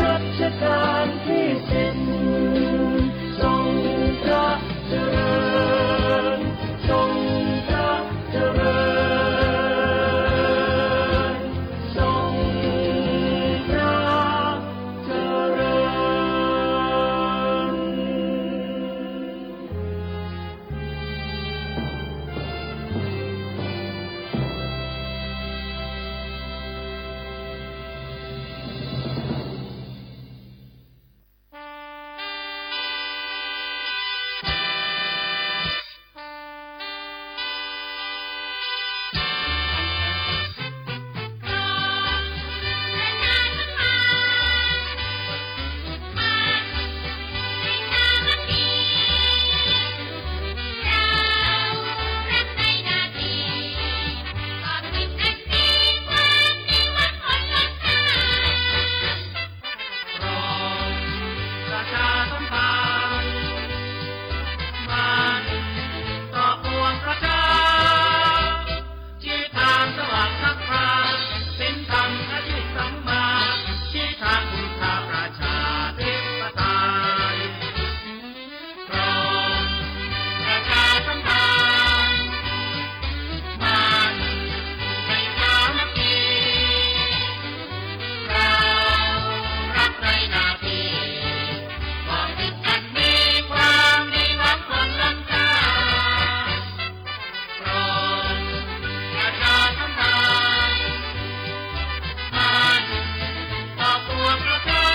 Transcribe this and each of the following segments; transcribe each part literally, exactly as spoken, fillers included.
รัชกาลที่สิบ ทรงพระเจริญ ทรงพระเจริญ ทรงพระเจริญ ประชาสัมพันธ์ มาต่อปวงประชา ชี้ทางสว่างนำพา ศีลธรรมอาชีพสัมมา ชี้ทางคุณค่าประชาธิปไตย พร้อมประชาสัมพันธ์ มาในสามัคคี เรารักในหน้าที่ มองถึงอันมีความดีหวังผลล้ำค่า พร้อมประชาสัมพันธ์ มาต่อปวงประชา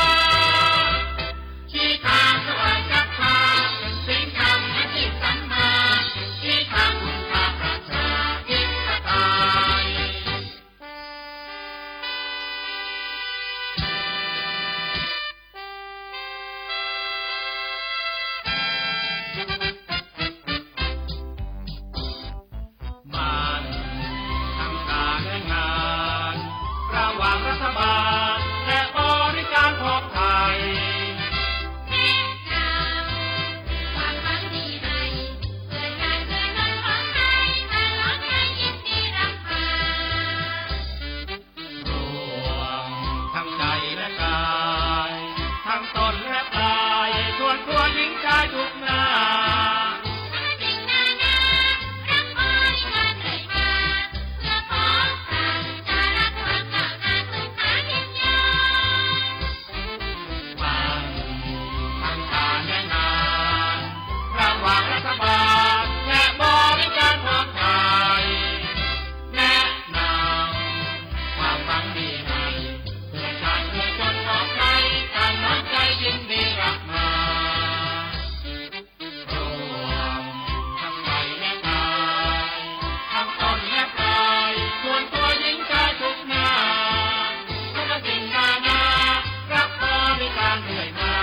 ชี้ทางสว่างนำพา ศีลธรรมอาชีพสัมมา ชี้ทางคุณค่าประชาธิปไตย มันทั้งการและงาน ระหว่างรัฐบาลและบริการของไทย แนะนำความหวังดีให้ เพื่อชาติเพื่อเมืองของไทย ตลอดไปยินดีรับมา ร่วมทั้งใจและกาย ทั้งตนและกาย ชวนตัวหญิงชายทุกหน้า ฟังทางการและงาน ระหว่างรัฐบาลและบริการของไทย แนะนำความหวังดีให้ เพื่อชาติเพื่อชนของไทย ตั้งน้ำใจยินดีรับมา ร่วมทั้งใจและกาย ทั้งตนและกาย ชวนตัวหญิงชายทุกหน้า ทุกสิ่งนานา รับบริการเรื่อยมา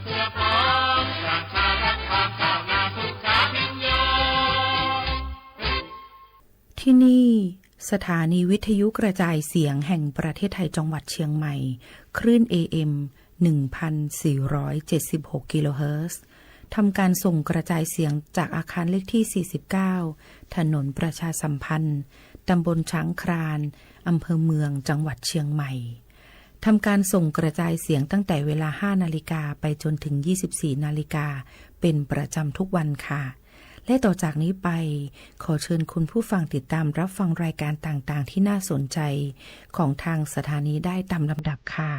เพื่อพร้อมประชารัฐ ความก้าวหน้า สุขาพิญโญ ที่นี่ สถานีวิทยุกระจายเสียงแห่งประเทศไทยจังหวัดเชียงใหม่ คลื่น เอ เอ็ม หนึ่งพันสี่ร้อยเจ็ดสิบหก กิโลเฮิรตซ์ ทำการส่งกระจายเสียงจากอาคารเลขที่ สี่สิบเก้า ถนนประชาสัมพันธ์ ตำบลช้างคลาน อำเภอเมือง จังหวัดเชียงใหม่ ทำการส่งกระจายเสียงตั้งแต่เวลา ห้านาฬิกา ไปจนถึง ยี่สิบสี่นาฬิกา เป็นประจำทุกวันค่ะ และต่อจากนี้ไป ขอเชิญคุณผู้ฟังติดตามรับฟังรายการต่างๆ ที่น่าสนใจของทางสถานีได้ตามลำดับค่ะ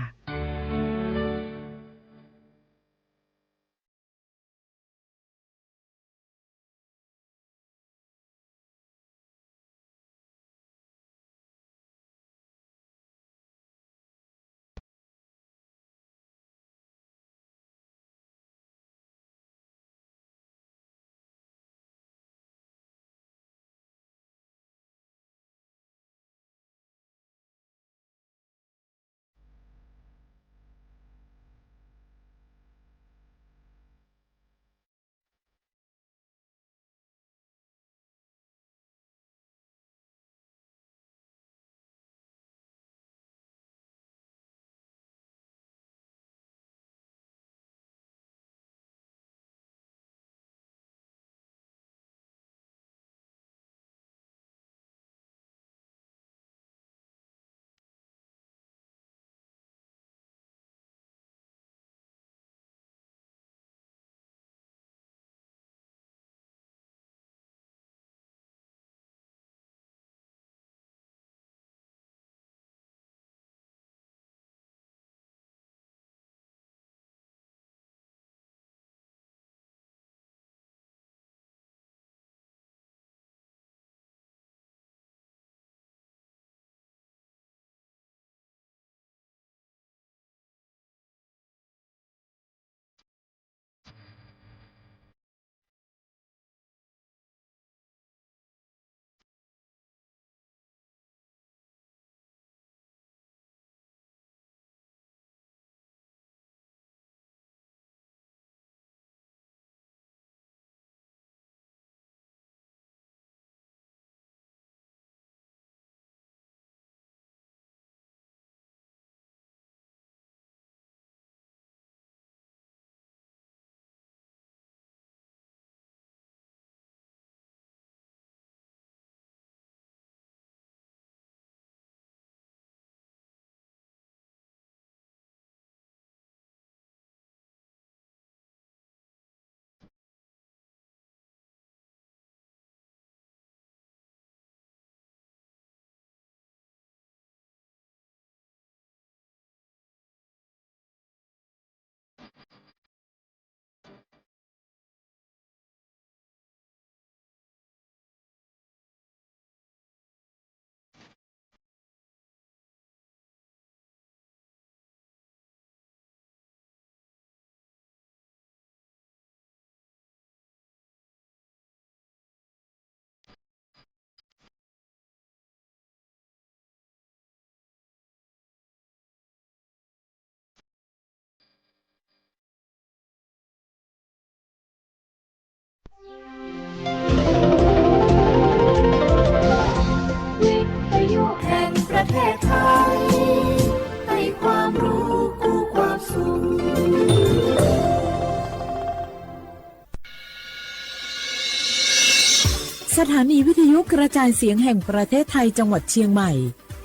สถานีวิทยุกระจายเสียงแห่งประเทศไทยจังหวัดเชียงใหม่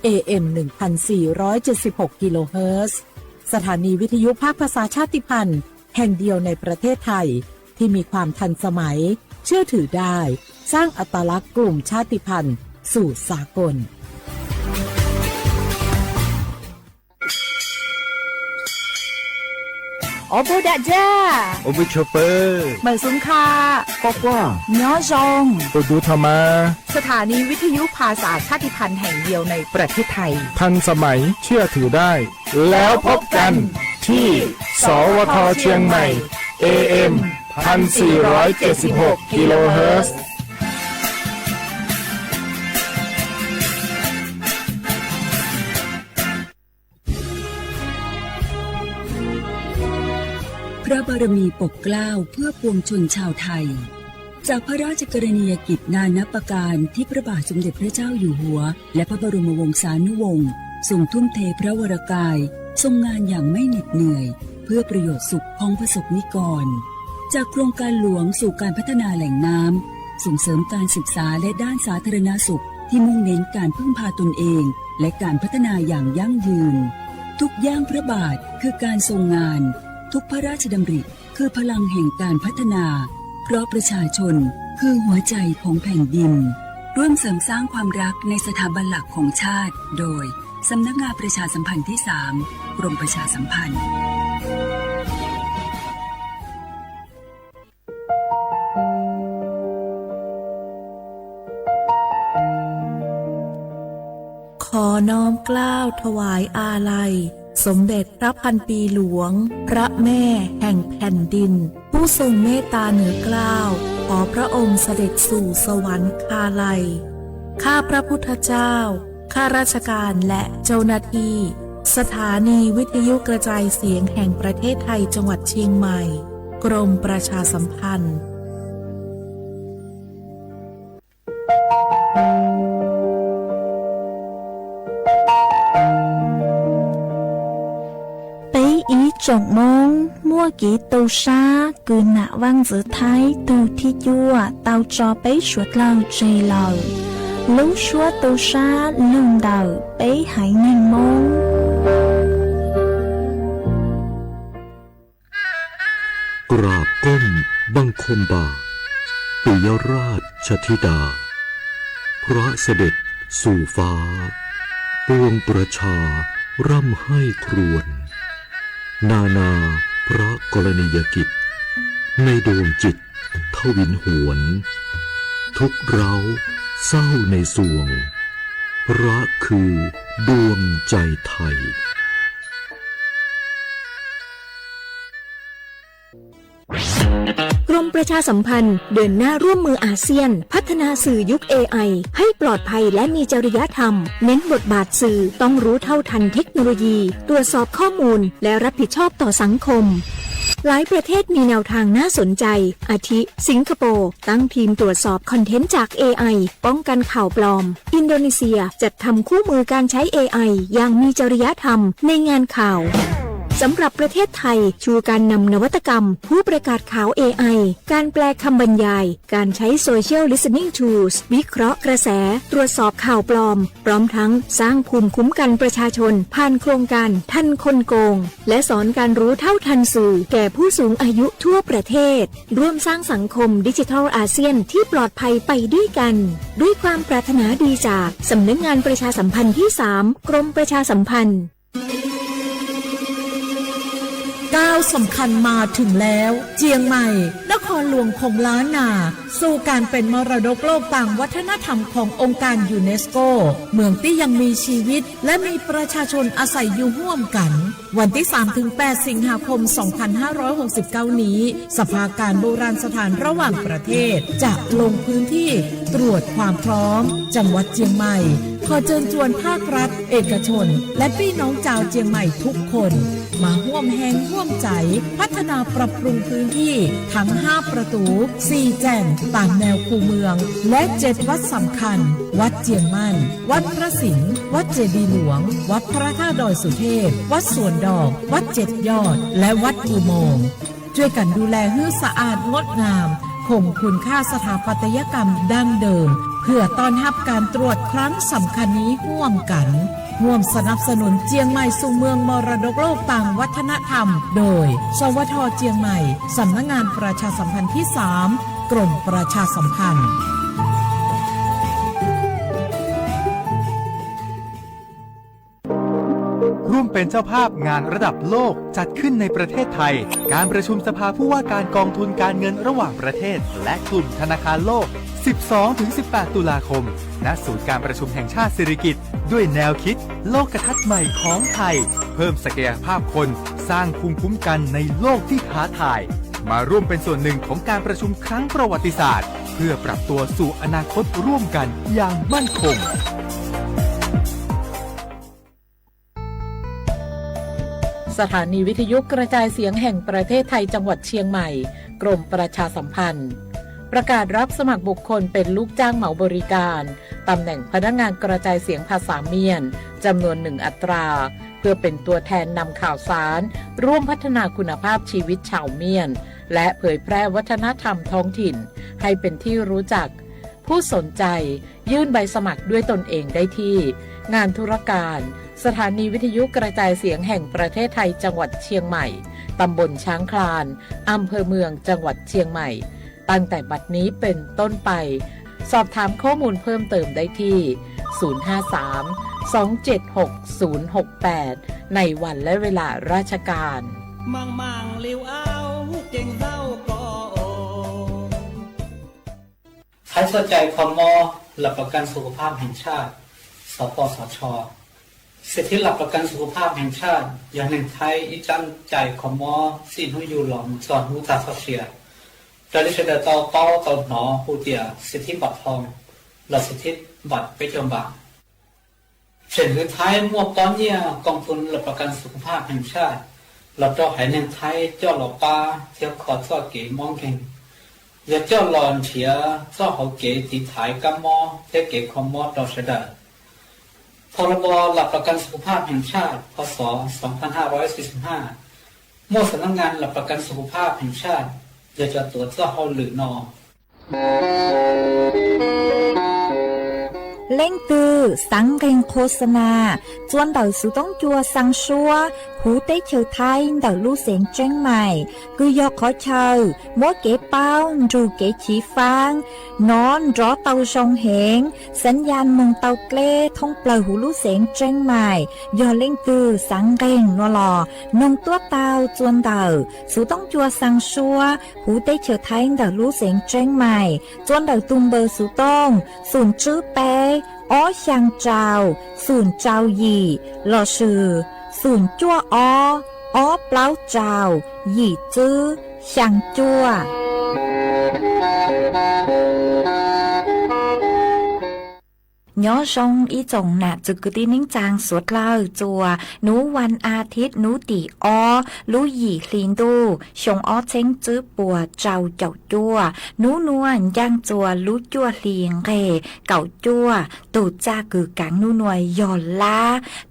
เอ เอ็ม หนึ่งพันสี่ร้อยเจ็ดสิบหก กิโลเฮิรตซ์ สถานีวิทยุภาคภาษาชาติพันธุ์แห่งเดียวในประเทศไทย ที่มีความทันสมัย เชื่อถือได้ สร้างอัตลักษณ์กลุ่มชาติพันธุ์สู่สากล โอบูดะจ้า โอบูโชเปอร์ เหมินสุงค่ะ กอกว่า ยอดจง โอดูธรรมา สถานีวิทยุภาษาชาติพันธุ์แห่งเดียวในประเทศไทย ทันสมัย เชื่อถือได้ แล้วพบกันที่ สวท เชียงใหม่ เอ เอ็ม พันสี่ร้อยเจ็ดสิบหก กิโลเฮิรตซ์ พระบารมีปกเกล้าเพื่อปวงชนชาวไทย จากพระราชกรณียกิจนานับประการที่พระบาทสมเด็จพระเจ้าอยู่หัว และพระบรมวงศานุวงศ์ทรงทุ่มเทพระวรกาย ทรงงานอย่างไม่เหน็ดเหนื่อย เพื่อประโยชน์สุขของประสบนิกร จากโครงการหลวงสู่การพัฒนาแหล่งน้ำ ส่งเสริมการศึกษาและด้านสาธารณสุขที่มุ่งเน้นการพึ่งพาตนเอง และการพัฒนาอย่างยั่งยืน ทุกย่างพระบาทคือการทรงงาน ทุกพระราชดำริคือพลังแห่งการพัฒนา เพราะประชาชนคือหัวใจของแผ่นดิน ร่วมเสริมสร้างความรักในสถาบันหลักของชาติ โดย สำนักงานประชาสัมพันธ์ที่สาม กรมประชาสัมพันธ์ ขอน้อมเกล้าถวายอาลัย สมเด็จพระพันปีหลวง พระแม่แห่งแผ่นดิน ผู้ทรงเมตตาเหนือเกล้า ขอพระองค์เสด็จสู่สวรรคาลัย ข้าพระพุทธเจ้า ข้าราชการและเจ้าหน้าที่ สถานีวิทยุกระจายเสียงแห่งประเทศไทยจังหวัดเชียงใหม่ กรมประชาสัมพันธ์ Peb ib tsoom Moob muaj kev tu sab kws nam Vaaj Ntxwv Thaib tug thib cuaj tau tso peb suav dlawg tseg lawm. Lub suab tu sab lug ntawm peb haiv neeg Moob. กราบก้มบังคมบาท ปิยราชธิดา พระเสด็จสู่ฟ้า ปวงประชาร่ำไห้ครวญ นานาพระกรณียกิจ ในดวงจิตทวินหวน ทุกข์ร้าวเศร้าในสวง พระคือดวงใจไทย กรมประชาสัมพันธ์เดินหน้าร่วมมืออาเซียน พัฒนาสื่อยุค เอไอ ให้ปลอดภัยและมีจริยธรรม เน้นบทบาทสื่อต้องรู้เท่าทันเทคโนโลยี ตรวจสอบข้อมูล และรับผิดชอบต่อสังคม หลายประเทศมีแนวทางน่าสนใจ อาทิ สิงคโปร์ ตั้งทีมตรวจสอบคอนเทนต์จาก เอไอ ป้องกันข่าวปลอม อินโดนีเซียจัดทำคู่มือการใช้ เอไอ อย่างมีจริยธรรมในงานข่าว สำหรับประเทศไทย ชูการนำนวัตกรรม ผู้ประกาศข่าว เอไอ การแปลคำบรรยาย การใช้ Social Listening Tools วิเคราะห์กระแส ตรวจสอบข่าวปลอม พร้อมทั้งสร้างภูมิคุ้มกันประชาชน ผ่านโครงการทันคนโกง และสอนการรู้เท่าทันสื่อแก่ผู้สูงอายุทั่วประเทศ ร่วมสร้างสังคมดิจิทัลอาเซียนที่ปลอดภัยไปด้วยกัน ด้วยความปรารถนาดีจากสำนักงานประชาสัมพันธ์ที่สาม กรมประชาสัมพันธ์ ก้าวสำคัญมาถึงแล้ว เจียงใหม่ นครหลวงของล้านนา สู่การเป็นมรดกโลกตางวัฒนธรรมขององค์การยูเนสโก เมืองตี้ยังมีชีวิต และมีประชาชนอาศัยอยู่ฮ่วมกั๋น วันตี้สามถึงแปดสิงหาคมสองพันห้าร้อยหกสิบเก้านี้ สภาการโบราณสถานระหว่างประเทศจะลงพื้นที่ตรวจความพร้อม จังหวัดเจียงใหม่ ขอเจิญจวนภาครัฐ เอกชน และปี้น้องจาวเจียงใหม่ทุกคน มาฮ่วมแฮงฮ่วมใจ๋พัฒนาปรับปรุงพื้นที่ทั้งห้าประตู๋ สี่แจ่งต๋ามแนวคูเมือง และเจ็ดวัดสำคัญ วัดเจียงมั่น วัดพระสิงห์ วัดเจดีย์หลวง วัดพระธาตุดอยสุเทพ วัดสวนดอก วัดเจ็ดยอด และวัดกู่โมง จ้วยกั๋นดูแลหื้อสะอาดงดงาม คงคุณค่าสถาปัตยกรรมดั้งเดิม เพื่อต้อนฮับก๋านตรวจครั้งสำคัญนี้ฮ่วมกั๋น ฮ่วมสนับสนุนเจียงใหม่สู่เมืองมรดกโลกตางวัฒนธรรม โดย สวท เจียงใหม่ สำนักงานประชาสัมพันธ์ที่สาม กรมประชาสัมพันธ์ ร่วมเป็นเจ้าภาพงานระดับโลกจัดขึ้นในประเทศไทย การประชุมสภาผู้ว่าการกองทุนการเงินระหว่างประเทศ และกลุ่มธนาคารโลก สิบสองถึงสิบแปด ตุลาคม ณ ศูนย์การประชุมแห่งชาติสิริกิติ์ ด้วยแนวคิดโลกทัศน์ใหม่ของไทย เพิ่มศักยภาพคน สร้างภูมิคุ้มกันในโลกที่ท้าทาย มาร่วมเป็นส่วนหนึ่งของการประชุมครั้งประวัติศาสตร์ เพื่อปรับตัวสู่อนาคตร่วมกันอย่างมั่นคง สถานีวิทยุกระจายเสียงแห่งประเทศไทยจังหวัดเชียงใหม่ กรมประชาสัมพันธ์ ประกาศรับสมัครบุคคลเป็นลูกจ้างเหมาบริการ ตำแหน่งพนักงานกระจายเสียงภาษาเมียน จำนวนหนึ่งอัตรา เพื่อเป็นตัวแทนนำข่าวสาร ร่วมพัฒนาคุณภาพชีวิตชาวเมียน และเผยแพร่วัฒนธรรมท้องถิ่น ให้เป็นที่รู้จัก ผู้สนใจ ยื่นใบสมัครด้วยตนเองได้ที่ งานธุรการ สถานีวิทยุกระจายเสียงแห่งประเทศไทยจังหวัดเชียงใหม่ ตำบลช้างคลาน อำเภอเมือง จังหวัดเชียงใหม่ ตั้งแต่บัดนี้เป็นต้นไป สอบถามข้อมูลเพิ่มเติมได้ที่ ศูนย์ห้าสาม สองเจ็ดหก ศูนย์หกแปด ในวันและเวลาราชการ มังมังหลิวเอา เก่งเศร้าก็โอ ไทยสนใจ๋คอมมอ หลักประกันสุขภาพแห่งชาติ สปสช. สิทธิหลักประกันสุขภาพแห่งชาติ อย่างแห่งไทย อีจันใจ๋คอมมอ สิทธิอยู่หลอม สอนรู้ตาข้อเสีย แต่ลิเชเดอร์เตาเป้าเตาหนอ ผู้เตี่ย สิทธิบัตรทอง และสิทธิบัตรประจำบาท เช่นหือไทยมั่วป้อนเยี่ยกองทุนหลักประกันสุขภาพแห่งชาติ หลับเตาหายแห่งไทย เจ้าหล่อป้า เที่ยวคอเจ้าเก๋มองเก่ง อย่าเจ้าหล่อนเถีย เจ้าเขาเก๋ตีถ่ายก้ามอ เที่ยวเก๋คอมมอต่อเสด็จ พรบหลักประกันสุขภาพแห่งชาติ พ.ศ. สองพันห้าร้อยสี่สิบห้า มั่วสำนักงานหลักประกันสุขภาพแห่งชาติ อย่าจะตั๋วเจ้าเขาหรือนอ เล่งตื่อ สังเร่งโฆษณา จวนเต่าสูต้องจัวซังซัว หูเต๊เฉอไทย เต่าลู่เสียงเจียงใหม่ กือยอขอเชอ มัวเก๋เป้า ดูเก๋ฉีฟ้าง หนอนรอเตาซองเหง สัญญาณมงเตาเกล้ ท่องเปล่าหูลู่เสียงเจียงใหม่ ยอเล่งตื่อ สังเร่ง นัวหล่อ นงตั้วเตา จวนเต่า สูต้องจัวซังซัว หูเต๊เฉอไทย เต่าลู่เสียงเจียงใหม่ จวนเต่าตุงเบอร์สูต้อง ศูนย์จื้อแป๊ อ้อ เสียงเจ้า ศูนย์เจ้าหยี่ หล่อสื่อ ศูนย์จั่วอ้อ อ้อเปล้าเจ้า หยี่จื้อ เสียงจั่ว ย้อซงอี้จ๋งหนาจึกกึ๊ดตี้นิ่งจางสวดเล่าจัว หนูวันอาทิตย์ หนูตี๋อ้อ ลู่หยี่หลีนตู้ ชงอ้อเช้งจื้อปัว เจ้าเจ้าจั่ว หนูนัว ย่างจัว ลู่จั่วหลีนเร่ เก๋าจั่ว ตู่จ้ากือก๋าง หนูนัว ยอล้า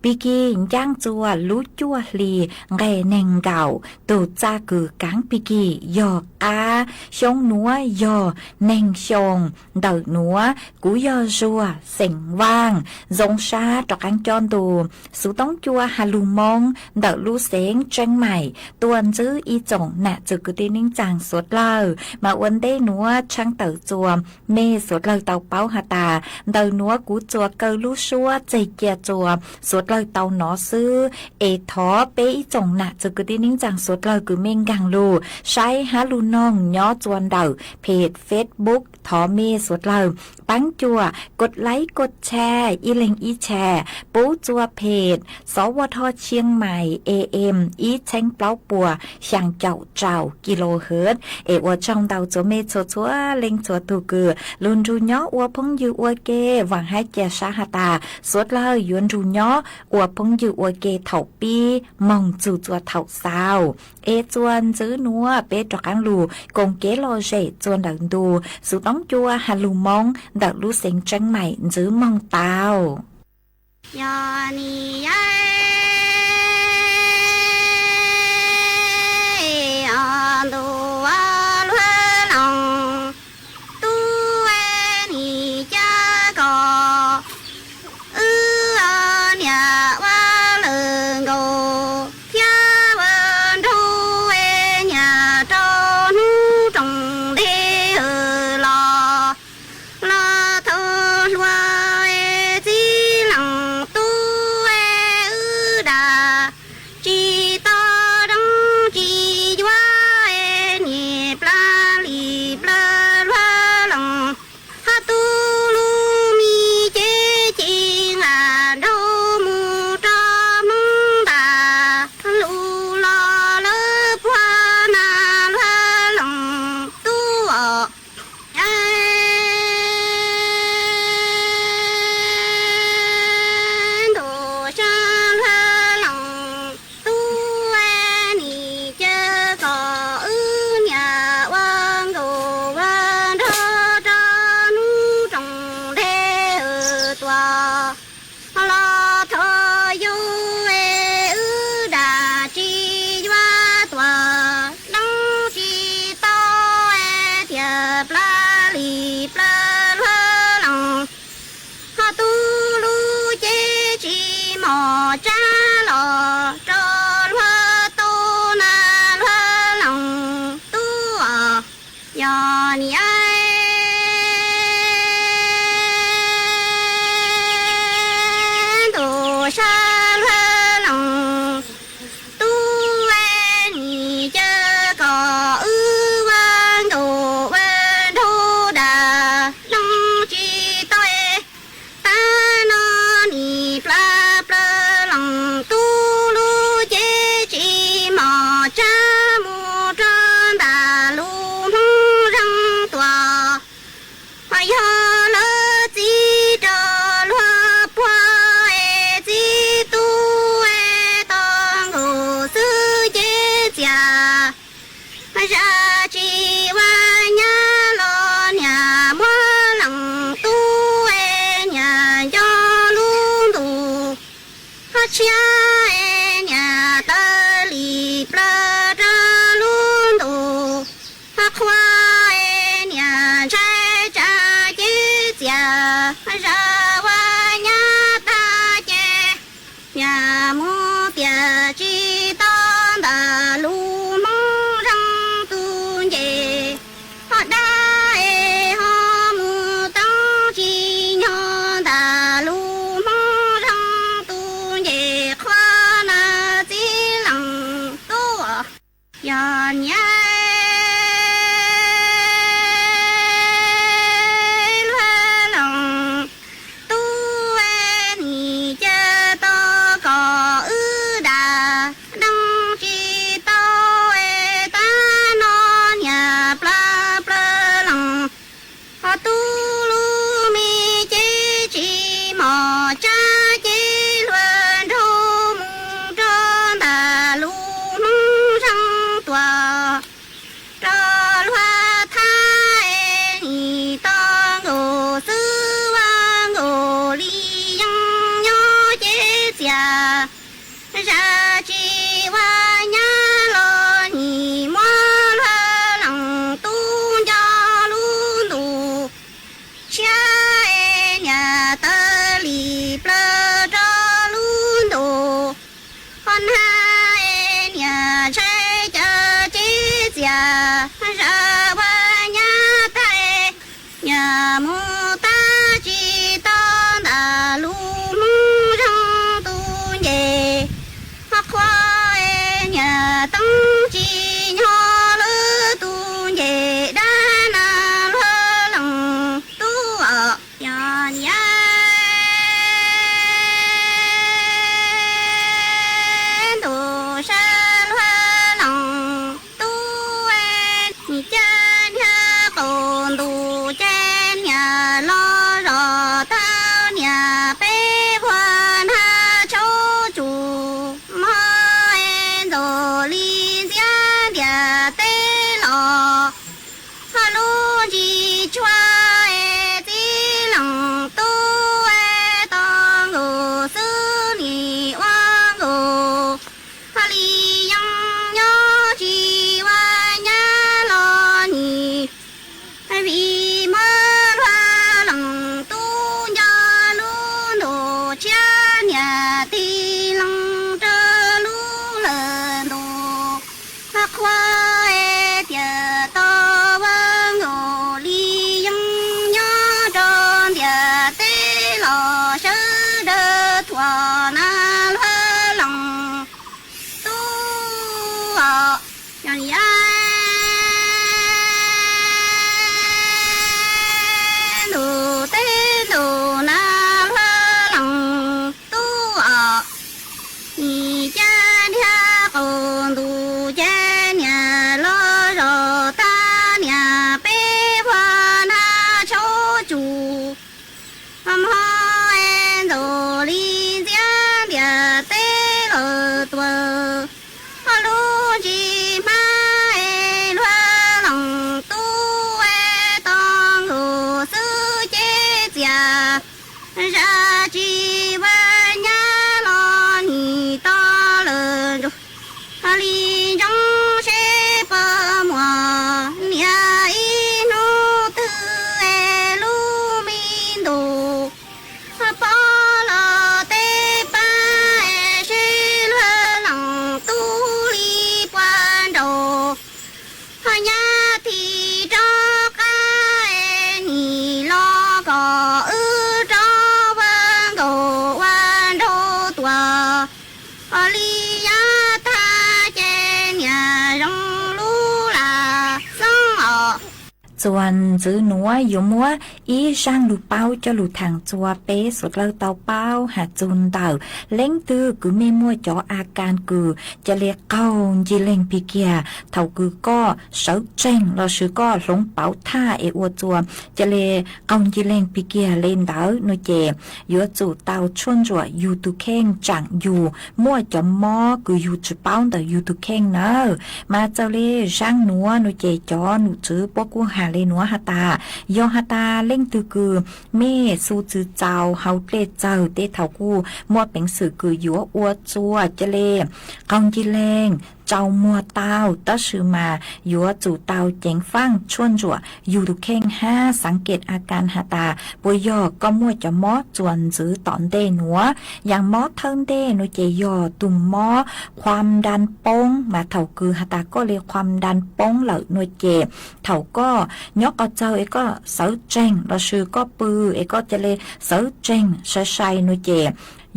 ปีกี ย่างจัว ลู่จั่วหลีนเร่ แหน่งเก๋า ตู่จ้ากือก๋าง ปีกี ยอก้า ชงนัว ยอ แหน่งชง เต่าหนัว กูยอจั่ว เสียงว่าง ซงซา ตอกก๋างจ้อนตู สูต้องจั่ว ฮาลูมง เต่าลู่เสียงเจียงใหม่ ตวนจื้ออี้จ๋งหนาจึกกึ๊ดตี้นิ่งจางสวดเล่า มาอวนเต้หนัว ช่างเต่าจัว เมสวดเล่าเตาเป้าหาตา เต่าหนัว กูจั่วเกาลู่ซัว เจยเกียจั่ว สวดเล่าเตาหนอซื้อ เอถอเป้อี้จ๋งหนาจึกกึ๊ดตี้นิ่งจางสวดเล่า กือเม้งกังลู่ ใช้ฮาลูนอง ย้อจวนเต่า เพจเฟซบุ๊ก ถอเมสวดเล่า ปังจั่ว กดไลก์ กดแชร์ อี้เล็งอี้แชร์ ปู๊จั่วเพจ สวท เชียงใหม่ เอเอ็ม อี้เช้งเปล้าปัว เสียงเจ้าเจ้า กิโลเฮิรตซ์ เออัวจ้องเต่าจั่วเมจั่วจั่ว เล็งจั่วถูกกือ ลุนดูย้ออัวพงยืออัวเก หวังไห้เจียซาหาตา สวดเล่าหยวนดูย้อ อัวพงยืออัวเก เถ่าปี้ มองจูจั่วเถ่าซาว เอจวนจื้อหนัว เป้ตอกก๋างลู่ กงเก๋ลอเจ จวนเต่าตู สูต้องจั่ว ฮาลูมง เต่าลู่เสียงเจียงใหม่ จื้อมองเตา ยอนี้ยาย ออนตูวาลัวลอง Siab es niam taw li plaw rau lub ntuj, qhua es niam ntshai tsa cev txias, zam ua nyab tag ces niam mus tiam tsis tau ntawm lub hmoov zoo tu nce. Ho dab es ho mus tob tsis nyob ntawm lub hmoov zoo tu nce, qhua na txiv leej tub. Yog niam luag leej tub es nim ca tau kom wb dam dees tsis tau es tab no niam plaw plaw leej. Ho tub lub me cev tsis mos tsab cev luag nraug mus rau ntawm lub hmoov zoo tuaj. Rau luag thab es nim tau nkaus xwb, ua nkaus li yeej nyob cev txias. Zam tsis ua nyab los nim muab luag leej tub nco lub ntuj. Siab es niam taw li plaw rau lub ntuj. Ho nag es niam ntshai caw cev txias, zam ua nyab tag es niam mus tab tsis tau ntawm lub hmoov zoo tu nce. Ho qhua es niam tob tsis nyob lub tu nce, dab na luag leej tub os. Yog niam ntuj sab luag leej tub es nim ca nrhiav qaum ntuj ces niam los zov tau niam peb vuag hnab tshauv tsuj, hmo es ntxuav li ntxiab ntiaj teb los. Ho lub ntsis tshua es txiv leej tub es tau nkaus xwb nim ua nkaus. Ho li yeej nyob tsis ua nyab los nim, vim muab luag leej tub nco lub ntuj, tshiab niam tig loo rau lub lawm ntuj. Qhua es tias tau ua nkaus li yeej nyob rau ntiaj teb los sawv daws thuam na luag leej tub os. Yog li ntuj teb ntuj na luag leej tub os. Nim ca nrhiav qaum ntuj ces niam los zov tau niam peb vuag hnab tshauv tsuj. Hmo es ntxuav li ntxiab ntiaj teb los tuaj. Ho lub ntsis hmab es luag leej tub es tau nkaus xwb cev txias, zam tsis ua nyab los nim tau lawm ntsuag. Ho li ntsoov seb puas muaj niam ib hnub twg es lub me ntuj pob los teb pab es seb luag leej tub li puas nraus. Ho nyab tig rov qab es nim los kom wb rov ua nkaus ua nraug tuaj. Ho li yav tag ces niam zoo lub lam xeeb os. Txuas ntxiv nuav yuav muab ib zaaj lug paub coj lug thaam txua peb suav dlawg tau paub has txug ntawm leej twg kws mej muaj cov a kas kws ca le qaug ncig leeg pig kiag thaum kws koj sawv tsees lossis koj hloov pauv thaj es ua txuas ca le qaug ncig leeg pig kiag le ntawd nua ces yuav tsum tau tshuaj ntsuam yug tug kheej tsaam yug muaj cov mob kws yug tsi paub ntawm yug tug kheej nawb. Mas txawm le zaaj nuav nua ces cov num tswv puab kuj has le nuav ha ta, yog ha ta leej twg kws mej su txwv txaus hauv dlej txawg deix thaus kuv muaj peev xwm kws yuav ua txuas ca le qaug nji leeg, tsaus muag tau, tab sis mas yuav tsum tau ceev faaj tshuaj ntsuam yug tus kheej hab xav kem a kan ha ta, puas yog koj muaj cov mob txuas ntxwv tom ntej nuav. Yaam mob thawj ntej nuav ces yog tus mob khuam ntan poob, mas thaus kws ha ta koj le khuam ntan poob lawm nuav ces thaus koj nyob qhov txawg es koj sawv tseeg lossis koj pw es koj ca le sawv tseeg sai sai nuav ces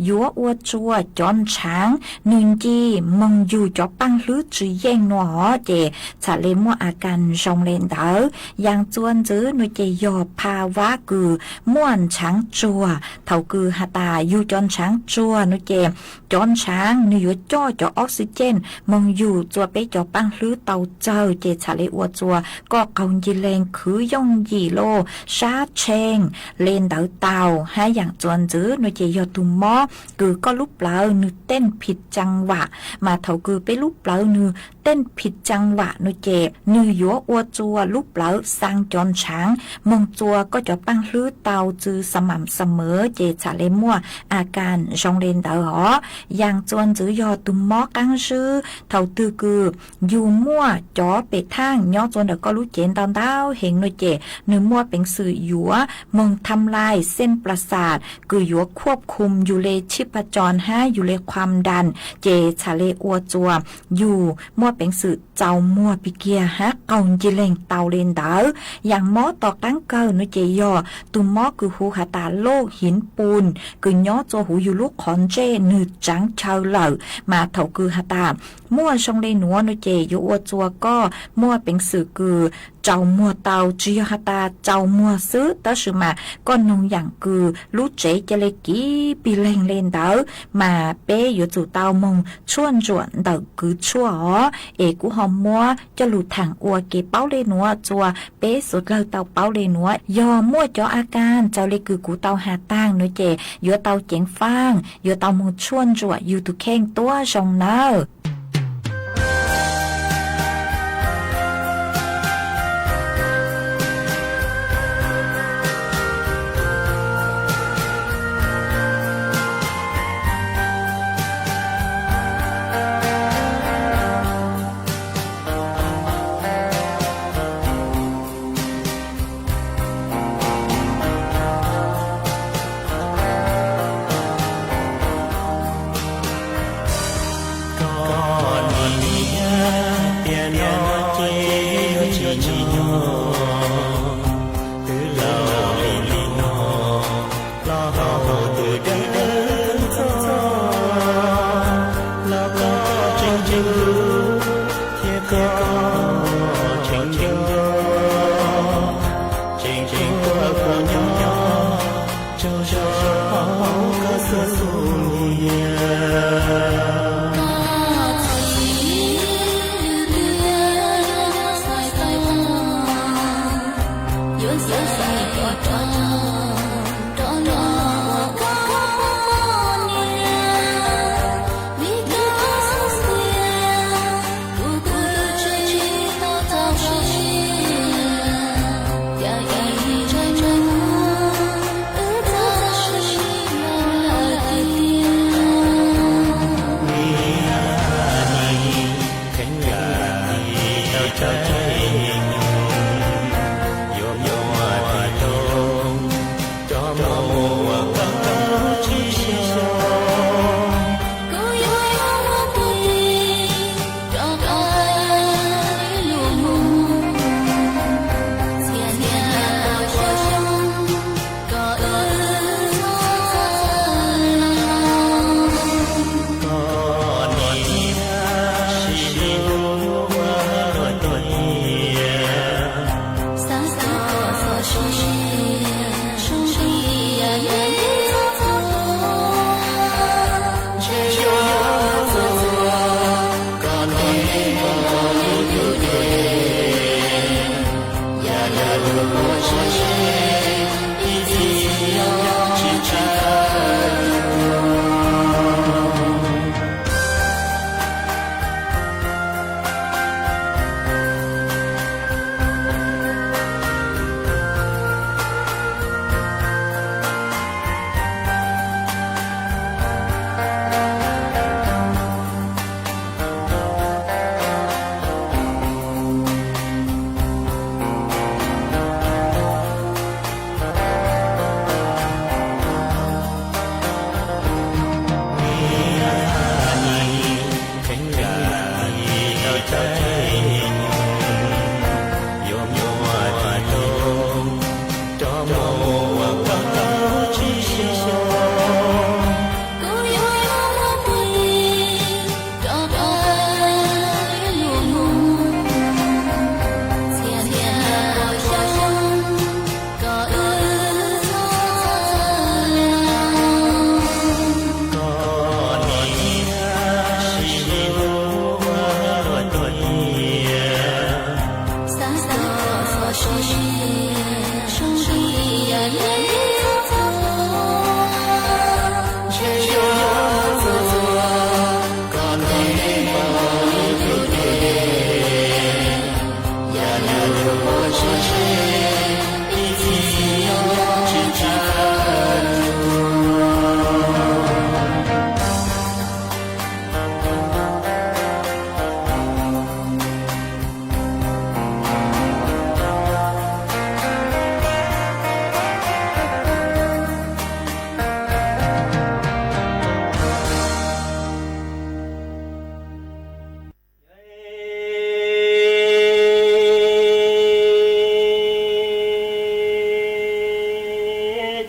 yuav ua txuas cov ntshaav nwg nci moog yug cov paaj hlwb tsi yeej nuav hov ces txhad le muaj a kan zoo le ntawd. Yaam txuas ntxwv nuav ces yog pha vab kws muaj ntshaav tsuag, thaus kws ha ta yug cov ntshaav tsuag nuav ces cov ntshaav nwg yuav coj cov oxygen moog yug txuas peb cov paaj hlwb tau txawg ces txhad le ua txuas koj qaug nji leeg khwv yooj yim lug sab tshee le ntawd tau. Hab yaam txuas ntxwv nuav ces yog tus mob kws koj lub plawv nwg teej phim caa vam, mas thaus kws peb lub plawv nwg teej phim caa vam nuav ces nwg yuav ua txuas lub plawv xaa cov ntshaav moog txuas koj cov paaj hlwb tau txwv xam mam xam mawv ces txhad le muaj a kan zoo le ntawd hov. Yaam txuas ntxwv yog tus mob qaab zwb, thaus twg kws yug muaj cov pem thaaj nyob txuas ntawm koj lub cev ntau ntau heev nuav ces nwg muaj peev xwm yuav moog tham lais xeej plas xas kws yuav khuab khum yug le tshib pa tsoon hab yug le khuam ntan ces txhad le ua txuas yug muaj peev xwm tsaus muag pig kiag hab qaug nji leeg tau le ntawd. Yaam mob tom qaab kawg nuav ces yog tus mob kws hu has tas lôk hiv pun kws nyob txuas huv yug lub qhov ntsej nwg tsaav chaw lawm, mas thaus kws has tas muaj zoo le nuav nuav ces yuav ua txuas koj muaj peev xwm kws tsaus muag tau, tsi yog has tas tsaus muag xwb tab sis mas koj noog yaam kws lub tsev ca le kiv pig leeg le ntawd mas peb yuav tsum tau moog tshuaj ntsuam ntawm kws tshuaj hov. Es kuv ho muab coj lug thaam ua ke paub le nuav txuas peb suav dlawg tau paub le nuav. Yog muaj cov a kan txawv le kws kuv tau has taag nuav ces yuav tau ceev faaj, yuav tau moog tshuaj ntsuam yug tus kheej tuab zoo nawb.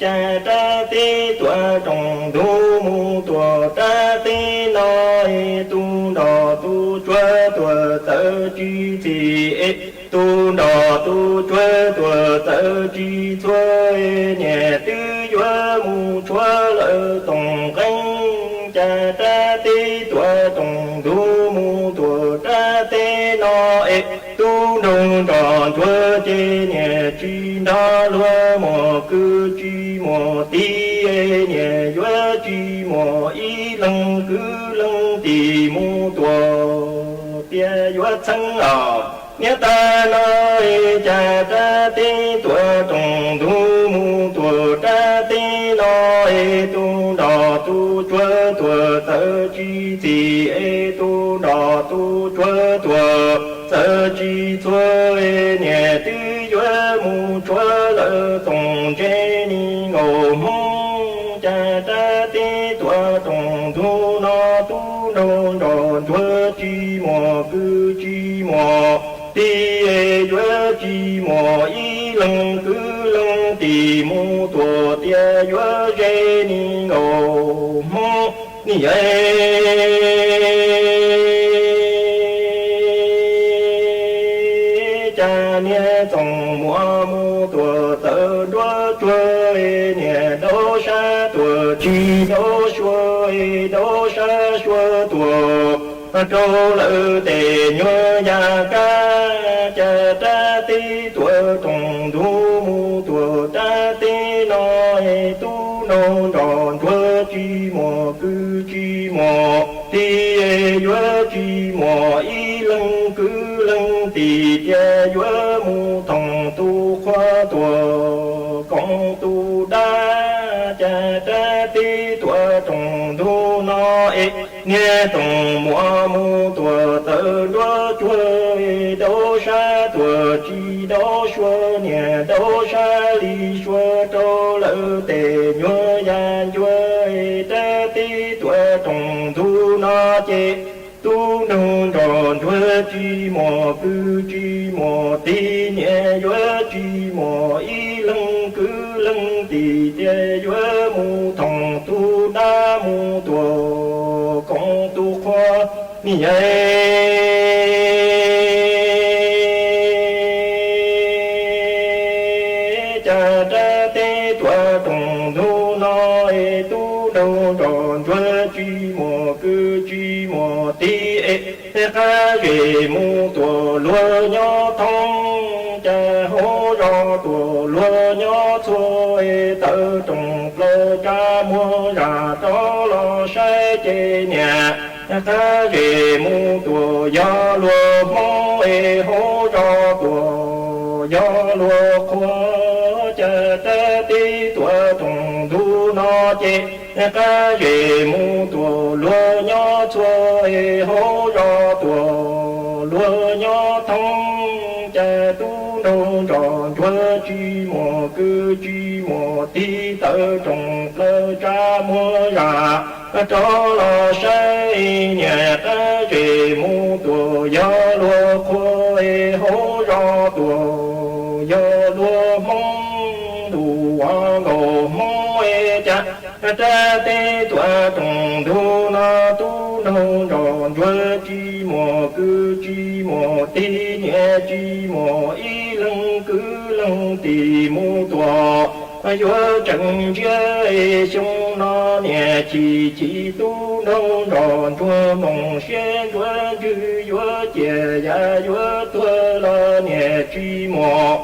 Ca rab teb tuaj rooj ntug mus tuaj rab teb no, es tub nrog tub tsuag tuaj txawv tsis txhim, es tub nrog tub tsuag tuaj txawv tsis txhua, es niam twb yuav mus tshuav lawm toom nqeeb. Ca rab teb tuaj rooj ntug mus tuaj rab teb no, es tub nrog nrog ntsuag ces niam tsis nrog luag muaj kwv tsis muaj tij, es niam yuav tsis muaj ib leeg kwv leeg tij mus tuaj tias yuav txheeb os. Niam tag no, es ca rab teb tuaj rooj ntug mus tuaj rab teb no, es tub nrog tub tsuag tuaj txawv tsis txhim, es tub nrog tub tsuag tuaj txawv tsis txhua, es niam twb yuav mus tshuav lawm toom ntse ni nkaus Hmoob. Ca rab teb tuaj rooj ntug no, tub nrog nrog ntsuag tsis muaj kwv tsis muaj tij, es yuav tsis muaj ib leeg kwv leeg tij mus tuaj tias yuav ze ni nkaus Hmoob. Niam, ca niam txoos muaj mus tuaj txawv nruab tsuag, niam daub sab tuaj tsis daub suav, daub sab suav tuaj rau lawm tes nyuag yaj kab. Ca rab teb tuaj rooj ntug mus tuaj rab teb no, tub nrog nrog ntsuag tsis muaj kwv tsis muaj tij, yuav tsis muaj ib leeg kwv leeg tij tias yuav mus thoom tus qhua tuaj koom tus dab. Ca rab teb tuaj rooj ntug no, es niam txoos muaj mus tuaj txawv nruab tsuag, daub sab tuaj tsis daub suav, niam daub sab li suav rau lawm tes nyuag yaj ncuav. Rab teb tuaj rooj ntug no ces tub nrog nrog ntsuag tsis muaj kwv tsis muaj tij, niam yuav tsis muaj ib leeg kwv leeg tij tias yuav mus thoom tus dab mus tuaj koom tus qhua. Niam, ca rab teb tuaj rooj ntug no, tub nrog nrog ntsuag tsis muaj kwv tsis muaj tij, es qab zes mus tuaj luag nyob thoob, ca hauv zos tuaj luag nyob txhua, es tawm rooj plaws tsa muag zam rov los saib ces niam, qab zes mus tuaj yog luag Hmoob, es hauv zos tuaj yog luag qhua. Ca rab teb tuaj rooj ntug no ces qab zes mus tuaj luag nyob txhua, es hauv zos tuaj luag nyob thoob, ca tub nrog nrog ntsuag tsis muaj kwv tsis muaj tij, tawm rooj plaws tsa muag zam Rov los saib niam qab zej mus tuaj yog luag qhua, hauv zos tuaj yog luag Hmoob, ntuj ua nkaus Hmoob, ca rab teb tuaj rooj ntug no tub nraug nroj ntsuag tsis muaj kwv tsis muaj tij, niam tsis muaj ib leeg kwv leeg tij mus tuaj. Yuav tseem ntsiab xyoo no niam chim chim tub nraug nroj ntsuag mloog siab ntsuag ntswg, yuav ciaj yam yuav tuag los niam tsis muaj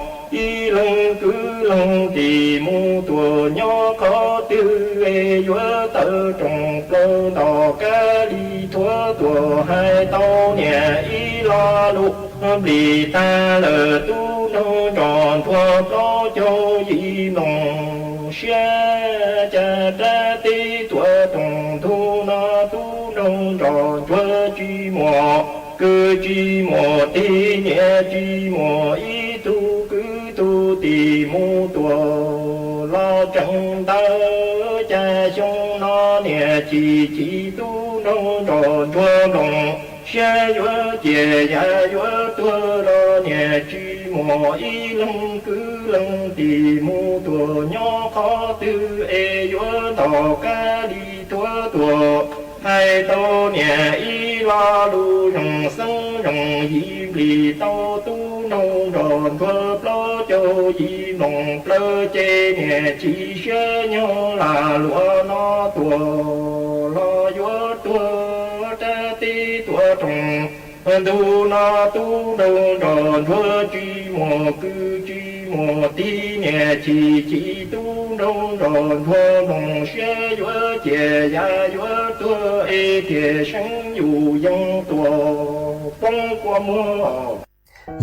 ib leeg kwv leeg tij mus tuaj nyob qhov twg, yuav tawm rooj plaws nto kab li thuav tuaj hais tau niam ib lo lus. Nplig tag lawm tub nraug nroj ntsuag plaub caug yim mloog siab, ca rab teb tuaj rooj ntug no tub nraug nroj ntsuag tsis muaj kwv tsis muaj tij, niam tsis muaj ib tug kwv tug tij mus tuaj los tseem ntawd, ca xyoo no niam chim chim tub nraug nroj ntsuag mloog siab yuav ciaj yam yuav tuag los niam tsis muaj ib leeg kwv leeg tij mus tuaj nyob qhov twg, es yuav nto kab li thuav tuaj hais tau niam ib lo lus. Zoo xeeb zoo yim nplig tau tub nraug nroj ntsuag plaub caug yim mloog plaws ces niam chim siab nyoog lag luam no tuaj los yuav tuag, rab teb tuaj rooj ntug no tub nraug nroj ntsuag tsis muaj kwv tsis muaj tij, niam chim chim tub nraug nroj ntsuag mloog siab yuav ciaj yam yuav tuag, es thiaj seev yuj yees tuaj poob kua muag.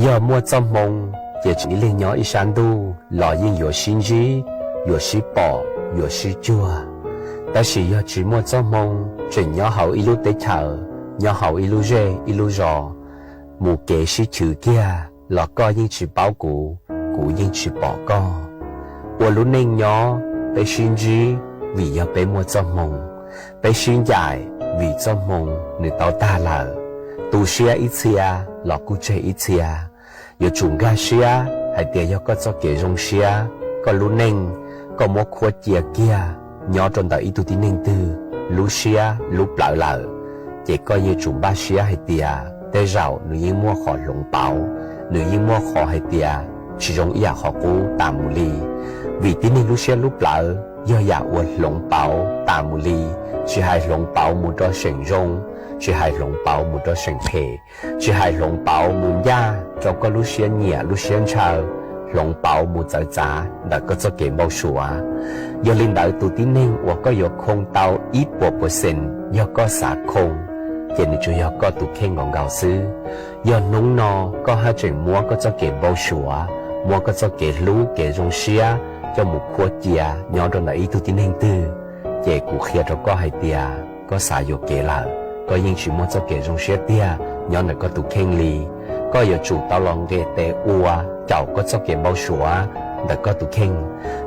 Yog muaj txoj hmoo ces tsis ib leeg nyob ib sab ntuj los yeej yuav sib ntsib, yuav sib pom, yuav sib tsuag. Tab sis yog tsis muaj txoj hmoo, tseem nyob hauv ib lub teb chaws, nyob hauv ib lub zej ib lub zos, mus kev sib chwv kiag los koj yeej tsis paub kuv, kuv yeej tsis pom koj. Ua lub neej nyob peb sib ntsib vim yog peb muaj txoj hmoo. Peb sib ncaim vim txoj hmoo nws tau tag lawm. Tu siab ib txhia los kuj tseg ib txhia. Yuav tsum nkag siab hais tias yog koj txoj kev zoo siab, koj lub neej, koj muab khuab cia kiag nyob rau ntawm ib tug tib neeg twg lub siab lub plawv lawm, ces koj yuav tsum npaj siab hais tias tej zaum nws yeej muaj qhov hloov pauv, nws yeej muaj qhov hais tias tsis zoo ib yam qhov qub tas mus li. Vim tib neeg lub siab lub plawv yog yam uas hloov pauv tas mus li, tsis hais hloov pauv mus rau seem zoo, tsis hais hloov pauv mus rau seem phem, tsis hais hloov pauv mus ncaj rau koj lub siab nyiam lub siab ntshaw, hloov pauv mus txawv txav ntawm koj txoj kev npau suav. Yog li ntawd tus tib neeg uas koj yuav khoo tau ib puas percent yog koj xav khoo, ces nws tsuas yog koj tus kheej nkaus nkaus xwb. Yog hnub no koj haj tseem muab koj txoj kev npau suav, muab koj txoj kev hlub kev zoo siab coj mus khuab cia nyob rau ntawm ib tug tib neeg twg, ces kuv qhia rau koj hais tias koj xav yuam kev lawm, koj yeej tsis muaj txoj kev zoo siab tiag nyob ntawm koj tus kheej li. Koj yuav tsum tau los nqes tes ua caum koj txoj kev npau suav ntawm koj tus kheej.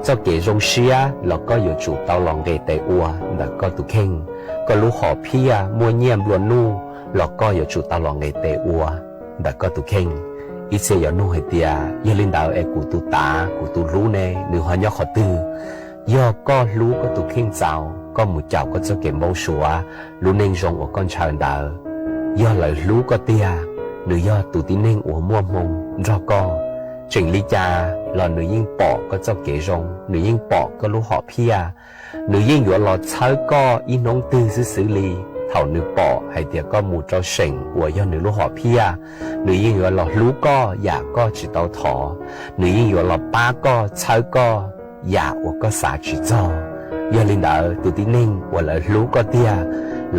Txoj kev zoo siab los koj yuav tsum tau los nqes tes ua ntawm koj tus kheej. Koj lub hom phiaj muaj nyiaj nplua nuj los koj yuav tsum tau los nqes tes ua ntawm koj tus kheej. Ib txhia yuav nug hais tias, yog li ntawd es kuv tus tav kuv tus hlub ne, nws ho nyob qhov twg? Yog koj hlub koj tus kheej txaus, koj mus caum koj txoj kev npau suav lub neej zoo uas koj ntshaw ntawd. Yog lawv hlub koj tiag, nws yog tus tib neeg uas muaj hmoo nrog koj. Tseem li cas los nws yeej pom koj txoj kev zoo, nws yeej pom koj lub hom phiaj. Nws yeej yuav los txhawb koj ib hnub twg xwb xwb li. Thaum nws pom hais tias koj mus rau seem uas yog nws lub hom phiaj, nws yeej yuav los hlub koj yam koj tsis tau thov. Nws yeej yuav los pab koj txhawb koj yam uas koj xav tsis txog. Yog li ntawd, tus tib neeg uas lawv hlub koj tiag,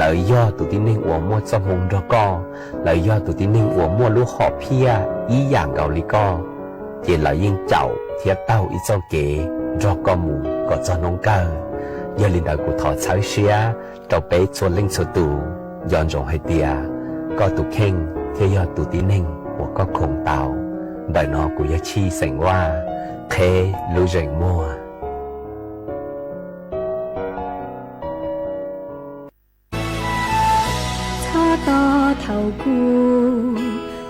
lawv yog tus tib neeg uas muaj txoj hmoo nrog koj, lawv yog tus tib neeg uas muaj lub hom phiaj ib yam nkaus li koj, ces lawv yeej caum thiab taug ib txoj kev nrog koj mus kom txog hnub kawg. Yog li ntawd, kuv thov txhawb siab rau peb txhua leej txhua tus, nco ntsoov hais tias koj tus kheej thiaj yog tus tib neeg uas koj khoo tau. Ntawm no kuv yog Chij xeem Vaj, qheb lub zeem muag. Thao kuv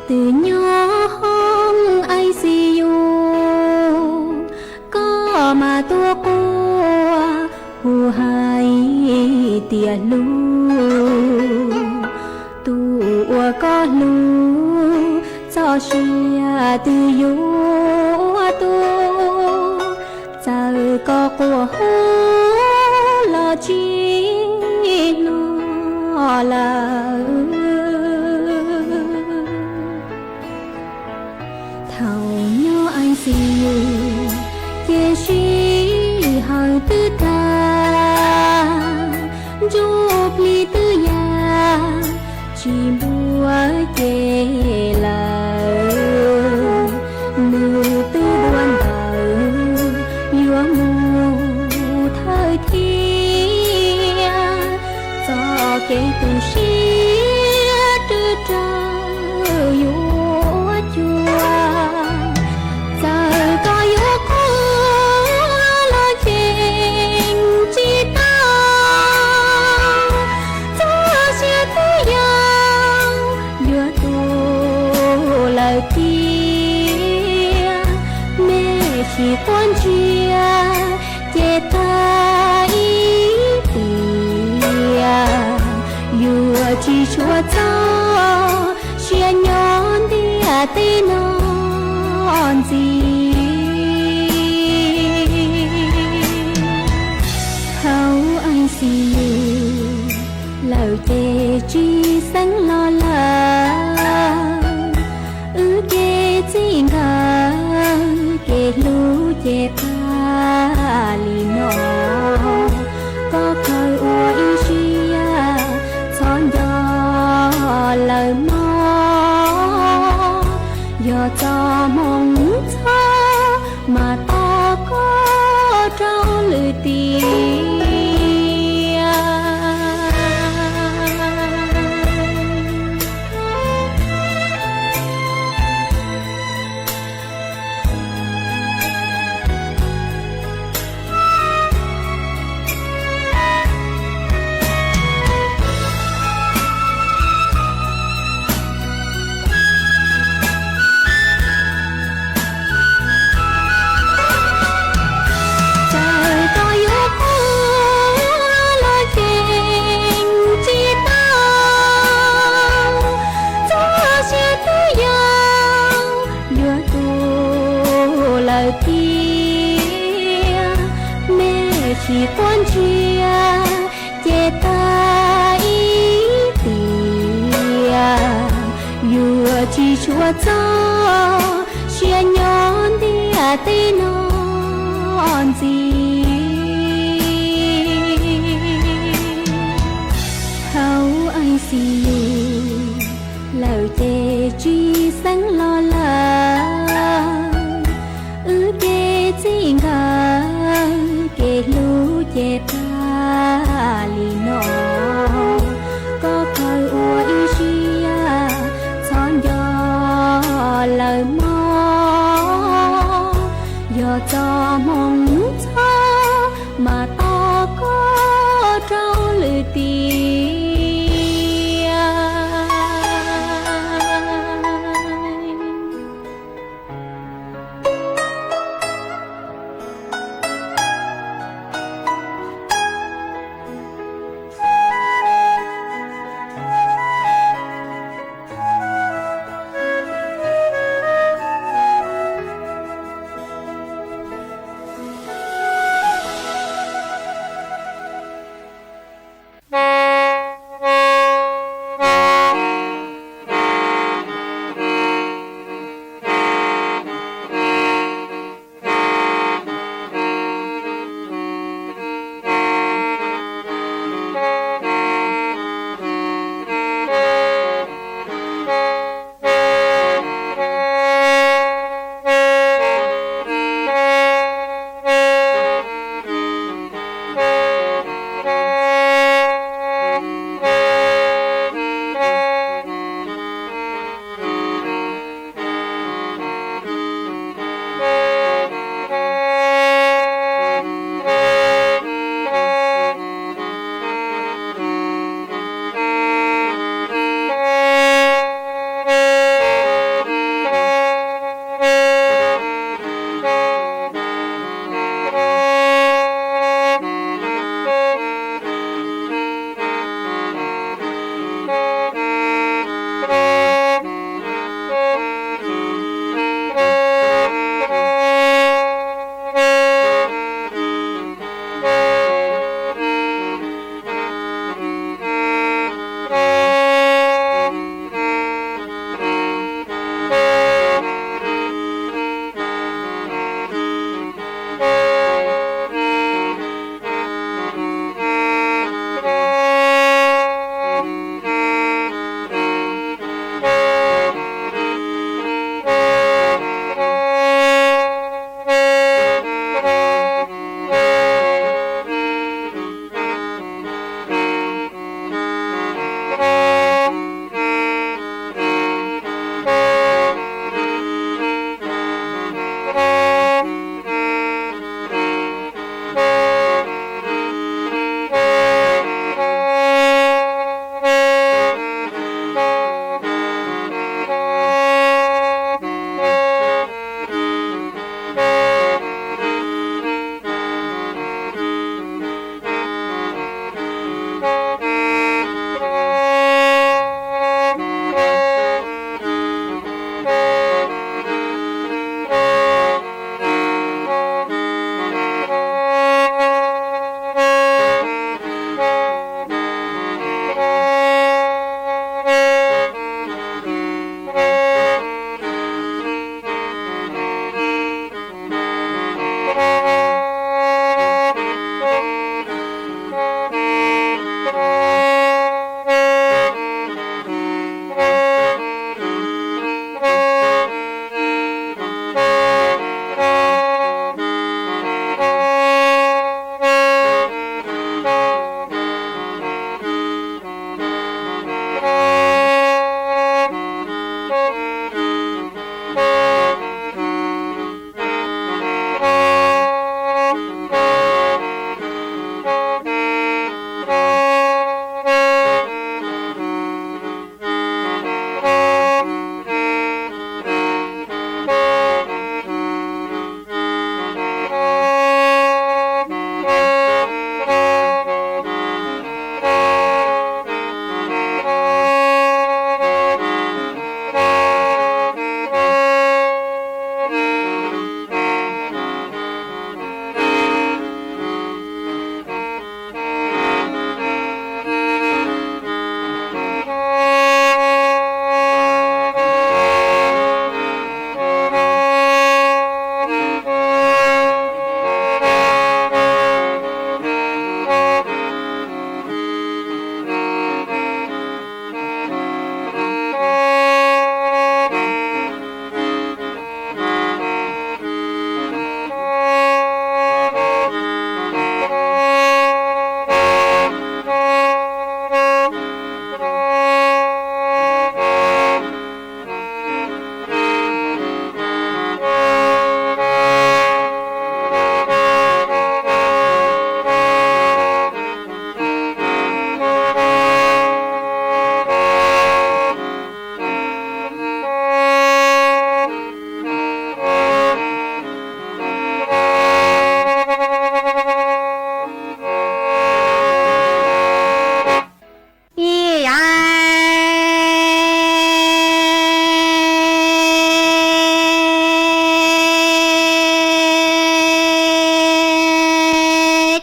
twb nyob hoob ai xi yu, koj mas tuaj quaj hu hais tias hlub, tus uas koj hlub txoj sia twb yuav tuag. Txawm koj quaj hu los tsis hnov lawm. Thaum nyob ai xi yu ces sij hawm twb tag, ntsuj plig twb ya tsis npuab ceg lawm. Nws twb dua ntawm yuav mus thawj thiab, txoj kev tu siab rwb rau yuav cuag. Txawm koj yuav quaj los ceev tsis tau, txoj sia twb yau yuav tuag lawm tiag. Mej sim quab ntsia ces tag ib tiam, yuav tsis tshua txoj sia nyob ntiaj teb no ntxiv. Hauv ai xi yu lawm ces tsis xeeb los lawm, wb kev txij nkawm kev hlub ces tag li no. Koj khaws ua ib siab txhob nco lawm mog, yog txoj hmoo ntxhov mas tos koj rau lwm tiam. Txawm koj yuav quaj los ceev tsis tau, txoj sia twb yau yuav tuag lawm tiag. Mej sim quab ntsia ces tag ib tiam, yuav tsis tshua txoj sia nyob ntiaj teb no ntxiv. Hauv ai xi yu lawm ces tsis xeeb los lawm, wb kev txij nkawm kev hlub ces tag li no. Koj khaws ua ib siab txhob nco lawm mog, yog txoj hmoo ntxhov mas tos koj rau lwm tiam.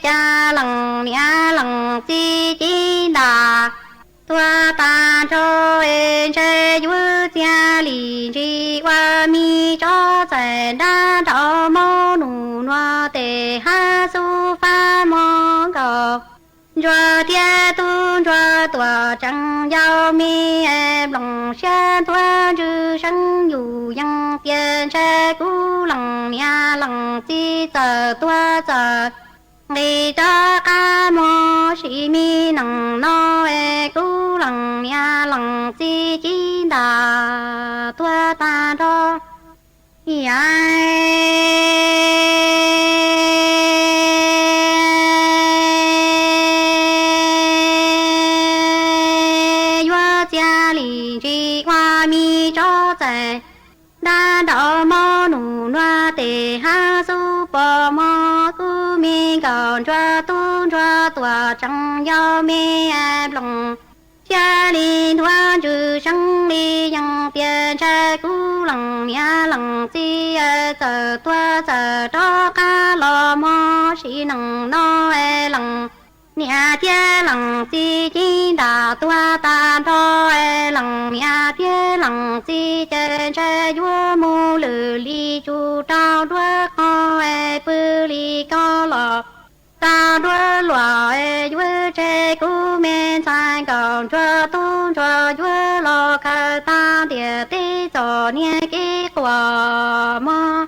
Ca lees niam lees txiv ci nta tuag tag nrho, es ntshe yuav txia li ntsis ua mi tsob txais nrab nrau moj num nua tes hab xub fab mos nkaus. Ntsuag thiab tub ntsuag tuam tseem yau me, es nploos siab ntuag ntsws seeb yus yeej tias ntshe kuv lees niam lees txiv txawm tuag txawm nqis rov qab mos sim mi nees no, es kuv lees niam lees txiv ci nta tuag tag nrho. Yuav txia li ntsis ua mi tsob txais nrab nrau moj num nua tes hab xub pos mos kub me nkaus. Ntsuag tub ntsuag tuam tseem yau me, nploos siab li ntuag ntsws seeb li yeej tias ntshe kuv lees niam lees txiv txawm tuag txawm rov qab los mos sim nees no, es lees niam thiab lees txiv ci nta tuag tag nrho, es lees niam thiab lees txiv ces ntshe yuav mus lwm li tsuj rau nruab qhov, es pw li ko los tau nruab luam, es yuav tseg kub me ntxhais nkaus. Ntsuag tub ntsuag yuav los khaws tag ntiam teb txom niag kev quas mos.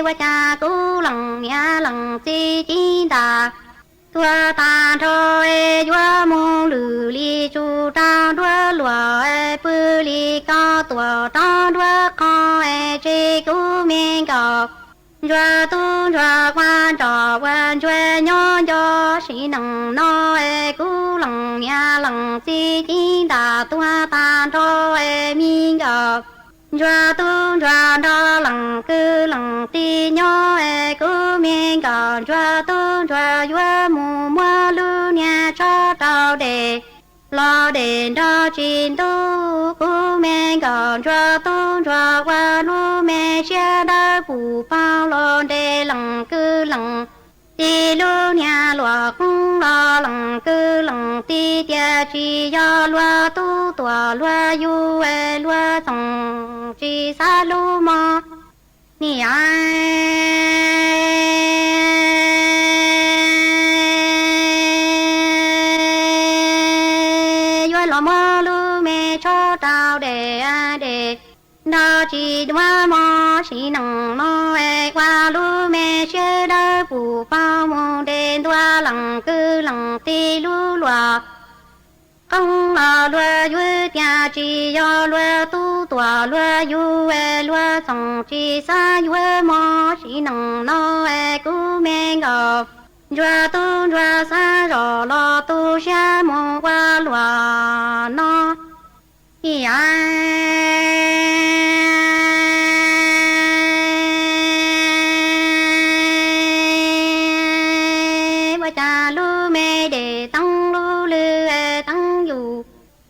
Ua cas kuv lees niam lees txiv ci nta tuag tag nrho, es yuav mus lwm li tsuj rau nruab luam, es pw li ko tuam rau nruab qhov, es tseg kub me nkaus. Ntsuag tub ntsuag ua ntsoj ua ntsuag nyob nco sim nees no, es kuv lees niam lees txiv ci nta tuag tag nrho, es me nkaus. Ntsuag tub ntsuag nrog lees kwv lees tij nyob, es kub me nkaus. Ntsuag tub ntsuag yuav mus muab lub niag tshob rau des los des nrog tsis ntub, kub me nkaus. Ntsuag tub ntsuag ua lub me siab dawb pus paug los nres lees kwv lees tij lub niag luam qoob los lees kwv lees tij tias tsis yog luag tub tuam luag yug, es luag txoos tsis xav lub mos. Niam, yuav los muab lub me tshob rau des des nrao tsis duav mos, sim neej no es ua lub me siab dawb pum pau mus de ntua leej kwv leej tij lub luag. Qoob los luag yuav tiag, tsis yog luag tub tuam luag yug es luag txoom tsis xav yuav mos, sim neej no es kuv me nkauj ntsuag tub ntsuag xav zoj los tu siab mus ua luag no. Ib yam ua cas lub me dej teeb lub lw es teeb yus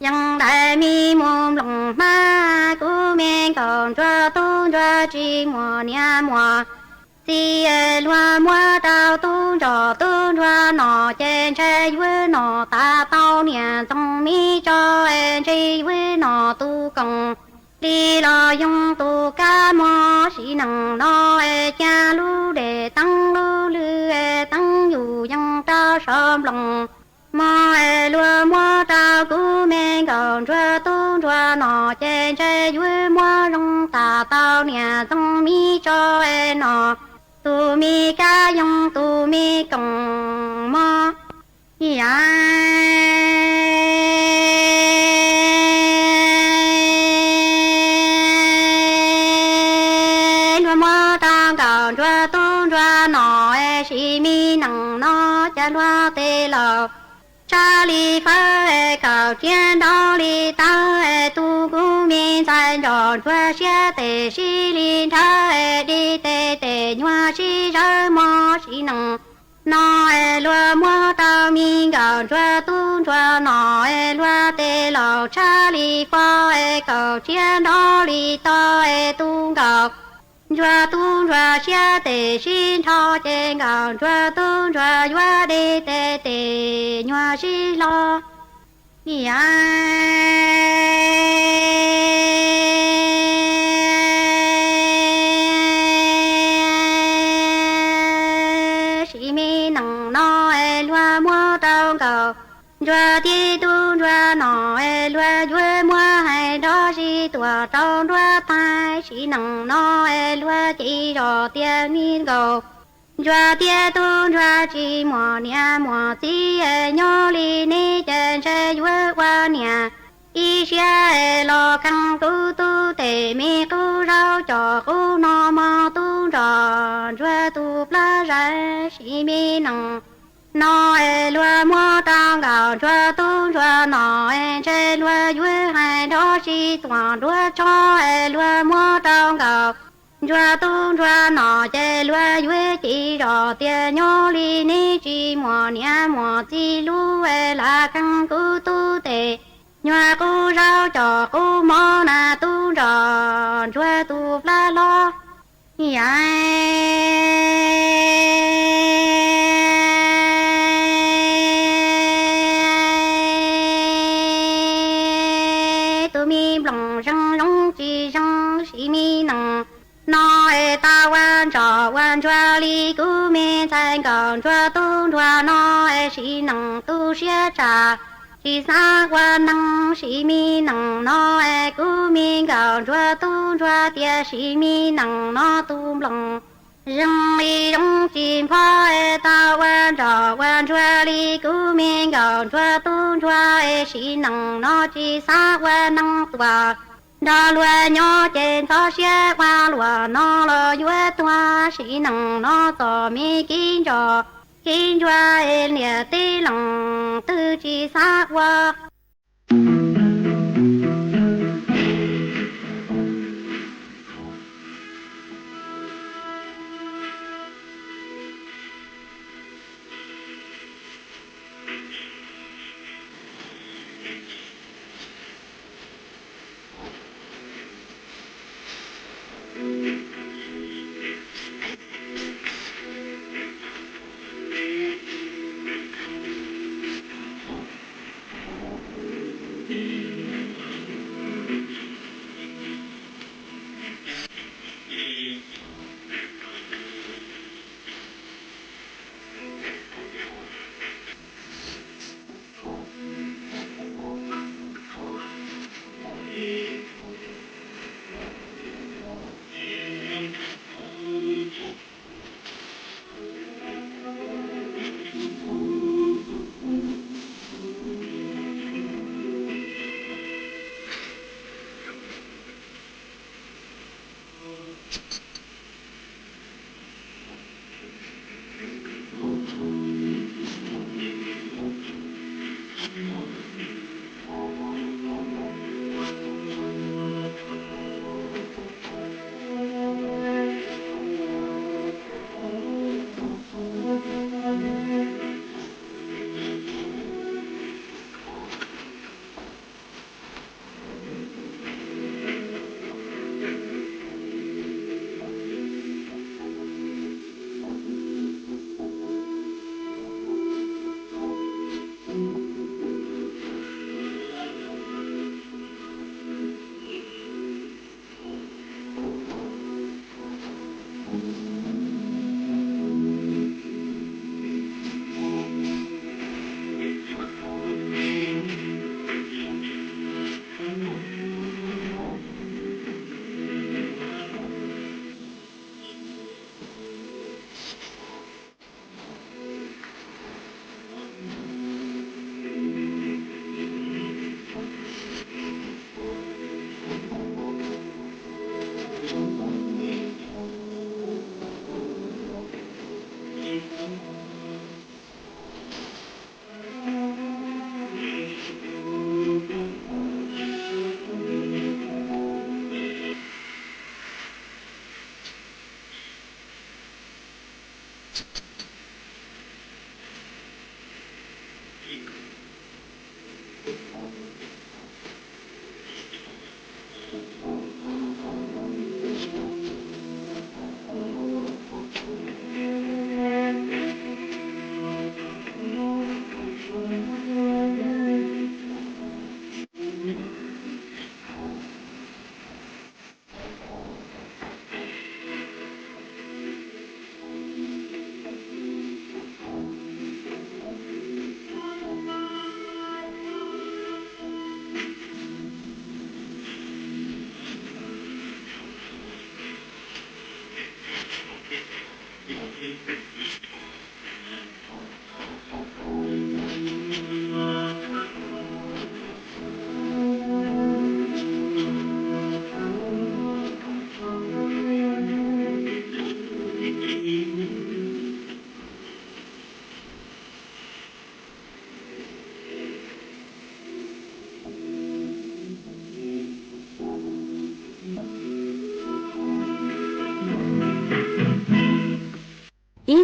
yeej ntais mi mus nploos hmab, kuv me nkauj ntsuag tub ntsuag tsis muaj niam muaj txiv es luag muab rau tub ntsuag tub ntsuag nom ces ntshe yuav nom tas tau niam ntxoov mi tso es ntshe yuav nom tus koom li los yoo tus kab mos, sim neej no es cas lub dej teeb lub lw es teeb yus yeej rau saum nploos mos es luag muab rau kuv me nkauj ntsuag tub ntsuag nom ces ntshe yuav muab zoo tas tau niam ntxoov mi tso es nom tus me kab yoo tus me koom mos. Ib yam luag muab rau nkauj ntsuag tub ntsuag nom es sim mi neej no cas luag tes laus tshaj li fawb es kaum tshiab nrov li tawg es tu kuv me ntxhais ntsoj ntsuag siab tes sib li nrhawv es di tes tes nyuag sib zawv mos, sim neej no es luag muab rau me nkauj ntsuag tub ntsuag nom es luag tes laus tshaj li fo es kaum tshiab nrov li to es tu nkauj ntsuag tub ntsuag siab tes sib nrho ces nkauj ntsuag tub ntsuag yuav di tes tes nyuag sib hlo. Ib yam sim mi neej no es luag muab rau nkauj ntsuag thiab tub ntsuag nom es luag yuav muab hais nrov sib tuam rau nruab thaim, sim neej no es luag ci zog tias me nkauj ntsuag thiab tub ntsuag tsis muaj niam muaj txiv es nyob li neb ces ntshe yuav ua niam ib siab es los kheej kuv tub tes me qub zaub cov qub no mos, tub ntsuag ntsuag tus plab zais, sim mi neej no es luag muab rau nkauj ntsuag tub ntsuag nom es ntshe luag yuav hais nrov sib tuam nruab tsho es luag muab rau nkauj ntsuag tub ntsuag nom ces luag yuav ci zog tias nyob li neb tsis muaj niam muaj txiv lub es lam kheej kuv tub tes nyuag qub zaub cov qub mos na, tub ntsuag ntsuag tus plab hlob. Ib yam tus me nploos zeeg zoo tsis zoo, sim mi neej no es tau ua ntsoj ua ntsuag li kuv me ntxhais nkauj ntsuag tub ntsuag no es sim neej tu siab tsam tsis xav ua neeg, sim mi neej no es kuv me nkauj ntsuag tub ntsuag tias sim mi neej no tus nploos zeeg li zoo tsis npho es tau ua ntsoj ua ntsuag li kuv me nkauj ntsuag tub ntsuag es sim neej no tsis xav ua neeg tuam nrog luag nyob ces ntxhov siab ua luaj no los yuav tuag, sim neej no txom mi kib ntsoj kib ntsuag es niam tij leej twg tsis xav ua. Ib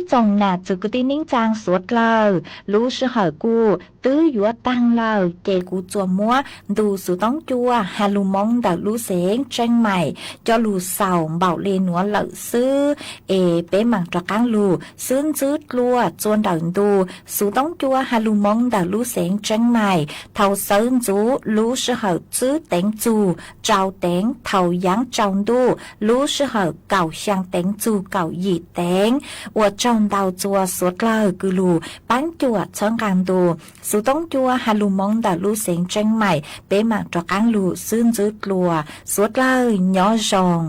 tsoom nam txwv kwv tij neej tsaa suav dlawg, lub sij hawm kuj twb yuav taag lawm, ces kuv tsuas muab ntu xuv toob cua Ha Lu Moov ntawm lub xeev Tsheej Maim coj lug xaus npaum le nuav lawm xwb, es peb maam rov qaab lug xwb ntxwb dlua txuas ntawm ntu xuv toob cua Ha Lu Moov ntawm lub xeev Tsheej Maim thaus xawb ntxuv lub sij hawm tsib teev txug rau teev thaus yaav tsaus ntuj lub sij hawm kaum xyaa teev txug kaum yim teev. Ua tsaug ntau txuas suav dlawg kws lug paab cuam txhawb nqaa ntu xuv toob cua Ha Lu Moov ntawm lub xeev Tsheej Maim, peb maam rov qaab lug xwb ntxwb dlua, suav dlawg nyob zoo.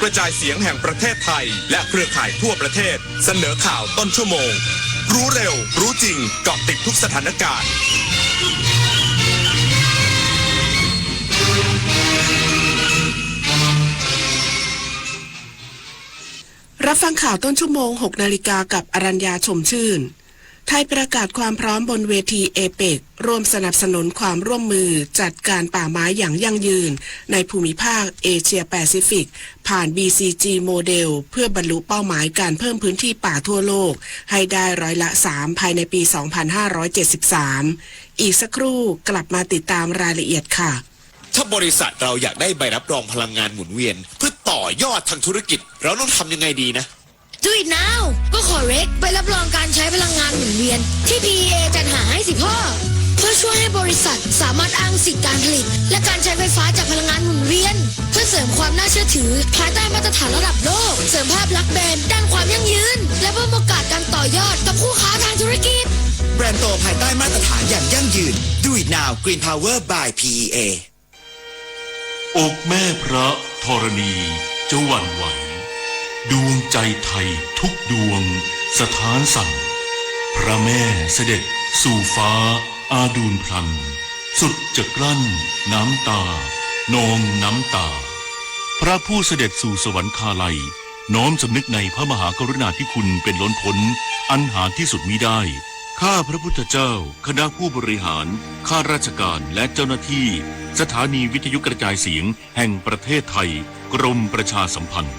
กระจายเสียงแห่งประเทศไทย และเครือข่ายทั่วประเทศ เสนอข่าวต้นชั่วโมง รู้เร็ว รู้จริง เกาะติดทุกสถานการณ์ รับฟังข่าวต้นชั่วโมง หกนาฬิกา กับอรัญญา ชมชื่น ไทยประกาศความพร้อมบนเวทีเอเปก ร่วมสนับสนุนความร่วมมือจัดการป่าไม้อย่างยั่งยืนในภูมิภาคเอเชียแปซิฟิก ผ่าน บีซีจี โมเดล เพื่อบรรลุเป้าหมายการเพิ่มพื้นที่ป่าทั่วโลกให้ได้ร้อยละสาม ภายในปี สองพันห้าร้อยเจ็ดสิบสาม อีกสักครู่กลับมาติดตามรายละเอียดค่ะ ถ้าบริษัทเราอยากได้ใบรับรองพลังงานหมุนเวียน เพื่อต่อยอดทางธุรกิจ เราต้องทำยังไงดีนะ Do it now ก็ขอเรคใบรับรองการใช้พลังงานหมุนเวียน ที่ พีอีเอ จัดหาให้สิพ่อ เพื่อช่วยให้บริษัทสามารถอ้างสิทธิ์การผลิต และการใช้ไฟฟ้าจากพลังงานหมุนเวียน เพื่อเสริมความน่าเชื่อถือ ภายใต้มาตรฐานระดับโลก เสริมภาพลักษณ์แบรนด์ด้านความยั่งยืน และเพิ่มโอกาสการต่อยอดกับคู่ค้าทางธุรกิจ แบรนด์โตภายใต้มาตรฐานอย่างยั่งยืน Do it now Green Power by พีอีเอ อกแม่พระธรณีจะหวั่นไหว ดวงใจไทยทุกดวงสถานสั่น พระแม่เสด็จสู่ฟ้าอาดูลพลัน สุดจะกลั้นน้ำตา นองน้ำตา พระผู้เสด็จสู่สวรรคาลัย น้อมสำนึกในพระมหากรุณาธิคุณเป็นล้นพ้น อันหาที่สุดมิได้ ข้าพระพุทธเจ้า คณะผู้บริหาร ข้าราชการ และเจ้าหน้าที่ สถานีวิทยุกระจายเสียงแห่งประเทศไทย กรมประชาสัมพันธ์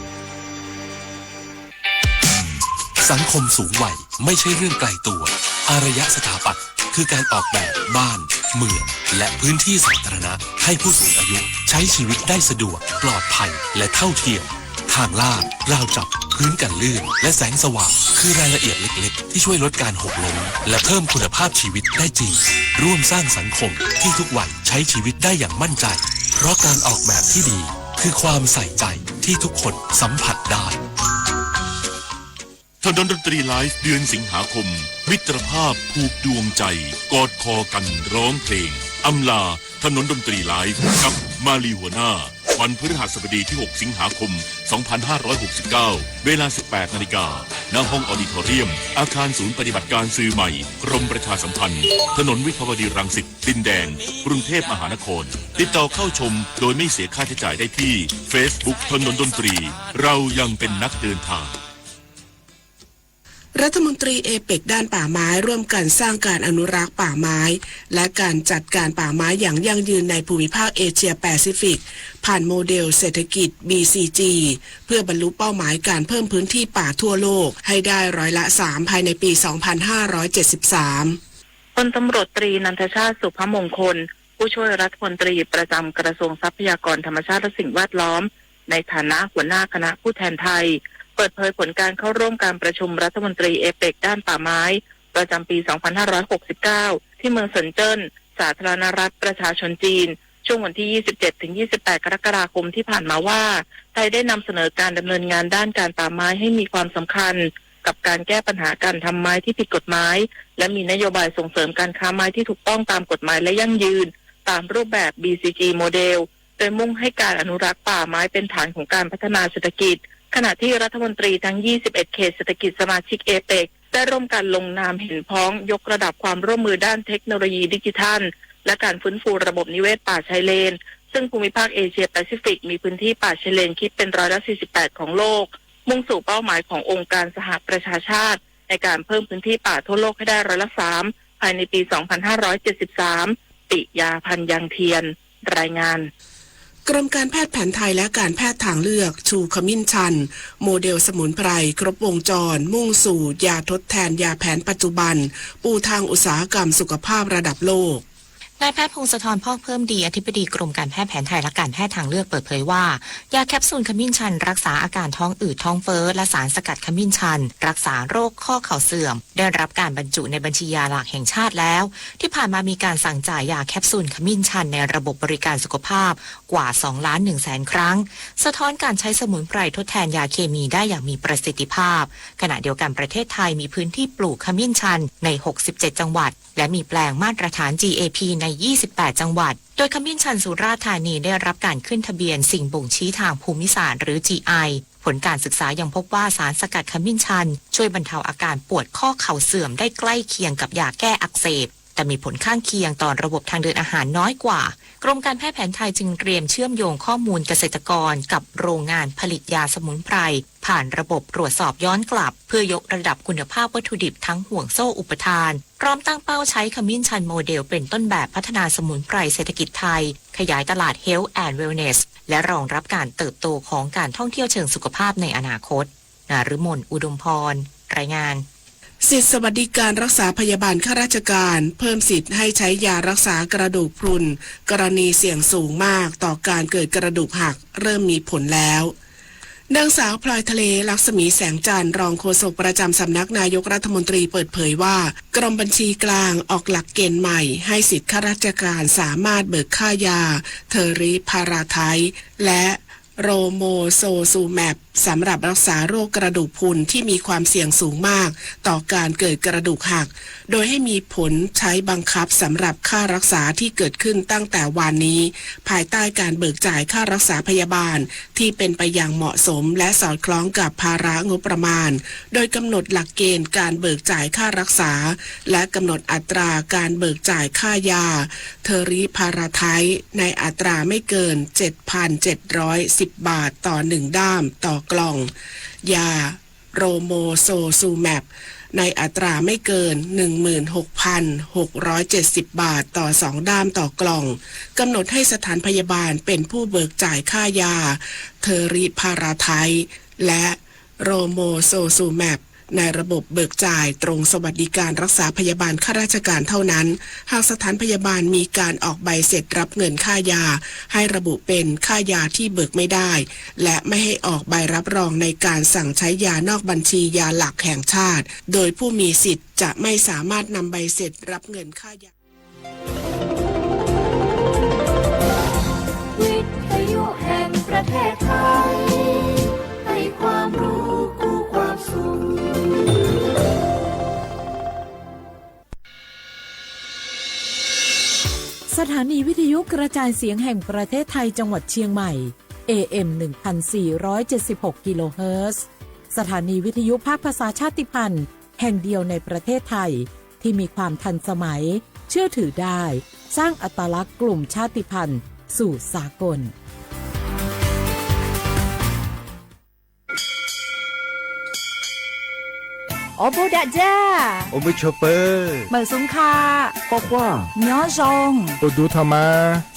สังคมสูงวัยไม่ใช่เรื่องไกลตัว อารยสถาปัตย์คือการออกแบบบ้าน เมือง และพื้นที่สาธารณะ ให้ผู้สูงอายุใช้ชีวิตได้สะดวก ปลอดภัย และเท่าเทียม ทางลาด ราวจับ พื้นกันลื่น และแสงสว่าง คือรายละเอียดเล็กๆ ที่ช่วยลดการหกล้ม และเพิ่มคุณภาพชีวิตได้จริง ร่วมสร้างสังคมที่ทุกวัยใช้ชีวิตได้อย่างมั่นใจ เพราะการออกแบบที่ดี คือความใส่ใจที่ทุกคนสัมผัสได้ ถนนดนตรีไลฟ์ เดือนสิงหาคม มิตรภาพผูกดวงใจ กอดคอกันร้องเพลง อำลาถนนดนตรีไลฟ์ กับมาลีหัวหน้า วันพฤหัสบดีที่ หก สิงหาคม สองพันห้าร้อยหกสิบเก้า เวลา สิบแปดนาฬิกา ณ ห้องออดิทอเรียม อาคารศูนย์ปฏิบัติการสื่อใหม่ กรมประชาสัมพันธ์ ถนนวิภาวดีรังสิต ดินแดง กรุงเทพมหานคร ติดต่อเข้าชมโดยไม่เสียค่าใช้จ่ายได้ที่ เฟซบุ๊ก ถนนดนตรี เรายังเป็นนักเดินทาง รัฐมนตรีเอเปกด้านป่าไม้ร่วมกันสร้างการอนุรักษ์ป่าไม้ และการจัดการป่าไม้อย่างยั่งยืนในภูมิภาคเอเชียแปซิฟิก ผ่านโมเดลเศรษฐกิจ บีซีจี เพื่อบรรลุเป้าหมายการเพิ่มพื้นที่ป่าทั่วโลกให้ได้ร้อยละสาม ภายในปี สองพันห้าร้อยเจ็ดสิบสาม พลตำรวจตรีนันทชาติ สุภมงคล ผู้ช่วยรัฐมนตรีประจำกระทรวงทรัพยากรธรรมชาติและสิ่งแวดล้อม ในฐานะหัวหน้าคณะผู้แทนไทย เปิดเผยผลการเข้าร่วมการประชุมรัฐมนตรีเอเปกด้านป่าไม้ ประจำปี สองพันห้าร้อยหกสิบเก้า ที่เมืองเซินเจิ้น สาธารณรัฐประชาชนจีน ช่วงวันที่ ยี่สิบเจ็ดถึงยี่สิบแปด กรกฎาคมที่ผ่านมาว่า ไทยได้นำเสนอการดำเนินงานด้านการป่าไม้ให้มีความสำคัญ กับการแก้ปัญหาการทำไม้ที่ผิดกฎหมาย และมีนโยบายส่งเสริมการค้าไม้ที่ถูกต้องตามกฎหมายและยั่งยืน ตามรูปแบบ บีซีจี โมเดล โดยมุ่งให้การอนุรักษ์ป่าไม้เป็นฐานของการพัฒนาเศรษฐกิจ ขณะที่รัฐมนตรีทั้ง ยี่สิบเอ็ด เขตเศรษฐกิจสมาชิกเอเปก ได้ร่วมกันลงนามเห็นพ้องยกระดับความร่วมมือด้านเทคโนโลยีดิจิทัล และการฟื้นฟูระบบนิเวศป่าชายเลน ซึ่งภูมิภาคเอเชียแปซิฟิกมีพื้นที่ป่าชายเลนคิดเป็นร้อยละสี่สิบแปดของโลก มุ่งสู่เป้าหมายขององค์การสหประชาชาติ ในการเพิ่มพื้นที่ป่าทั่วโลกให้ได้ร้อยละสาม ภายในปี สองพันห้าร้อยเจ็ดสิบสาม ปิยา พันยังเทียน รายงาน กรมการแพทย์แผนไทยและการแพทย์ทางเลือก ชูขมิ้นชัน โมเดลสมุนไพรครบวงจร มุ่งสู่ยาทดแทนยาแผนปัจจุบัน ปูทางอุตสาหกรรมสุขภาพระดับโลก นายแพทย์พงศธร พอกเพิ่มดี อธิบดีกรมการแพทย์แผนไทยและการแพทย์ทางเลือกเปิดเผยว่า ยาแคปซูลขมิ้นชันรักษาอาการท้องอืดท้องเฟ้อ และสารสกัดขมิ้นชัน รักษาโรคข้อเข่าเสื่อม ได้รับการบรรจุในบัญชียาหลักแห่งชาติแล้ว ที่ผ่านมามีการสั่งจ่ายยาแคปซูลขมิ้นชันในระบบบริการสุขภาพกว่า สองล้านหนึ่งแสนครั้ง สะท้อนการใช้สมุนไพรทดแทนยาเคมีได้อย่างมีประสิทธิภาพ ขณะเดียวกันประเทศไทยมีพื้นที่ปลูกขมิ้นชันใน หกสิบเจ็ดจังหวัด และมีแปลงมาตรฐาน จีเอพี ใน ยี่สิบแปดจังหวัด โดยขมิ้นชันสุราษฎร์ธานีได้รับการขึ้นทะเบียนสิ่งบ่งชี้ทางภูมิศาสตร์หรือ จี ไอ ผลการศึกษายังพบว่าสารสกัดขมิ้นชันช่วยบรรเทาอาการปวดข้อเข่าเสื่อมได้ใกล้เคียงกับยาแก้อักเสบ แต่มีผลข้างเคียงต่อระบบทางเดินอาหารน้อยกว่า กรมการแพทย์แผนไทยจึงเตรียมเชื่อมโยงข้อมูลเกษตรกรกับโรงงานผลิตยาสมุนไพร ผ่านระบบตรวจสอบย้อนกลับ เพื่อยกระดับคุณภาพวัตถุดิบทั้งห่วงโซ่อุปทาน พร้อมตั้งเป้าใช้ขมิ้นชันโมเดลเป็นต้นแบบพัฒนาสมุนไพรเศรษฐกิจไทย ขยายตลาด Health and Wellness และรองรับการเติบโตของการท่องเที่ยวเชิงสุขภาพในอนาคต นฤมล อุดมพร รายงาน สิทธิสวัสดิการรักษาพยาบาลข้าราชการ เพิ่มสิทธิ์ให้ใช้ยารักษากระดูกพรุน กรณีเสี่ยงสูงมากต่อการเกิดกระดูกหัก เริ่มมีผลแล้ว นางสาวพลอยทะเล ลักษมีแสงจันทร์ รองโฆษกประจำสำนักนายกรัฐมนตรีเปิดเผยว่า กรมบัญชีกลางออกหลักเกณฑ์ใหม่ให้สิทธิ์ข้าราชการสามารถเบิกค่ายา เทอริพาราไทด์ และ โรโมโซซูแมป สำหรับรักษาโรคกระดูกพรุนที่มีความเสี่ยงสูงมากต่อการเกิดกระดูกหัก โดยให้มีผลใช้บังคับสำหรับค่ารักษาที่เกิดขึ้นตั้งแต่วานนี้ ภายใต้การเบิกจ่ายค่ารักษาพยาบาลที่เป็นไปอย่างเหมาะสมและสอดคล้องกับภาระงบประมาณ โดยกำหนดหลักเกณฑ์การเบิกจ่ายค่ารักษา และกำหนดอัตราการเบิกจ่ายค่ายา เทอริพาราไทด์ ในอัตราไม่เกิน เจ็ดพันเจ็ดร้อยสิบ บาทต่อหนึ่งด้ามต่อกล่อง ยาโรโมโซซูแมป ในอัตราไม่เกิน หนึ่งหมื่นหกพันหกร้อยเจ็ดสิบ บาทต่อสองด้ามต่อกล่อง กำหนดให้สถานพยาบาลเป็นผู้เบิกจ่ายค่ายา เทอริพาราไทด์ และ โรโมโซซูแมป ในระบบเบิกจ่ายตรงสวัสดิการรักษาพยาบาลข้าราชการเท่านั้น หากสถานพยาบาลมีการออกใบเสร็จรับเงินค่ายา ให้ระบุเป็นค่ายาที่เบิกไม่ได้ และไม่ให้ออกใบรับรองในการสั่งใช้ยานอกบัญชียาหลักแห่งชาติ โดยผู้มีสิทธิ์จะไม่สามารถนำใบเสร็จรับเงินค่ายา วิทยุแห่งประเทศไทย ให้ความรู้คู่ความสุข สถานีวิทยุกระจายเสียงแห่งประเทศไทยจังหวัดเชียงใหม่ เอ เอ็ม หนึ่งพันสี่ร้อยเจ็ดสิบหก กิโลเฮิรตซ์ สถานีวิทยุภาคภาษาชาติพันธุ์ แห่งเดียวในประเทศไทย ที่มีความทันสมัย เชื่อถือได้ สร้างอัตลักษณ์กลุ่มชาติพันธุ์สู่สากล โอโบดะจ้า โอโบโชเปอร์ เหมิงสุงค่ะ คว้าคว้า เมียวซง โอดูธรรมา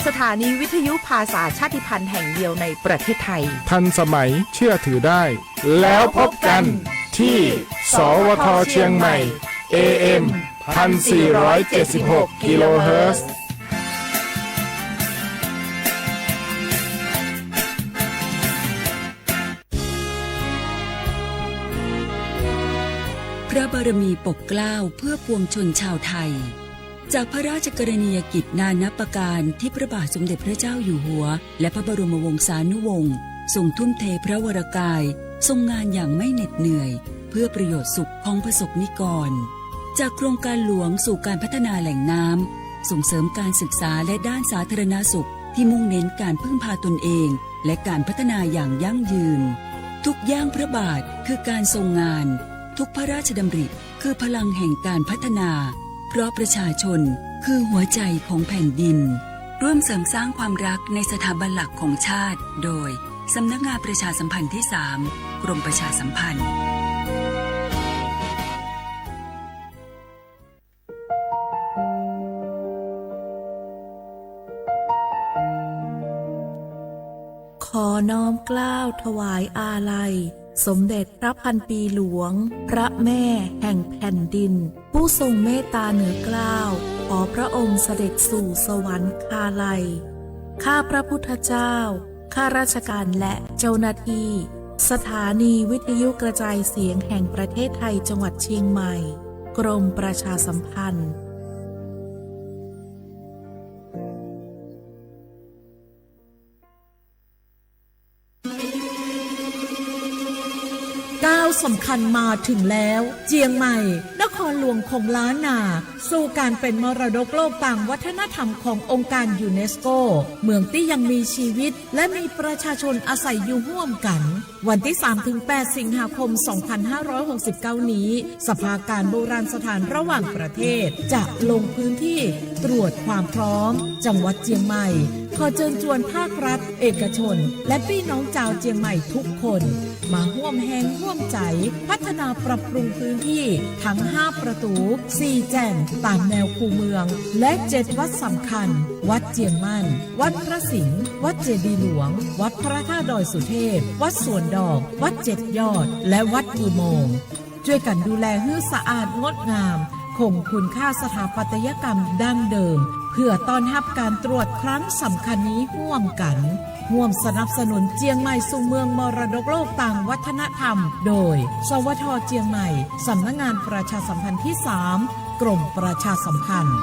สถานีวิทยุภาษาชาติพันธุ์แห่งเดียวในประเทศไทย ทันสมัย เชื่อถือได้ แล้วพบกันที่ สวท เชียงใหม่ เอ เอ็ม พันสี่ร้อยเจ็ดสิบหก กิโลเฮิรตซ์ พระบารมีปกเกล้าเพื่อปวงชนชาวไทย จากพระราชกรณียกิจนานับประการที่พระบาทสมเด็จพระเจ้าอยู่หัว และพระบรมวงศานุวงศ์ทรงทุ่มเทพระวรกาย ทรงงานอย่างไม่เหน็ดเหนื่อย เพื่อประโยชน์สุขของพระสงฆ์นิกร จากโครงการหลวงสู่การพัฒนาแหล่งน้ำ ส่งเสริมการศึกษาและด้านสาธารณสุขที่มุ่งเน้นการพึ่งพาตนเอง และการพัฒนาอย่างยั่งยืน ทุกย่างพระบาทคือการทรงงาน ทุกพระราชดำริคือพลังแห่งการพัฒนา เพราะประชาชนคือหัวใจของแผ่นดิน ร่วมเสริมสร้างความรักในสถาบันหลักของชาติ โดยสำนักงานประชาสัมพันธ์ที่สาม กรมประชาสัมพันธ์ ขอน้อมเกล้าถวายอาลัย สมเด็จพระพันปีหลวง พระแม่แห่งแผ่นดิน ผู้ทรงเมตตาเหนือเกล้า ขอพระองค์เสด็จสู่สวรรคาลัย ข้าพระพุทธเจ้า ข้าราชการและเจ้าหน้าที่ สถานีวิทยุกระจายเสียงแห่งประเทศไทยจังหวัดเชียงใหม่ กรมประชาสัมพันธ์ ก้าวสำคัญมาถึงแล้ว เจียงใหม่ น นครหลวงของล้านนา สู่ก๋านเป๋นมรดกโลกตางวัฒนธรรมขององค์ก๋านยูเนสโก เมืองตี้ยังมีจีวิต และมีประชาชนอาศัยอยู่ฮ่วมกั๋น วันตี้สามถึงแปดสิงหาคมสองพันห้าร้อยหกสิบเก้านี้ สภาก๋านโบราณสถานระหว่างประเทศจะลงพื้นที่ตรวจความพร้อม จังหวัดเจียงใหม่ ขอเจิญจวนภาครัฐ เอกชน และปี้น้องจาวเจียงใหม่ทุกคน มาฮ่วมแฮงฮ่วมใจ๋พัฒนาปรับปรุงพื้นที่ตึงห้าประตู๋ สี่แจ่งต๋ามแนวคูเมือง และเจ็ดวัดสำคัญ วัดเจียงมั่น วัดพระสิงห์ วัดเจดีย์หลวง วัดพระธาตุดอยสุเทพ วัดสวนดอก วัดเจ็ดยอด และวัดอุโมงค์ จ้วยกั๋นดูแลหื้อสะอาดงดงาม คงคุณค่าสถาปัตยกรรมดั้งเดิม เพื่อต้อนรับก๋านตรวจครั้งสำคัญนี้ฮ่วมกั๋น ฮ่วมสนับสนุนเจียงใหม่สู่เมืองมรดกโลกตางวัฒนธรรม โดย สวท เจียงใหม่ สำนักงานประชาสัมพันธ์ที่สาม กรมประชาสัมพันธ์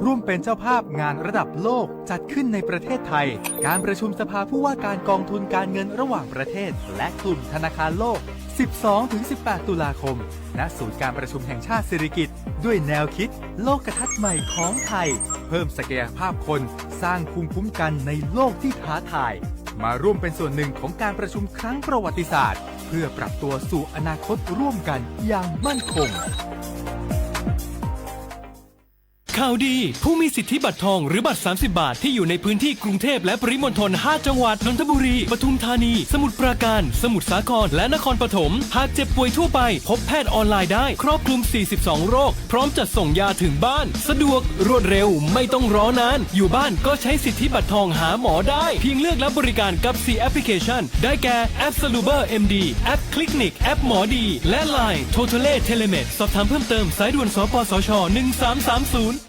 ร่วมเป๋นเจ้าภาพงานระดับโลกจัดขึ้นในประเทศไทย การประชุมสภาผู้ว่าการกองทุนการเงินระหว่างประเทศ และกลุ่มธนาคารโลก สิบสองถึงสิบแปดตุลาคม ณ ศูนย์การประชุมแห่งชาติสิริกิติ์ ด้วยแนวคิดโลกทัศน์ใหม่ของไทย เพิ่มศักยภาพคน สร้างภูมิคุ้มกันในโลกที่ท้าทาย มาร่วมเป็นส่วนหนึ่งของการประชุมครั้งประวัติศาสตร์ เพื่อปรับตัวสู่อนาคตร่วมกันอย่างมั่นคง ข่าวดี ผู้มีสิทธิบัตรทองหรือบัตรสามสิบบาท ที่อยู่ในพื้นที่กรุงเทพและปริมณฑลห้าจังหวัด นนทบุรี ปทุมธานี สมุทรปราการ สมุทรสาคร และนครปฐม หากเจ็บป่วยทั่วไป พบแพทย์ออนไลน์ได้ ครอบคลุมสี่สิบสองโรค พร้อมจัดส่งยาถึงบ้าน สะดวก รวดเร็ว ไม่ต้องรอนาน อยู่บ้านก็ใช้สิทธิบัตรทองหาหมอได้ เพียงเลือกรับบริการกับ สี่แอปพลิเคชัน ได้แก่ แอป Saluber เอ็ม ดี แอป Clinic แอปหมอดี และ ไลน์ Totale Telemed สอบถามเพิ่มเติม สายด่วน สปสช หนึ่งสามสามศูนย์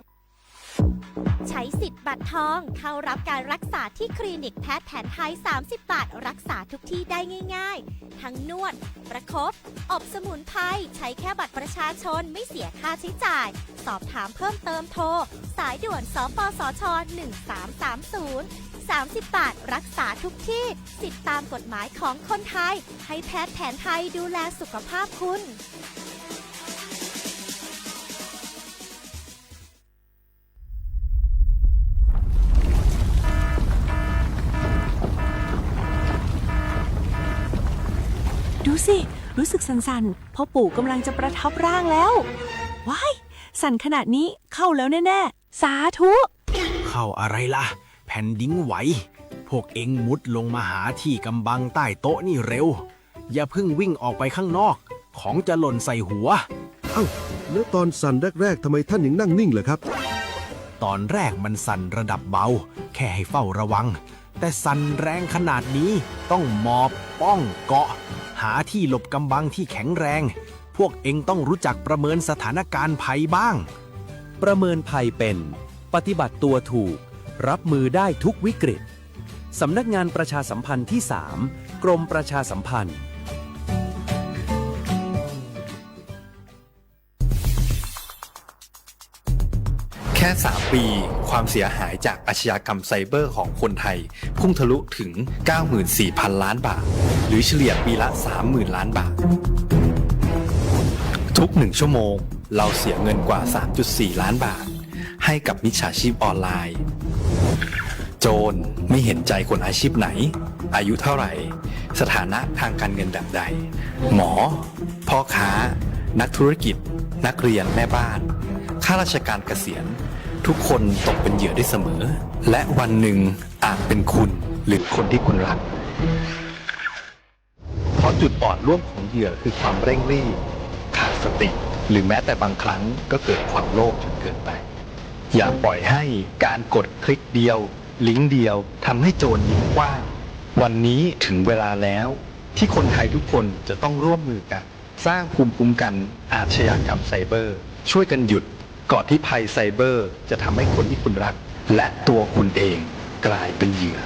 ใช้สิทธิ์บัตรทองเข้ารับการรักษาที่คลินิกแพทย์แผนไทย สามสิบบาท รักษาทุกที่ได้ง่ายๆ ทั้งนวด ประคบ อบสมุนไพร ใช้แค่บัตรประชาชน ไม่เสียค่าใช้จ่าย สอบถามเพิ่มเติมโทร สายด่วน สปสช หนึ่งสามสามศูนย์ สามสิบบาท รักษาทุกที่ สิทธิ์ตามกฎหมายของคนไทย ให้แพทย์แผนไทยดูแลสุขภาพคุณ ดูสิ รู้สึกสั่นๆ พ่อปู่กำลังจะประทับร่างแล้ว ว้าย สั่นขนาดนี้เข้าแล้วแน่ๆ สาธุ เข้าอะไรล่ะ แผ่นดินไหว พวกเอ็งมุดลงมาหาตี้กำบังใต้โต๊ะนี่เร็ว อย่าเพิ่งวิ่งออกไปข้างนอก ของจะหล่นใส่หัว เอ้า แล้วตอนสั่นแรกๆ ทำไมท่านยังนั่งนิ่งล่ะครับ ตอนแรกมันสั่นระดับเบา แค่ให้เฝ้าระวัง แต่สั่นแรงขนาดนี้ต้องหมอบป้องเกาะ หาที่หลบกำบังที่แข็งแรง พวกเอ็งต้องรู้จักประเมินสถานการณ์ภัยบ้าง ประเมินภัยเป็น ปฏิบัติตัวถูก รับมือได้ทุกวิกฤต สำนักงานประชาสัมพันธ์ที่สาม กรมประชาสัมพันธ์ แค่สามปี ความเสียหายจากอาชญากรรมไซเบอร์ของคนไทย พุ่งทะลุถึง เก้าหมื่นสี่พันล้านบาท หรือเฉลี่ยปีละ สามหมื่นล้านบาท ทุกหนึ่งชั่วโมง เราเสียเงินกว่า สามจุดสี่ล้านบาท ให้กับมิจฉาชีพออนไลน์ โจรไม่เห็นใจคนอาชีพไหน อายุเท่าไหร่ สถานะทางการเงินแบบใด หมอ พ่อค้า นักธุรกิจ นักเรียน แม่บ้าน ข้าราชการเกษียณ ทุกคนตกเป็นเหยื่อได้เสมอ และวันหนึ่งอาจเป็นคุณ หรือคนที่คุณรัก เพราะจุดอ่อนร่วมของเหยื่อคือความเร่งรีบ ขาดสติ หรือแม้แต่บางครั้งก็เกิดความโลภจนเกินไป อย่าปล่อยให้การกดคลิกเดียว ลิงก์เดียว ทำให้โจรยิงกว้าง วันนี้ถึงเวลาแล้ว ที่คนไทยทุกคนจะต้องร่วมมือกัน สร้างภูมิคุ้มกันอาชญากรรมไซเบอร์ ช่วยกันหยุด ก่อนที่ภัยไซเบอร์จะทำให้คนที่คุณรัก และตัวคุณเองกลายเป็นเหยื่อ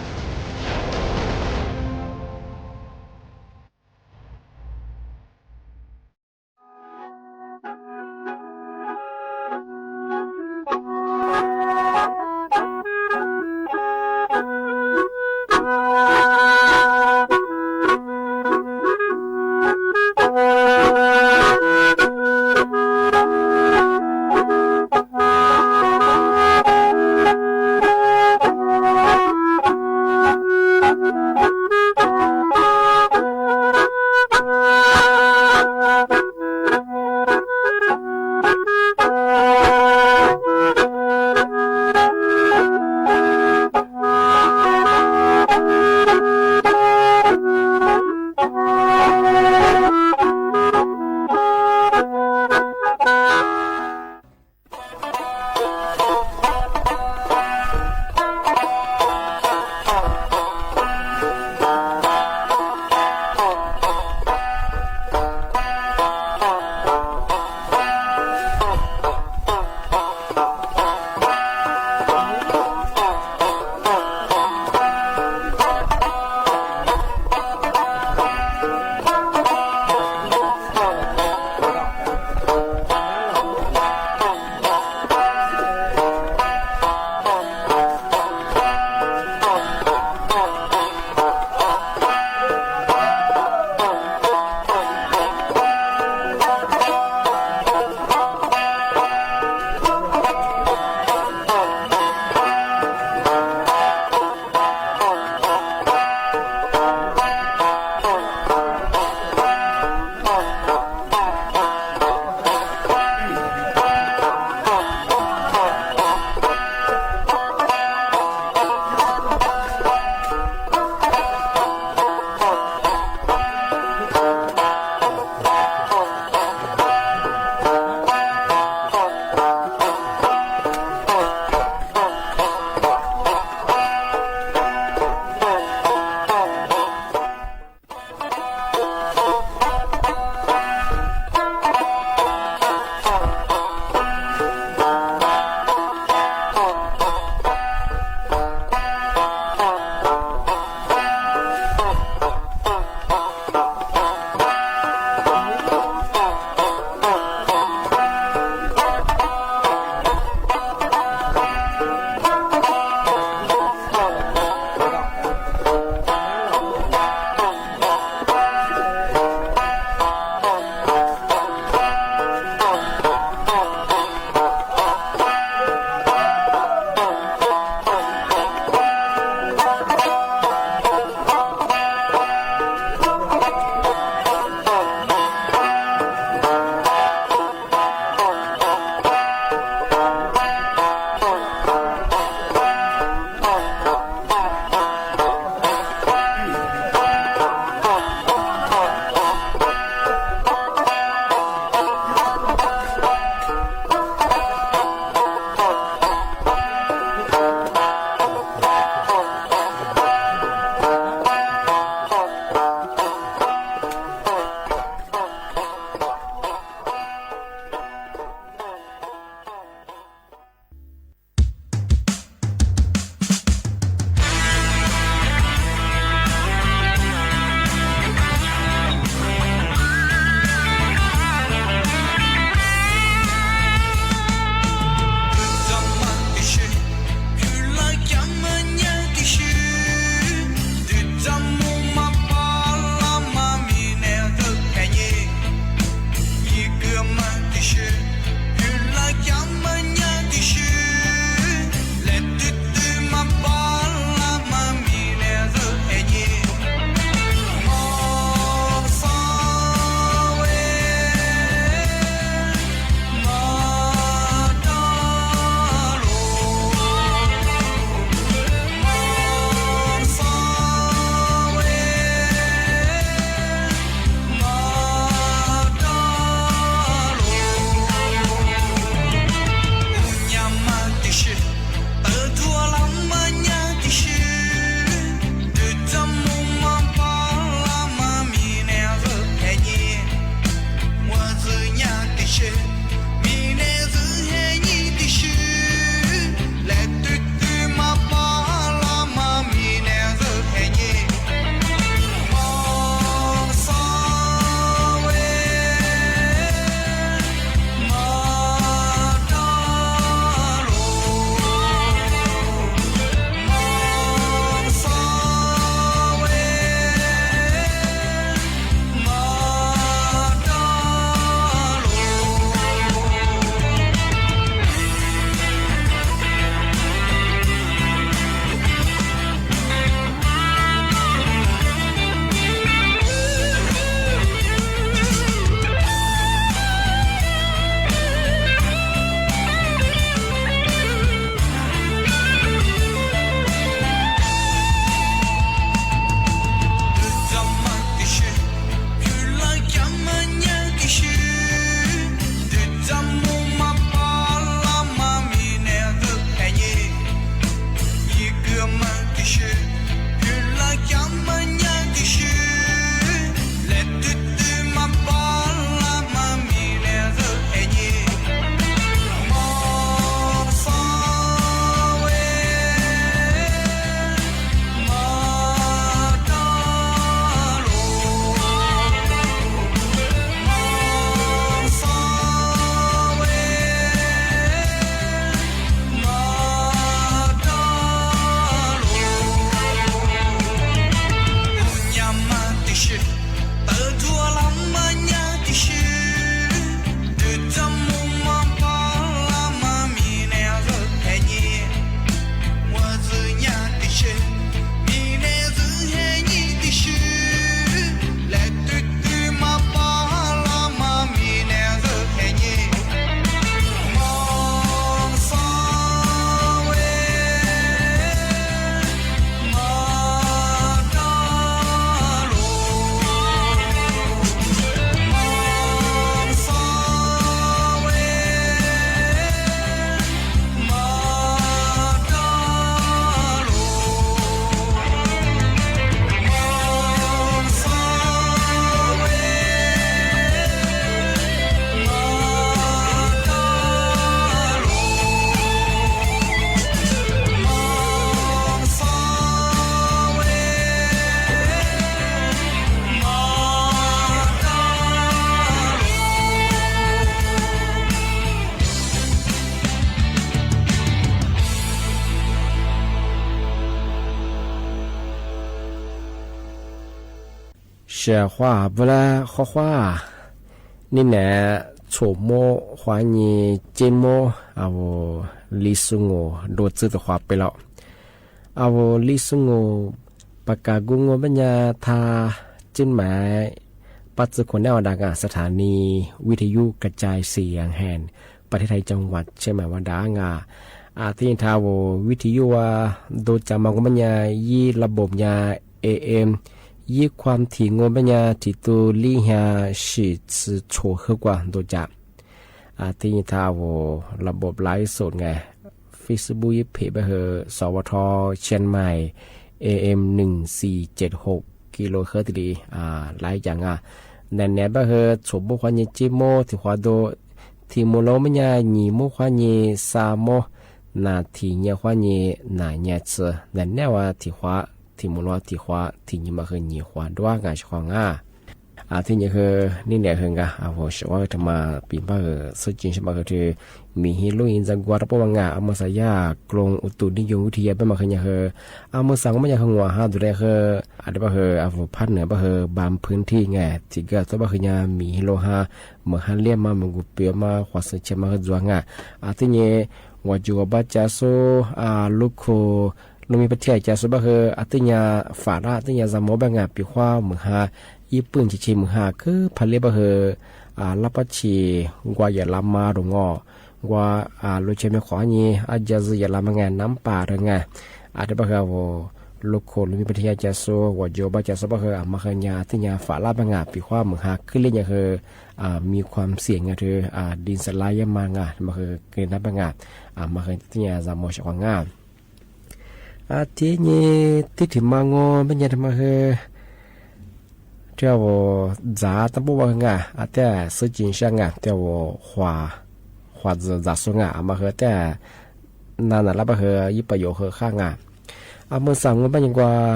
စဲး ခွါ ဘိလႃး ခွါ ခွါ န့ၣ် နၢ် သိုၣ်မူ ခွါညိ စ့မူ အဝ် လီႇသူၣ်ငူၣ် ဒိၣ်စုတီႈခွါပႅတ်ႈလီၤ အဝ် လီႇသူၣ်ငူၣ် ပၢၵ်ႇၵႃႇၵူၼ်းငူဝ်ႈ ပၺ်ႇၺႃႇ ထႃႈ ၸိုင်ႈမႂ်ႇ ပၢတ်ႉၸုၵ်ႈၶူၼ်ၼႆႉ ဝႃႈတၢင်းၵၢၼ် สถานีวิทยุกระจายเสียงแห่งประเทศไทยจังหวัดเชียงใหม่ ဝႃႈတၢင်းၵၢၼ် ဢႃႇ ထီႇယိၼ်းထႃႇဝူဝ်ႇ ဝီႇထီႇယူႇဝႃႈ တူဝ်ၸၢင်ႈမႃးၵူၺ်း ပၺ်ႇၺႃႇ ဢေႇဢႅမ်ႇ ယိုဝ်းၶွမ်ႇထီႇငူဝ်ႈ ပၺ်ႇၺႃႇ ထီႇတူဝ်ႈလီႁႃႈ သီႇသိုဝ်ႇ ၶိုၵ်ႉၵႂႃႇ တူဝ်ၸၢင်ႈ ဢႃႇ ထီႇယိၼ်းထႃႇဝူဝ်ႇ ระบบไลฟ์สด ၼႆႉ Facebook ယိပ်းၽဵတ်ႉ ပႃးႁိုဝ် สวท เชียงใหม่ เอเอ็ม หนึ่งสี่เจ็ดหก กิโลเฮิรตซ์ တီႈ ဢႃႇ ไลฟ์ၸၢင်ႈဢႃႇ ၼႆႉၼႆႉ ပႃးႁိုဝ် သိုၣ်မူ ခွါညိ စ့မူ ထီႇၶႂႃတူဝ်ႈ ထီႇမူဝ်ႇလူဝ်ႇ ပၺ်ႇၺႃႇ ၺီႇမူ ခွါညိ သႃႇမူ ၼႃႇ ထီႇၺႃႇ ခွါညိ ၼႃႇၺႃႇသိုဝ်ႇ ၼႆႉၼႆႉဝႃႈ ထီႇၶႂႃ ထီႇမူဝ်ႇလူဝ်ႇ ထီႇၶႂႃ ထီႇၺီႇမႃးၶိုၼ်း ၺီႇၶႂႃတူဝ်ႈ ငၢႆႈသေၶွင်ဢႃႇ ဢႃႇ ထီႇၺီႇၶိုၼ်း ၼႆႉၼႆႉၶိုၼ်းၵႃႈ ဢႃႇ ၽူႈသဝ်းဝႃႈ ထမ်ႇမပဵၼ်ပႃးႁိုဝ် သိုဝ်ႈၸိုၼ်ႈသႂ်ႇပႃးႁိုဝ် ထီႇ မီးႁႄႉလူၺ်ႈ ဢိၼ်ႇၸၢမ်ႇၵႂႃႇ တႃႇပေႃးဝႃႈငႃႇ ဢမူႇသႃႇယႃႇ กรมอุตุนิยมวิทยา ပႃးမႃးၶိုၼ်းၺႃးႁိုဝ် ဢမူႇသႃႇ ဢမ်ႇၺႃးႁိုဝ် ငဝ်ႈႁႃႉ တူၺ်းလႄႈႁိုဝ် ဢႃႇ တႃႇပေႃးႁိုဝ် ဢႃႇ ၽၢၼ်ႇၼိူဝ်ပႃးႁိုဝ် บางพื้นที่ ငႃႇ ထီႇၵေႃႈ တႃႇပေႃးႁိုဝ်ၺႃး မီးႁႄႉလူၺ်ႈႁႃႉ မိူဝ်ႈႁႃႉလဵမ်ႈမႃး မိူဝ်ႈၵူႈပီမႃး ၶႂၢင်ႉသိုဝ်ႈသႂ်ႇမႃးႁိုဝ် ၸွင်ႇငႃႇ ဢႃႇ ထီႇၺီႇ ဝႃႈၸူးဝႃႈ ပႃးၸႃႇသူဝ်း ဢႃႇ လုၵ်ႈၶူဝ် လူင်မီးပထဵတ်ႈၸႃႉသူ ပႃးႁိုဝ် ဢတိၺ်ႇၺႃႇ ၾႃႇလႃႉ ဢတိၺ်ႇၺႃႇ ၸႃႉမေႃ ပႃးငႃႇ ပီႈၶႂၢင်ႉ မိူဝ်ႈႁႃႈ ယိပ်းပိုၼ်ႉ ၶျေႇၶျေႇ မိူဝ်ႈႁႃႈ ၶိုဝ်း ၽႃႇလႄႈ ပႃးႁိုဝ် ဢႃႇ လႃႉပႃႉၶျီႇ ၵႂႃႇယႃႇလႃႉမႃး လူင်ငေႃႈ ၵႂႃႇ ဢႃႇ လူၺ်ႈၶျႄႇမႄႈၶေႃးၼႆႉ ဢႃႇ ၸႃႉၸိုဝ်ႈ ယႃႇလႃႉမႃးငႃႇ ၼမ်ႉပႃႇ လူင်ငႃႇ ဢႃႇ တေပႃးႁိုဝ် ဢူဝ်ႈ လုၵ်ႈၶူဝ် လူင်မီးပထဵတ်ႈၸႃႉသူ ဝႃႈၸူး ပႃးၸႃႉသူ ပႃးႁိုဝ် ဢႃႇ မႃးၶိုၼ်ႈၺႃး ဢတိၺ်ႇၺႃႇ ၾႃႇလႃႉ ပႃးငႃႇ ပီႈၶႂၢင်ႉ မိူဝ်ႈႁႃႈ ၶိုဝ်းလဵၼ်ႈၼႆႉ ၶိုဝ်း ဢႃႇ မီးၶႂၢမ်းသဵင်ႈၼႃႇ ၶိုဝ်း ဢႃႇ လိၼ်သလၢႆး ယႃႇမႃးငႃႇ မႃးၶိုၼ်ႈ ၵိုၼ်းၼမ်ႉပႃးငႃႇ ဢႃႇ မႃးၶိုၼ်ႈ ဢတိၺ်ႇၺႃႇ ၸႃႉမေႃ သႂ်ႇၵႂႃႇငႃႇ ဢႃႇ ထီႇၺီႇ တီႈထီႇမႃးငေႃႈ ပဵၼ်ယၢင်ႇၼႆ မႃးၶိုၼ်ႈ တႄႉဝႃႈ ၸႃႉ တႃႇပေႃးဝႃႈငႃႇ ဢႃႇ တႄႉ သိုဝ်ႈၸိုၼ်ႈသႂ်ႇငႃႇ တႄႉဝႃႈ ၶႂႃႇ ၶႂႃႇၸႃႉ ၸႃႉသူငႃႇ ဢႃႇ မႃးၶိုၼ်ႈ တႄႉ ၼၼ်ႉၼႃႇ လႄႈ ပႃးႁိုဝ် ယိပ်းပယူတ်ႇ ၶိုဝ်းၶႃႈငႃႇ ဢႃႇ မိူဝ်ႈသၢင်ႈ မိူဝ်ႈပႆႇယၢင်ႇၵႂႃႇ ဢႃႇ ၸင်ႇဝႃႈ ၽြႃး တႃႇပေႃးဝႃႈႁိုဝ် ၵႂႃႇပေႃး ဢႃႇ ဢဝ်ၶႂၢင်ႉၸႃႉၵိူဝ် ၸႃႉသူငႃႇ ၸႃႉသႂ်ႇလႄႈ ၵႃႈၼႆႉ တေ ၶႂၢင်ႉၸႃႉၵိူဝ် ၸႃႉၶႂၢင်ႉၼႆႉ ၼႃႈသူ ပႆႇယၢင်ႇႁိုဝ် သိုဝ်ႈလီဝႃႈ ၸွတ်ႇငႃႇ ဢႃႇ ထီႇၺီႇ သိုဝ်ႈၶွၼ်ႇလႄႈ မႃးၶိုၼ်ႈယၢင်ႇႁိုဝ် ၺီႇဝႃႈ သိုဝ်ႈၸွတ်ႇပႃးငႃႇ ဢႃႇ တေပႆႇတေယႃႇ ၼၢႆး သူင်ႇသၢၵ်ႈ ပႃးငႃႇ ယိုဝ်းႁိုဝ် รัฐมนตรีว่าการกระทรวงငႃႇ ဢႃႇ สาธารณสุขငႃႇ ပႆႇမႃးယၢင်ႇႁိုဝ် မႃးယိုဝ်းပႃးယၢင်ႇႁိုဝ် ဢႃႇ ဢဝ်ၶႂၢင်ႉၸႃႉၵိူဝ် သႂ်ႇၸႃႉသူ ၶႂႃႇယိပ်းသိပ်းပႅတ်ႇ ၸႃႉသူငႃႇ ၶႂႃႇတႃႇပေႃးမႃးၺႃး ယိပ်းသိပ်းပႅတ်ႇ ၸႃႉသူငေႃႈ ပႆႇယၢင်ႇႁိုဝ် မီးၶႂၢမ်းသဵင်ႈငႃႇ မႃးၶိုၼ်ႈယၢင်ႇ ဢၼ်တရၢႆးယၢင်ႇငႃႇ ၸႃႉသႂ်ႇလႄႈ ပႃးႁိုဝ် ဢႃႇ โรคไข้หูดับငႃႇ ထႅင်ႈၼႃႇ ပေႃးပူၼ်ႉၼႃႇ ၵႃႈလႄႈၼႃႇ ပႆႇသဵင်ႈငႃႇ တီႈၵႃႈတေႃႇပႃးႁိုဝ် တီႈလႄႈ သဵင်ႈမႃးႁိုဝ် ၵႃႈလႄႈငႃႇ ၸႃႉသႂ်ႇလႄႈ ပႆႇယၢင်ႇသေၶွင်ငႃႇ ဢႃႇ တီႈၼႆႈ ၵူႈပီႈၵူႈတႄႉမႃးငေႃႈ ဢဝ်သုၶၽၢပ်ႈမႃးၶႃႈ ၵႃႈလႄႈသေၶွင်ငႃႇ ဢႃႇ တီႈပႆႇယၢင်ႇ ဢဝ်ထိုဝ် ၶႂၢင်ႉၸႃႉၵိူဝ် သႂ်ႇၸႃႉသူ ပႆႇႁိုဝ်ငႃႇ ဢႃႇ မႃးၶိုၼ်ႈယၢင်ႇ တီႈၺႃး ၸႃႉမေႃ ပႆႇငႃႇ ၸႃႉသႂ်ႇလႄႈ ၶိုၼ်ႈယၢင်ႇႁိုဝ် ဢဝ်ၵူႈတီႈၵူႈမဵဝ်းႁိုဝ် ၼႃႈၸႃႉၽႅတ်ႈၸႃႉႁိုဝ် မႃးၶႃႈ ၵႃႈလႄႈငႃႇ ဢႃႇ တီႈၼႆႈႁိုဝ် ဢႃႇ ၶိုၼ်းၸႃႉပႆႇႁိုဝ် ဢဝ်ၼႃႈပေႃး ပူၼ်ႉၼႃႈ ၵႃႈလႄႈငေႃႈ သေႃးသူၸွႆႈႁိုဝ် ပႆႇၸႃႉၵႃႈလႄႈမႃးငႃႇ ဢႃႇ တီႈၼႆႈႁိုဝ် ၸႃႉသႂ်ႇ တႄႉၵေႃႈ တေႃႇပႆႇႁိုဝ် သႂ်ႇၸႃႉၵိူဝ်ၼႃႇငႃႇ ထႅင်ႈမႃးသႂ်ႇယႃႈ ဢႃႇ ၸင်ႇဝႃႈ ၽြႃးသဵင်ႈငႃႇ လၢတ်ႈသူ မႃးႁိုဝ် သဵင်ႈၶွင်ၼႃႇ မႃးၶိုၼ်ႈယၢင်ႇ ၺီႇဝႃႈငႃႇ ဢႃႇ သင်ပေႃးတေသဵင်ႈ ပႆႇႁိုဝ် တေယႃႉ ၶႂၢင်ႉၸႃႉၵိူဝ် တႃႇပေႃးဝႃႈ ၸႃႉသႂ်ႇလႄႈ ၶွင်ၺီႇငေႃႈ ယီႈလူဝ်ႇ တေ ဢႃႇ ထမ်ႇမတီႇ ပႆႇငေႃႈ တေၵိုတ်းလႆႈသဵင်ႈငႃႇ ဢႃႇ တီႈပႆႇႁိုဝ် ဢႃႇ မႃးတီႈလႆႈၵိုတ်းၸဵမ်မႃး သဵင်ႈၶွင်ငႃႇ ဢႃႇ ဝူဝ်ႇ ၸႃႉပႅတ်ႈ တူၺ်းပႅတ်ႈ သဵင်ႈၶွင်ငႃႇ ဢႃႇ လႄႈမႃး ၸႃႉၵႂႃႇ ဢႃႇ လႄႈမႃး တူၺ်းၵႂႃႇ ပႆႇႁိုဝ် ၼႅတ်ႉသိုဝ်ႇ ႁိုဝ် ၽႅဝ်ငေႃႈ ဢႃႇ လႄႈမႃး ၸႃႉၵႂႃႇ တူၺ်းၵႂႃႇ ပႆႇႁိုဝ် ဢႃႇ ၵူႈတီႈၵူႈမဵဝ်း ႁိုဝ် သုၶၽၢပ်ႈ မႃးၶႃႈ ၵႃႈလႄႈငႃႇ ၼႃႈၸႃႉၽႅတ်ႈၸႃႉ ႁိုဝ် ၵႃႈလႄႈၼႃႇငေႃႈ ဢႃႇ တီႈပႆႇႁိုဝ်ငႃႇ ဢႃႇ ဝူဝ်ႇ ဢႃႇ မႃးယိပ်းၶူဝ်ႇ ဢႃႇ သီႇသီႇ မိူဝ်ႈၸႃႉၸႂ်ၸႃႉ ပႆႇႁိုဝ်ငႃႇ ဢႃႇ မႃးႁိုဝ် တူၺ်းလႄႈ သုၶၽၢပ်ႈယႂ်ႇငႃႇ ၸႃႉမႃးႁိုဝ် တူၺ်းၼႆႉ ဢႃႇ လႄႈမႃး ၸႃႉယိပ်းပယူတ်ႇၸွမ်း ဢႃႇ လႄႈမႃး တူၺ်းယိပ်းပယူတ်ႇၸွမ်း ပႆႇႁိုဝ် ၶႂၢင်ႉၸႃႉငေႃႈ ဢႃႇ လႄႈမႃး ၸႃႉၺႃးသႅတ်ႈၸွမ်းတူဝ်ငေႃႈ ပႆႇႁိုဝ် ၶႂၢင်ႉၸႃႉငႃႇ ဢႃႇ လႄႈမႃး ၸႃႉၺႃးယိပ်းပယူတ်ႇမႃးၸွမ်း မႃးၸွမ်း မႃးၸွမ်းၼႆႉၶႃႈ ဝူဝ်ႇလႄႈ ၼႃႈထႃႈမႃးၵိုတ်းလႄႈ ပႆႇႁိုဝ်ငႃႇ မႃးႁိုဝ်ငႃႇ ဢႃႇ ၶိုၼ်းငႃႇ ဢႃႇ မႅတ်ႉသျႅၵ်ႉငႃႇ ဢႃႇ မႃးႁိုဝ် ၸႃႉမေႃသေၶွင်ငႃႇ မႃးႁိုဝ် ယႃႉ ၵႃႇသူဝ်ႇ သႃႇထႃႇၼႃႉသုၵ်ႉ ဝႃႈၼႆလႄႈ ဢႃႇ ၸႅင်ႈတိူၼ်ၽူႈလၢတ်ႈငႃႇ ဢႃႇ မိူဝ်ႈသၢမ် ပႆႇႁိုဝ်ၼေႃႈ ၸင်ႇဝႃႈ ၽြႃး ပႆႇႁိုဝ် တေၶႂၢင်ႉၸႃႉၵိူဝ် ၸႃႉသူ တႃႇပေႃးမႃးငႃႇ ၼႃႈသူ ပႆႇႁိုဝ် ဢႃႇ ၶိုၼ်းယၢမ်ႈယႃႉ ပႆႇငႃႇ သီႇလီႇဝႃႈ မႃးသဵင်ႈငႃႇ တီႈၼႆႈ သဵင်ႈမႃးၶိုၼ်း ယႃႉဝႃႈငႃႇ ဢႃႇ မႃးတီႈလႆႈၵိုတ်းၸဵမ်မႃးသဵင်ႈငႃႇ ၸႃႉ ပႆႇႁိုဝ် ယႃႉၶိုၼ်း ဢႃႇ ၸူဝ်ႈတီႈလႆႈ ဢႃႇ ၶႂၢင်ႉၸႃႉမီးၼႆႉ ယိင်ႈငႃႇ ၸႃႉငႃႇ ၶႂၢင်ႉတႃႇပေႃးမႃးၶႃႈ ၶႂၢင်ႉၸႃႉၵိူဝ် သႂ်ႇၸႃႉ ၶႂၢင်ႉယိပ်းသိပ်းပႅတ်ႇ ၸႃႉ ပႆႇႁိုဝ် ၸႃႉၸႃႉမဵဝ်းၼႆႉငေႃႈ ၵေႃႈၶိုဝ်း ၸႃႉသႂ်ႇလႄႈ ပႆႇႁိုဝ် ယႃႉၶိုၼ်း တႄႉၵေႃႈ တေႃႇပေႃးၼႆ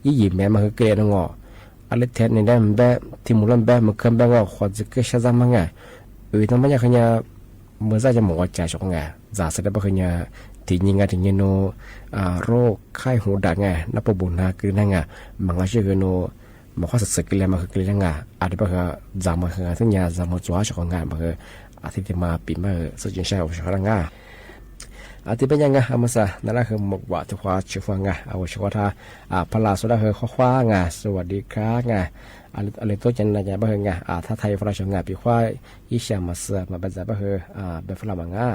ယိင်ႈယိင်ႈမႅၼ်ႈမႃးၶိုၼ်း ၵႃႈၼႆႉၼေႃႈ အလီၢ်ထဲန့ၣ်ဒၣ်မ့ၢ်ဘၣ် ထံမူလၢ်ဘၣ် မ့ၢ်ခဲဘၣ်ဂီၢ် ဃီၤစ့ၢ်ကီးရှဲသးမးငါ အုးတၢ်မးညါဃီညါ မ့ၢ်စၢ်ကမုၢ်ဝါကၠါဆိကမိၣ်ငါ စးစဲဒၣ်ဘၣ်ဃီညါ ထံၣ်ညါငါထံၣ်ညါနီၤ အရိၣ်ခၢၣ်ဟူးဒၣ်ငါ နၢ်ပၢၢ်ဘူးနၤက့ၤနၤငါ မၤငါဆၢဂ့ၤနီၤ မၤခွါစၢၢ်စၢၢ်က့ၤလဲၣ်မၤဃုာ်က့ၤလဲၣ်ငါ အါတဘၣ်ဃီ စးမၤဃုာ်ဂၤသ့ၣ်ညါ စးမၤကွၢ်ဆိကမိၣ်ငါ မၤဃုာ် အသ့ၣ်သ့ၣ်မၤပံာ်မးဧၢ စူၢ်က့ၤစၢ် အိၣ်ဆၢဃီတၢ်ငါ အသ့ၣ်ဘၣ်ညါငါ အမၤစၢ် နၤလၢဃုာ်မုၢ်ဝး ထုးဖှါ ဆူးဖှါငါ အအိၣ်ဆၢဃီတၢ် အဖီလာ်ဆိဒၣ်ဃုာ် ဃီဃီငါ စဝးဒံခါငါ အလီၢ်တိစၢၤနၤယါဘၣ်ဃုာ်ငါ အထါထါယိၤဖီလာ်ဆိငါ ပံၤခွါ ယ့ၡၢၣ်မၤစၢ် မၤဘၣ်စၢ်ဘၣ်ဃုာ် အဘဲဖီလာ်မးငါ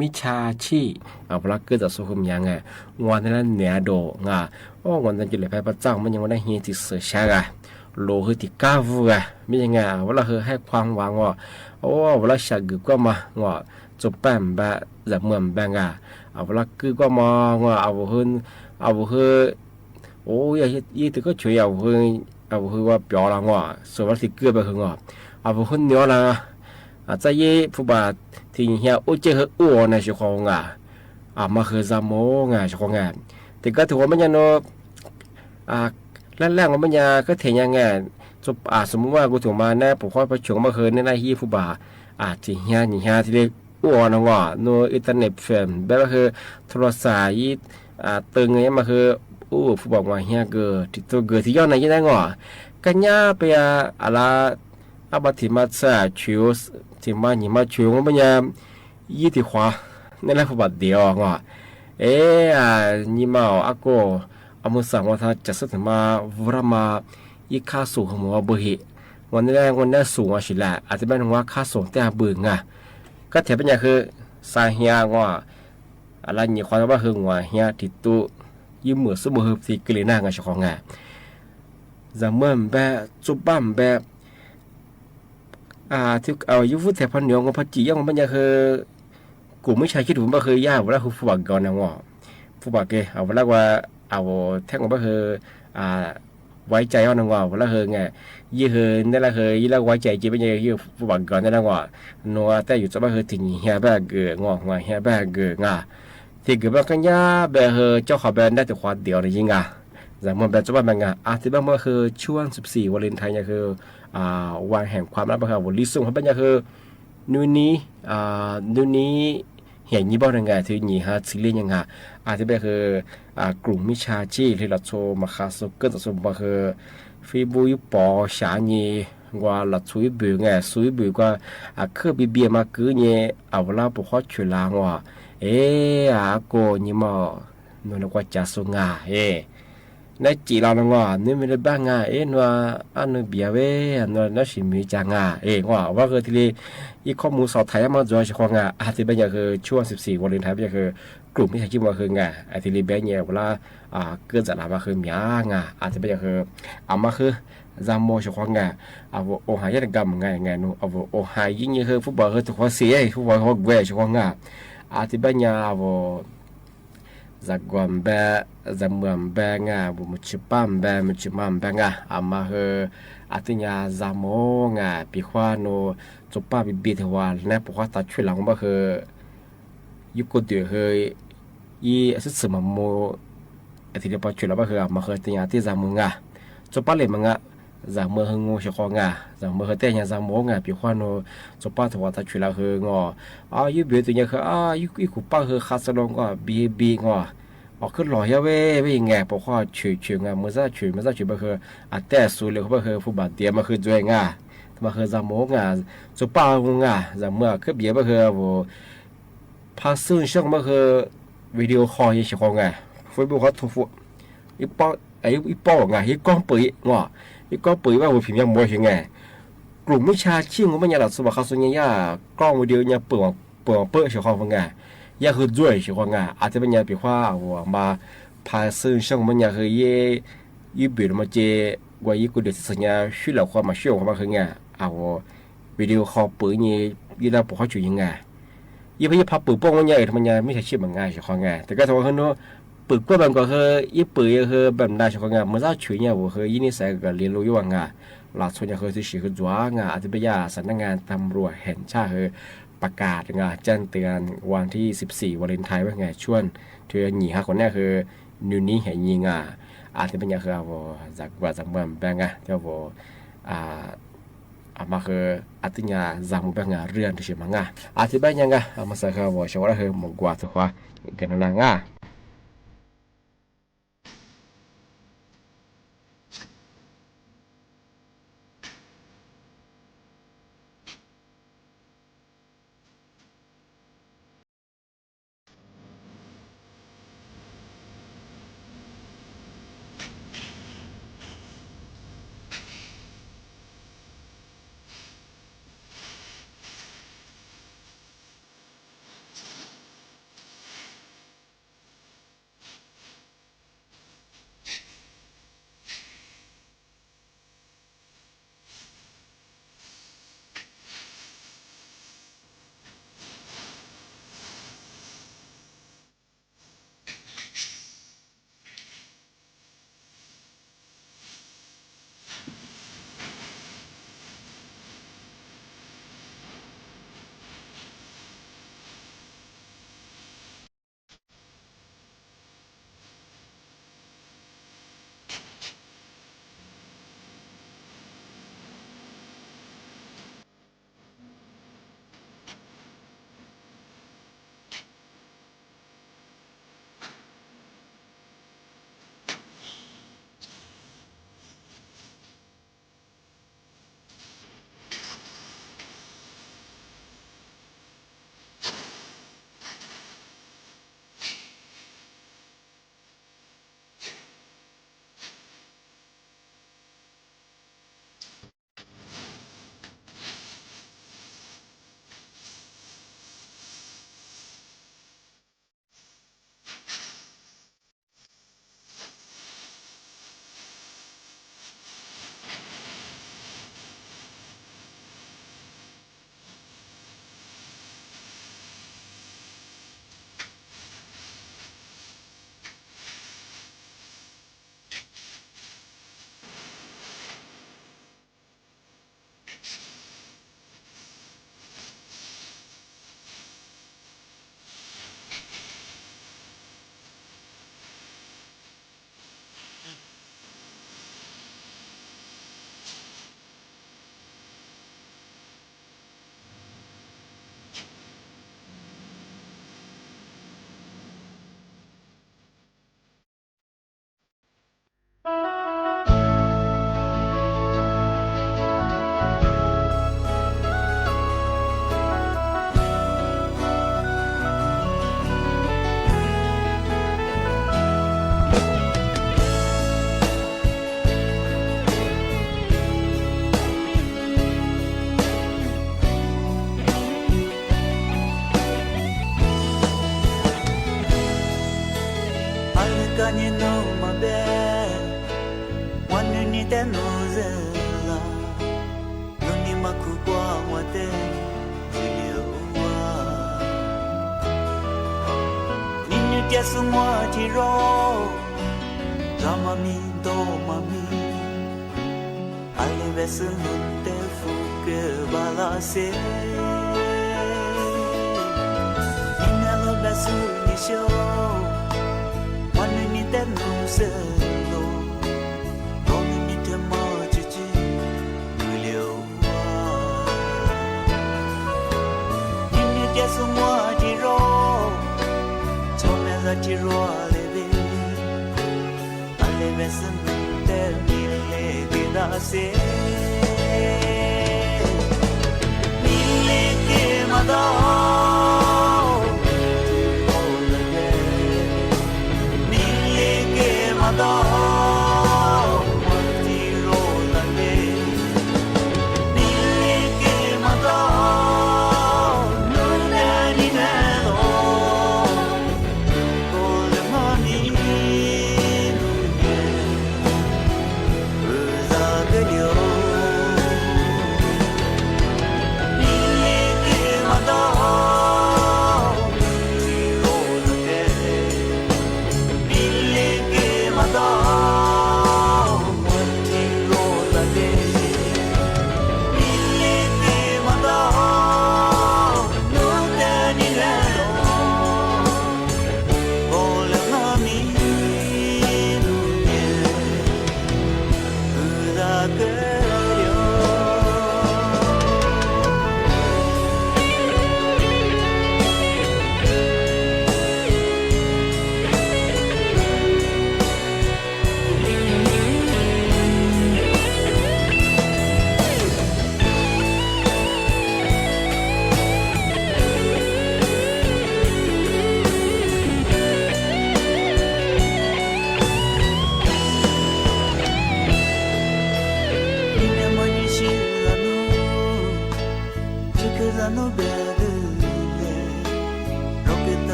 มิจฉาชีพ เอาละ เกื้อจะสู้หื้อหยังไง งวดนี้ละเหนือโดงอ่ะ โอ้ งวดนี้จะเหลือไพ่พระเจ้า มันยังว่าได้เฮติดเสือช้างอ่ะ โหลหื้อติดก้าวอ่ะ มียังไง เอาละ หื้อให้ความหวังอ่ะ โอ้ เอาละ ฉากกึ๊ดกว่ามา งอ จบแป้มแบะ จะเหมือนแบงอ่ะ เอาละ กึ๊ดกว่ามา งอ เอาหื้อ เอาหื้อ โอ้ย ยี่ ยี่ตึกก็ช่วยเอาหื้อ เอาหื้อว่าเปียวละงอ ส่วนว่าสิเกือบไปหื้องอ เอาหื้อเหนียวละ อาจจะยี่ผู้บาดที่เฮียอู้เจ้าหื้ออู้ในชีวิตของอ่ะ อ่ะ มาหื้อซะโมงอ่ะ ชีวิตของอ่ะ แต่ก็ถือว่ามันยังโน อ่ะ แรกๆว่ามันยังก็เถียงยังไง จบ อ่ะ สมมุติว่ากูถูกมานะ ผมค่อยประชุมมาหื้อในหน้าที่ผู้บาด อ่ะ ที่เฮีย ที่เฮียที่เรียก อู้ออนนะว่า โนอินเทอร์เน็ตเฟม แบบว่าคือโทรศัพท์ยี่ อ่า ตึงไงมาคือ อู้ ผู้บอกว่าเฮียเกิดที่ตัวเกิดที่ย้อนในยี่นั่นว่า กัญญาไปอ่ะ อะละ อาบาถิมาสาชิว ถิมาหนีมาชิว มันเป็นยามยี่ติดขวา นั่นแหละผู้บาดเดียวว่า เอ๊ะ อ่า นี่มาเอาอาโก เอามือสั่งว่าถ้าจะซื้อถึงมา วรมา ยี่ค่าสูงของหมอเบอร์หิ วันนี้ได้ วันนี้สูงอ่ะสิแหละ อาจจะเป็นว่าค่าสูงแต่เบิ่งอ่ะ ก็แถมเป็นอย่างคือ สาเฮียงอ อะไรนี่ ความว่าคือหัวเฮียติดตู้ ยืมมือสู้มือหืบสีกรีน่าไงเจ้าของไง จะเมื่อมแบบ จุบบ้ามแบบ อ่า ที่เอาอยู่ፉดแถบพันเหนียวของพันจี่ย่องมันยังคือ กูไม่ใช่คิดผมว่าคือย่า เวลาคือผู้บ่าวก่อนนะงอ ผู้บ่าวเก เอาเวลาว่า เอาแท่งว่าคือ อ่า ไว้ใจเอานะงอ เวลาคือไง ยี่คือ นั่นแหละคือ ยี่แล้วไว้ใจจริงเป็นยังไง ยี่ผู้บ่าวก่อนนั่นนะงอ นัวแต่อยู่จะว่าคือถึงเฮียแบบเกิดงอ หัวเฮียแบบเกิดงา ที่เกิดว่ากัญญาแบบคือ เจ้าของแบรนด์ได้แต่คนเดียวเลยจริงอ่ะ แต่มันแบบจะว่าแบบไง อ่ะ ที่บ้านมันคือช่วงสิบสี่วาเลนไทน์เนี่ยคือ อ่า วันแห่งความรัก แบบคือ วันลิซุ่มเขาเป็นเนี่ยคือ นุ้ยนี้ อ่า นุ้ยนี้ เหียนยี่บ้ายังไง ถือหนีฮะ ซีเรียสยังไง อาจจะเป็นคือ อ่า กลุ่มมิจฉาชีพที่เราโทรมาค้าโซเกิลต่อโซมาคือ เฟซบุ๊ก ยี่ป๋อฉานี่ ว่าเราซุยเบื่อไง ซุยเบื่อก็ อ่า เครื่องบีเบียมากื้เนี่ย เอาเวลาปกครองช่วยล้างว่า เอ๊ะ อ่า โกนี่มา หน่วยกว่าจะสูงอ่ะ เอ๊ะ ในจีเรานะงอ นี่ไม่ได้บ้างอ่ะ เอ๊ะ นัว อันนึงเบียร์เว้ย นัว นัวสิมีจังอ่ะ เอ๊ะ งอ ว่าคือทีนี้ อีกข้อมูลสอบถ่ายมาจ่อยเฉพาะงอ อาจจะเป็นอย่างคือช่วงสิบสี่วาเลนไทน์ เป็นอย่างคือกลุ่มมิจฉาชีพว่าคืองอ อาจจะรีบแบบเนี่ย เวลา อ่า เกินจากหลักว่าคือเมียงอ อาจจะเป็นอย่างคือ เอามาคือ จะโมเฉพาะงอ เอาโอหายัดกรรมไง ไง หนู เอาโอหายิ่งคือผู้บ่าวคือถูกข้อเสีย ผู้บ่าวเขาแหว่เฉพาะงอ อาจจะเป็นอย่าง เอา จะกวนแบบ จะเหมือนแบบงา บ่มันชิป้ามแบบ มันชิมามแบบงา เอามาคือ อาทิตย์ยาจะโมงา ปีคว้าโน จุป้าปีบีเทวา แนะปกครองตัดช่วยหลังบ่คือ ยุคโกเดือคือ อีอาทิตย์เสริมมาโม อาทิตย์เดียวปะช่วยแล้วบ่คือ เอามาคืออาทิตย์ยาที่จะโมงา จุป้าเหล่ยมังงะ ဇာတ်มือ เฮอ งอ เสียก่อนไง ဇာတ်มือ เฮอ เต๊อะ ยา ဇာတ်มือ งอ ปี๋ควัน โน โจป้าถวายตาฉวยละ เฮอ งอ อ้าว ยี่เป๋ยตั๋ว ยา เฮอ อ้าว ยี่ ยี่กู่ป้า เฮอ คาสโลง ก็ บี บี งอ อ๋อ ขึ้นหล่อเฮียเว้ย เว้ย ไง ปอข้อฉวยฉวย งอ มือซ้ายฉวย มือซ้ายฉวย บ่า เฮอ อ่ะ เต๊อะ สูเหลียว บ่า เฮอ ผู้บาดเจ็บ มา เฮอ จ้วย งอ มา เฮอ ဇာတ်มือ งอ โจป้า งอ ဇာတ်มือ ขึ้นเบียร์ บ่า เฮอ โห ผ่านซื่อช่อง บ่า เฮอ วิดีโอคอล เสียก่อนไง เฟซบุ๊ก เขาโทร อีป้อ ไอ้ อีป้อ งอ อีก้องเป๋ย งอ อีก้องเป๋ย บ่า โห ผิมยังมัวเหียไง กลุ่มมิจฉาชีพ บ่า ยา หลักสวัสดิ์ คาสโลง ยา ก้องวิดีโอ ยา เป๋ย เป๋ย เป๋ย เสียก่อน ไง ยา เฮอ จ้วย เสียก่อน งอ อาจจะเป๋น ยา ปี๋ควัน โห มา ผ่านซื่อช่อง บ่า ยา เฮอ เย้ ยี่เป๋ย มาเจอ ว่า ยี่กูเดือดสัญญา ช่วยเหลือความมา ช่วยความมา เฮอ งอ อ่ะ โห วิดีโอคอลเป๋ยนี่ ยี่ได้ปอข้อฉวยยังไง ยี่พะ ยี่พาเป๋ยป้อง บ่า ยา เออ ทำไม ยา มิจฉาชีพ บ่า งอ เสียก่อน ไง แต่ก็ถือว่า เฮอ เนาะ เป๋ยป้อง บ่า งอ ก็ เฮอ ยี่เป๋ย เฮอ แบบนั้น เสียก่อน งอ มือซ้ายฉวย ยา โห เฮอ ยี่นิสัยก็เรียนรู้อยู่ บ่า งอ หลายส่วน ยา เฮอ ที่เสีย เฮอ จ้วย งอ อาจจะเป๋น ยา สำนักงานตำรวจแห่งชาติ เฮอ ประกาศ งอ แจ้งเตือนวันที่สิบสี่ วาเลนไทน์ บ่า ไง ช่วง เธอหนีหาคนแน่ เฮอ นิวนี้ แห่งนี้ งอ อาจจะเป๋น ยา เฮอ โห จากว่า จากเมืองแบงก์ งอ เจ้า โห อ่า เอามา เฮอ อาจจะ ยา จากเมืองแบงก์ งอ เรื่องที่เสียมา งอ อาจจะเป๋น ยา งอ เอามาใส่ เฮอ โห เสียว่า เฮอ หมดกว่า ตัว กันนะ งอ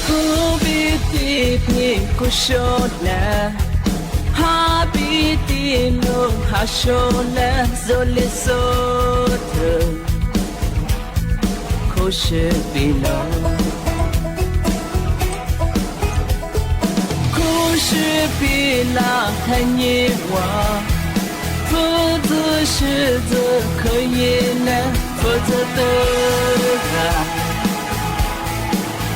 Kubi ti pi kusho le, ha bi ti lu hasho le, zoli so tu kushibi lo. Kushibi la hanyi wa, fuzi shizi kuyi ne, fuzi du ha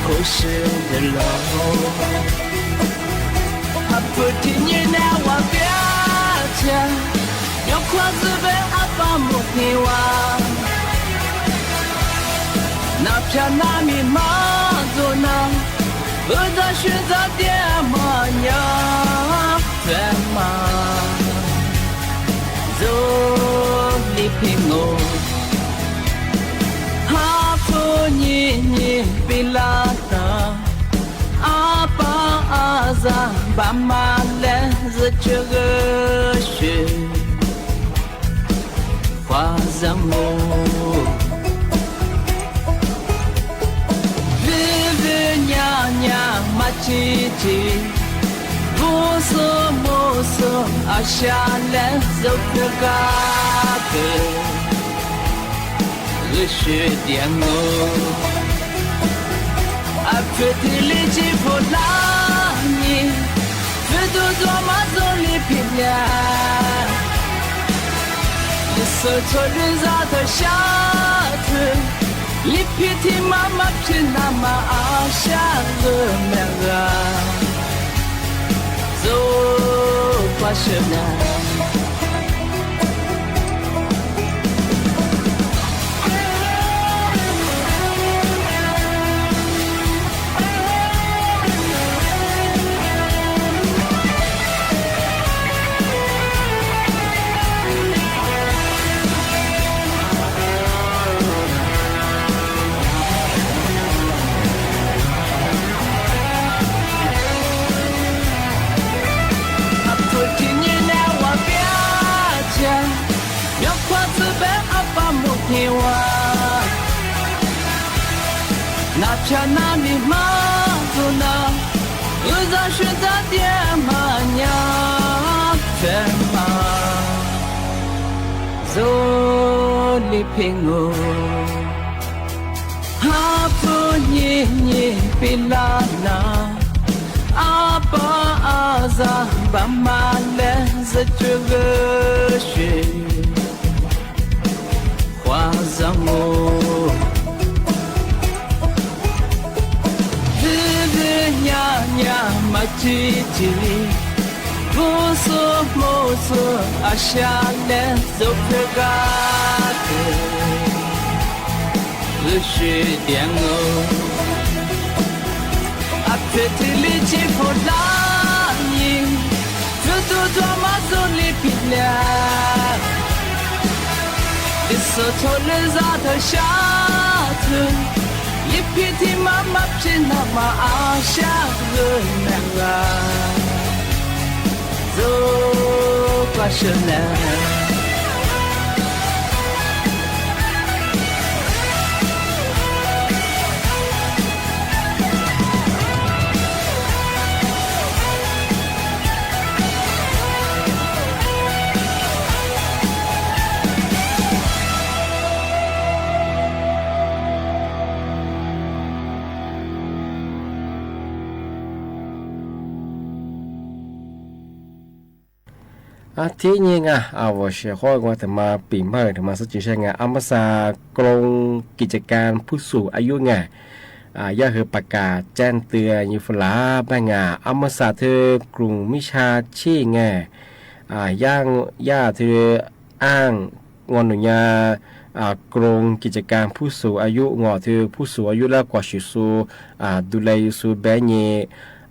kushibi lo. Apu tinyi ne wa bia cha, yo kwa zube apa mukni wa. Na pia na mi ma zo na, uza shu za die ma nya, fe ma. Zo li pi ngo. Ha pu nyi nyi bi la ta. Apa aza ba ma le zi chi ge shi. Kwa za mo. Vivi nya nya ma chi chi. Musu musu a sha le zo pu ga ge. Zi shi dian o. အဖုထံလီကၠံၣ်ဖိလၢနံၤ ဖုဒူဒွဲမၤစိၤလံဖံးလၢ လံာ်စီဆှံလိာ်စၢ်ထီၣ်ရှဲထွဲ လံာ်ဖံးထံမၤမၤဖံးနၤမၤအါရှဲဂ့ၤမ့ၢ်ဂ့ၤ စိကွၢ်ဆၢၣ်နၤ အဖုထံညံနဲဝဲပျၢ်ကၠဲ ညီခွါသ့ဘၣ်အပၢ်မုၢ်ဟ့ၣ်ဝဲ နဖျါနါနံၤမၤသိးနၤ ဂုၢ်စၢ်ဆှၢတၢ်ဒဲးမၤညါ ဖဲမၤ စိလံာ်ဖံးငိၢ် ဟါဖုညံညံပျၢ်နၤ အပၢ်အစၢ် ဘၣ်မၤလဲၤစၢၤတြၢၤဂ့ၤရှ့ ခွါစၢ်မိၢ် ဒုဒုညါညါမၤတံၢ်တံၢ် မိၢ်စိမိၢ်စိ အရှဲလဲၣ် စိဖဲဂၤ ဂ့ၤရှ့ဒဲးငိၢ် အဖုထံလီကၠံၣ်ဖိလၢနံၤ ဖုဒူဒွဲမၤစိၤလံဖံးလၢ လံာ်စီဆှံလိာ်စၢ်ထီၣ်ရှဲထွဲ လံာ်ဖံးထံမၤမၤဖံးနၤမၤအါရှဲဂ့ၤမ့ၢ်ဂ့ၤ စိကွၢ်ဆၢၣ်နၤ အထံၣ်ညါ အဝဲဆဲးဃီၣ်ဝဲ တမၤပံာ်မး တမၤစ့ၢ်ကီးဆဲးငါ အမ့ၢ်စ့ၢ် กรมกิจการผู้สูงอายุ ငါ အယဲၢ်ဟ့ၣ်ပကး แจ้งเตือน ယုၢ်ဖီလာ်ဘၣ်ငါ အမ့ၢ်စ့ၢ် ကลุ่มมิจฉาชีพ ငါ အယဲၢ် ယဲၢ်ဟ့ၣ် အၢၣ် ငီၢ်နုာ်ညါ กรมกิจการผู้สูงอายุ ငီၢ်ဟ့ၣ် ผู้สูงอายุ လၢကွၢ်ဆံၣ်စိၤ ဒုးလဲၤယုၢ်စိၤဘဲညါ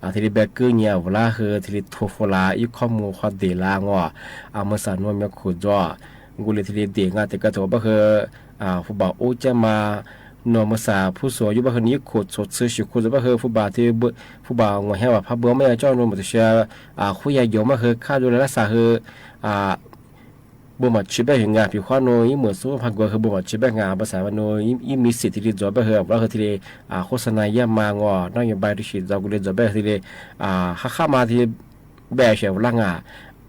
အထံၣ်လံဘဲကုၢ်ညါ အဝဲလၢဟ့ၣ် ထံၣ်လံထိၣ်ဖီလာ် ယုၢ်ခီၣ်မူၤခီၣ်ဒ့ၣ်လၢအငီၢ် အမ့ၢ်စ့ၢ်နီၢ်မ့ၢ်ခိၣ်ဒိၣ် ဂုာ်လံထံၣ်လံဒ့ၣ်ငါ တကဲထီၣ်ဘၣ်ဟ့ၣ် ဖုဘၣ်အိၣ်ကၠဲမး နီၢ်မ့ၢ်စ့ၢ် ผู้สูงอายุ ဘၣ်ဟ့ၣ် နံၣ်ယုၢ်ခိၣ် ထိၣ်ဆံးဆံးခိၣ် ဘၣ်ဟ့ၣ် ဖုဘၣ်ထံၣ် ဖုဘၣ်ငီၢ်ဟဲဝဲဖးဘိမ့ၢ်ကၠီၣ်နီၢ်မ့ၢ်တဆှဲ ဃုယၤယီၤ ဘၣ်ဟ့ၣ် ခးဒိၣ်လဲၤလၢစ့ၢ်ဟ့ၣ် ဘိမးဆံးဘၣ်ဟ့ၣ်ငါ ပံၤခွါနီၢ် ယမုၢ်စိဖးကွၢ်ဟ့ၣ် ဘိမးဆံးဘၣ်ငါ ဘၣ်ဆၣ်ဝဲနီၢ် ယမ့ၢ်စံးထံၣ်လံဒိၣ်ဘၣ်ဟ့ၣ် ဘၣ်ဟ့ၣ်ထံၣ်လံ ဃိစနၤယဲၢ်မးငီၢ် နီၢ်ယိၤဘၣ်ဒုးဆံးဒိၣ်ဂုာ်လံဒိၣ်ဘၣ်ဟ့ၣ်ထံၣ်လံ ဟးဃးမးထံၣ် ဘၣ်ဆှဲးဝဲလၢငါ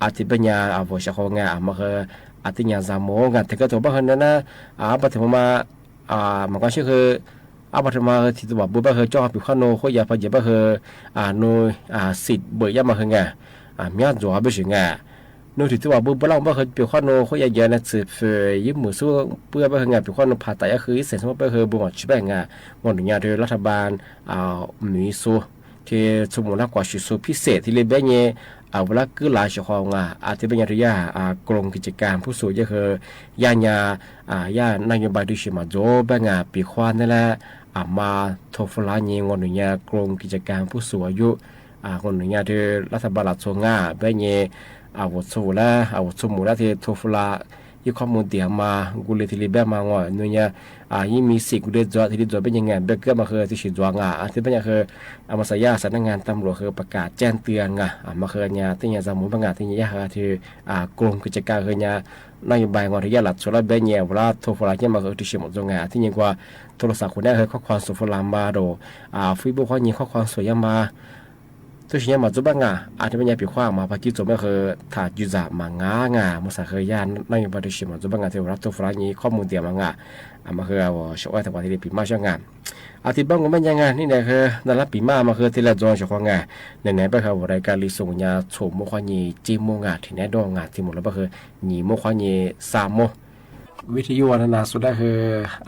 အထံၣ်ဘၣ်ညါ အဝဲဆှဲးဃီၣ်ငါ အမ့ၢ်ဟ့ၣ် အသ့ၣ်ညါစ့ၢ်မိၢ်ငါ တကဲထီၣ်ဘၣ်ဟ့ၣ်နၤ အဘၣ်ထံၣ်မး မ့ၢ်ကွၢ်ဆၢၣ်ဟ့ၣ် အဘၣ်ထံၣ်မးဟ့ၣ် ထံၣ်တဝးဘိဘၣ်ဟ့ၣ် ကၠီၣ်ပံၤခွါနီၢ် ဃိယၤဖးယံၤဘၣ်ဟ့ၣ် နီၢ် စံးဘၣ်ယဲၢ်မးဟ့ၣ်ငါ မ့ၢ်ဒိၣ်ဘၣ်ဆှဲးငါ နီၢ်ထံၣ်တဝးဘိဘၣ်လၢဘၣ်ဟ့ၣ် ပံၤခွါနီၢ် ဃိယၤယဲၢ်နၤ စံးဖဲ ယမုၢ်စိပှဲၤဘၣ်ဟ့ၣ်ငါ ပံၤခွါနီၢ် ဖးတၢ်ယဲၢ်ဃု ယစဲးစ့ၢ်မးဘၣ်ဟ့ၣ် ဘိမးဆံးဘၣ်ငါ ငီၢ်နုာ်ညါဒီး รัฐบาล မီၤစိ ထံၣ်ဆိကမိၣ်လၢကွၢ်ဆံၣ်စိၤ พิเศษ ထံၣ်လံဘဲညါ အဝဲလၢကုၢ်လၢ်ဆှဲးဃီၣ်ငါ အထံၣ်ဘၣ်ညါဒီးယဲၢ် กรมกิจการผู้สูงอายุ ဟ့ၣ် ယဲၢ်ညါ ယဲၢ်နီၢ်ယိၤဘၣ်ဒုးဆံးမးဒိၣ်ဘၣ်ငါ ပံၤခွါန့ၣ်လၢ အမၤထိၣ်ဖီလာ်ညါ ငီၢ်နုာ်ညါ กรมกิจการผู้สูงอายุ ငီၢ်နုာ်ညါဒီး รัฐบาล လၢဆိငါ ဘဲညါ အဝဲဆိကမိၣ်လၢ အဝဲဆိကမိၣ်လၢထံၣ်ထိၣ်ဖီလာ် ယုၢ်ခီၣ်မူၤဒ့ၣ်မး ဂုာ်လံထံၣ်လံဘဲမးငီၢ် နုာ်ညါ ယမ့ၢ်စံးဂုာ်ဒ့ၣ်ဒိၣ် ထံၣ်လံဒိၣ်ဘဲညါငါ ဘဲကုၢ်မးဟ့ၣ် ထံၣ်ဆံးဒိၣ်ငါ အထံၣ်ဘၣ်ညါဟ့ၣ် အမ့ၢ်စ့ၢ်ယဲၢ် สำนักงานตำรวจ ဟ့ၣ် ประกาศแจ้งเตือน ငါ အမ့ၢ်ဟ့ၣ်ညါ သ့ၣ်ညါစ့ၢ်မိၢ်ဘၣ်ငါ သ့ၣ်ညါယဲၢ်ဟ့ၣ်ထံၣ် กรมกิจการ ဟ့ၣ်ညါ นโยบาย ငီၢ်ထံၣ်ယဲၢ်လၢဆိလၢဘဲညါ ဝဲလၢထိၣ်ဖီလာ်ညါမးဟ့ၣ် ထံၣ်ဆံးမိၢ်ဒိၣ်ငါ အထံၣ်ညါကွၢ် โทรศัพท์ ခိၣ်န့ၣ်ဟ့ၣ် ข้อความส่งဖီလာ်မးဒီး Facebook ဃီညါ ข้อความส่งယဲၢ်မး တူၺ်းဆံၣ်ညါမၤၸူးဘၣ်ငါ အါ တမ့ၢ်ညါပျီၣ်ခွါ မၤပာ်ကံၣ်ကၠိမ့ၢ်ဃု ထးယုၢ်စၢ်မၤငါငါ မုၢ်ဆၣ်ဃုယါ နၢ်ယိၣ်ဘၣ်တူၺ်းဆံၣ်မၤၸူးဘၣ်ငါ တ့ဝဲဒၣ်တူၢ်ဖျါညါ ข้อมูล တ့မၤငါ အမၤဃု အဝီၤ ဆှၢဝဲတၢ်ပှၤတ့လံပျီၣ်မးဆှၢငါ အထံၣ်ဘၣ်ငိုၣ်မဲာ်ညါငါ နံၣ်နဲၣ်ဃု နလၢပျီၣ်မး မၤဃုတ့လၢ ဇွန် ဆှၢဃီငါ နံၣ်နဲၣ်ဘၣ်ဃု ဝီၤဒၣ်ကလံၤစိၤညါ ဆိမိၣ်ခွါညါ ကၠံမိၣ်ငါ ထံၣ်နဲၣ်ဒီးငါ ထံၣ်မိၣ်လၢဘၣ်ဃု ညါမိၣ်ခွါညါ စၢ်မိၣ် ဝီထံယိၣ်ဝါနနါ ဆိဒၣ်ဃု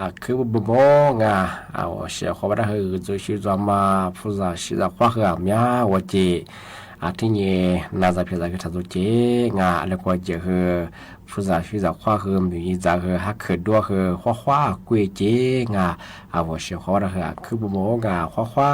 အခုၣ်ဘိမိၢ်ငါ အဝီၤ ဆှၢဃီဘၣ်ဒၣ်ဃု ဂုာ်ဒွံၣ်ဆံဒွံၣ်မး ဖုစၢ်ဆံစၢ်ခွါဃု အမါဝီၤက့ၤ အထံၣ်ညါ နၢ်စၢ်ဖံးစၢ်ဃု ထးသိက့ၤငါ အလဲၤကွၢ်က့ၤဃု ဖုစၢ်ဆံစၢ်ခွါဃု မုၢ်ယံၤစၢ်ဃု ဟးခုၣ်ဒွဲဃု ခွါခွါကွံာ်က့ၤငါ အဝီၤ ဆှၢဃီဘၣ်ဒၣ်ဃု အခုၣ်ဘိမိၢ်ငါ ခွါခွါ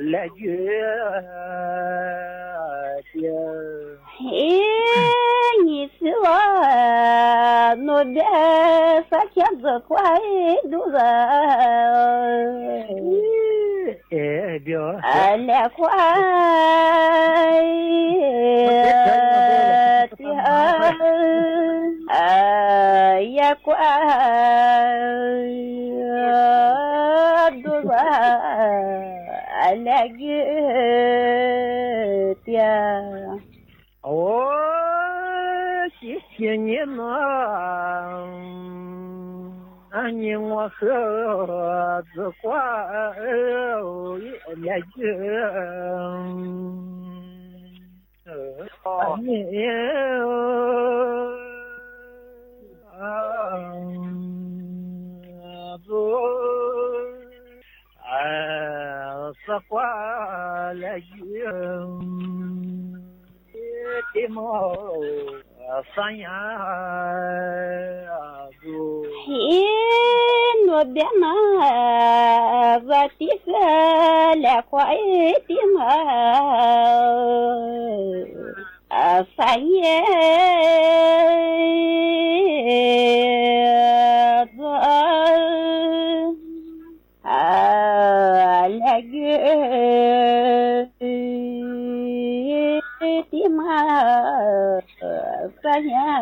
และเยือเจีย เฮ้ นี่สิว่า โนเดสะเขียนจะควายดูละ เออ เดี๋ยว เออ และควาย เตีย เออ อย่าควาย ดูละ และเยือเตีย โอ้ เจียเจียเนี่ยนะ อันนี้ว่าคือจะควาย และเยือ เออ อันนี้ เออ สักว่าและเยือ เตียมอ สัญญา เฮ้ หนวดเบียนมา ว่าติเสอและควายติมา อาศัยเย อา และเย ติมา สัญญา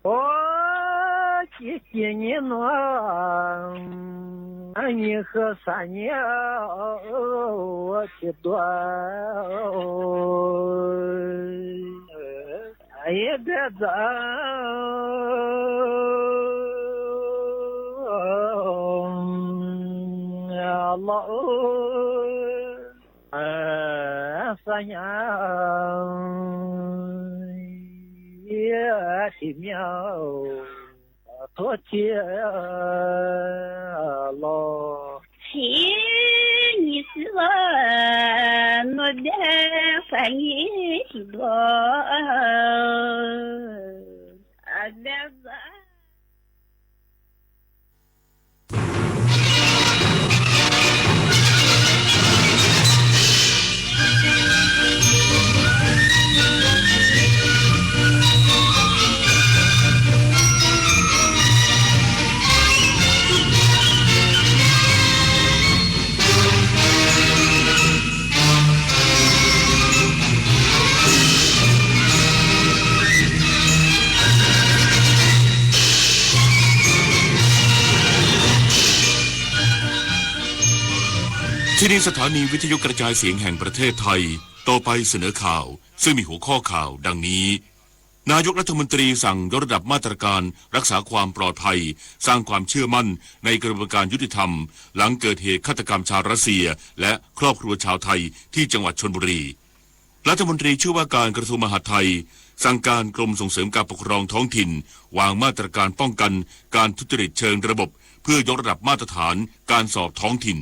โอ้ เจียเจียเนี่ยนะ อันนี้คือสัญญา เจียตัว ไอ้เด็ด อัลลอฮ์ เอ่อ สัญญา เยี่ยที่เมียว ทั่วเจียลอ ที่นี่สิว่า โนเดสัญญา ที่ดอ อาเดซา ที่นี่สถานีวิทยุกระจายเสียงแห่งประเทศไทย ต่อไปเสนอข่าว ซึ่งมีหัวข้อข่าวดังนี้ นายกรัฐมนตรีสั่งยกระดับมาตรการรักษาความปลอดภัย สร้างความเชื่อมั่นในกระบวนการยุติธรรม หลังเกิดเหตุฆาตกรรมชาวรัสเซีย และครอบครัวชาวไทยที่จังหวัดชลบุรี รัฐมนตรีช่วยว่าการกระทรวงมหาดไทย สั่งการกรมส่งเสริมการปกครองท้องถิ่น วางมาตรการป้องกันการทุจริตเชิงระบบ เพื่อยกระดับมาตรฐานการสอบท้องถิ่น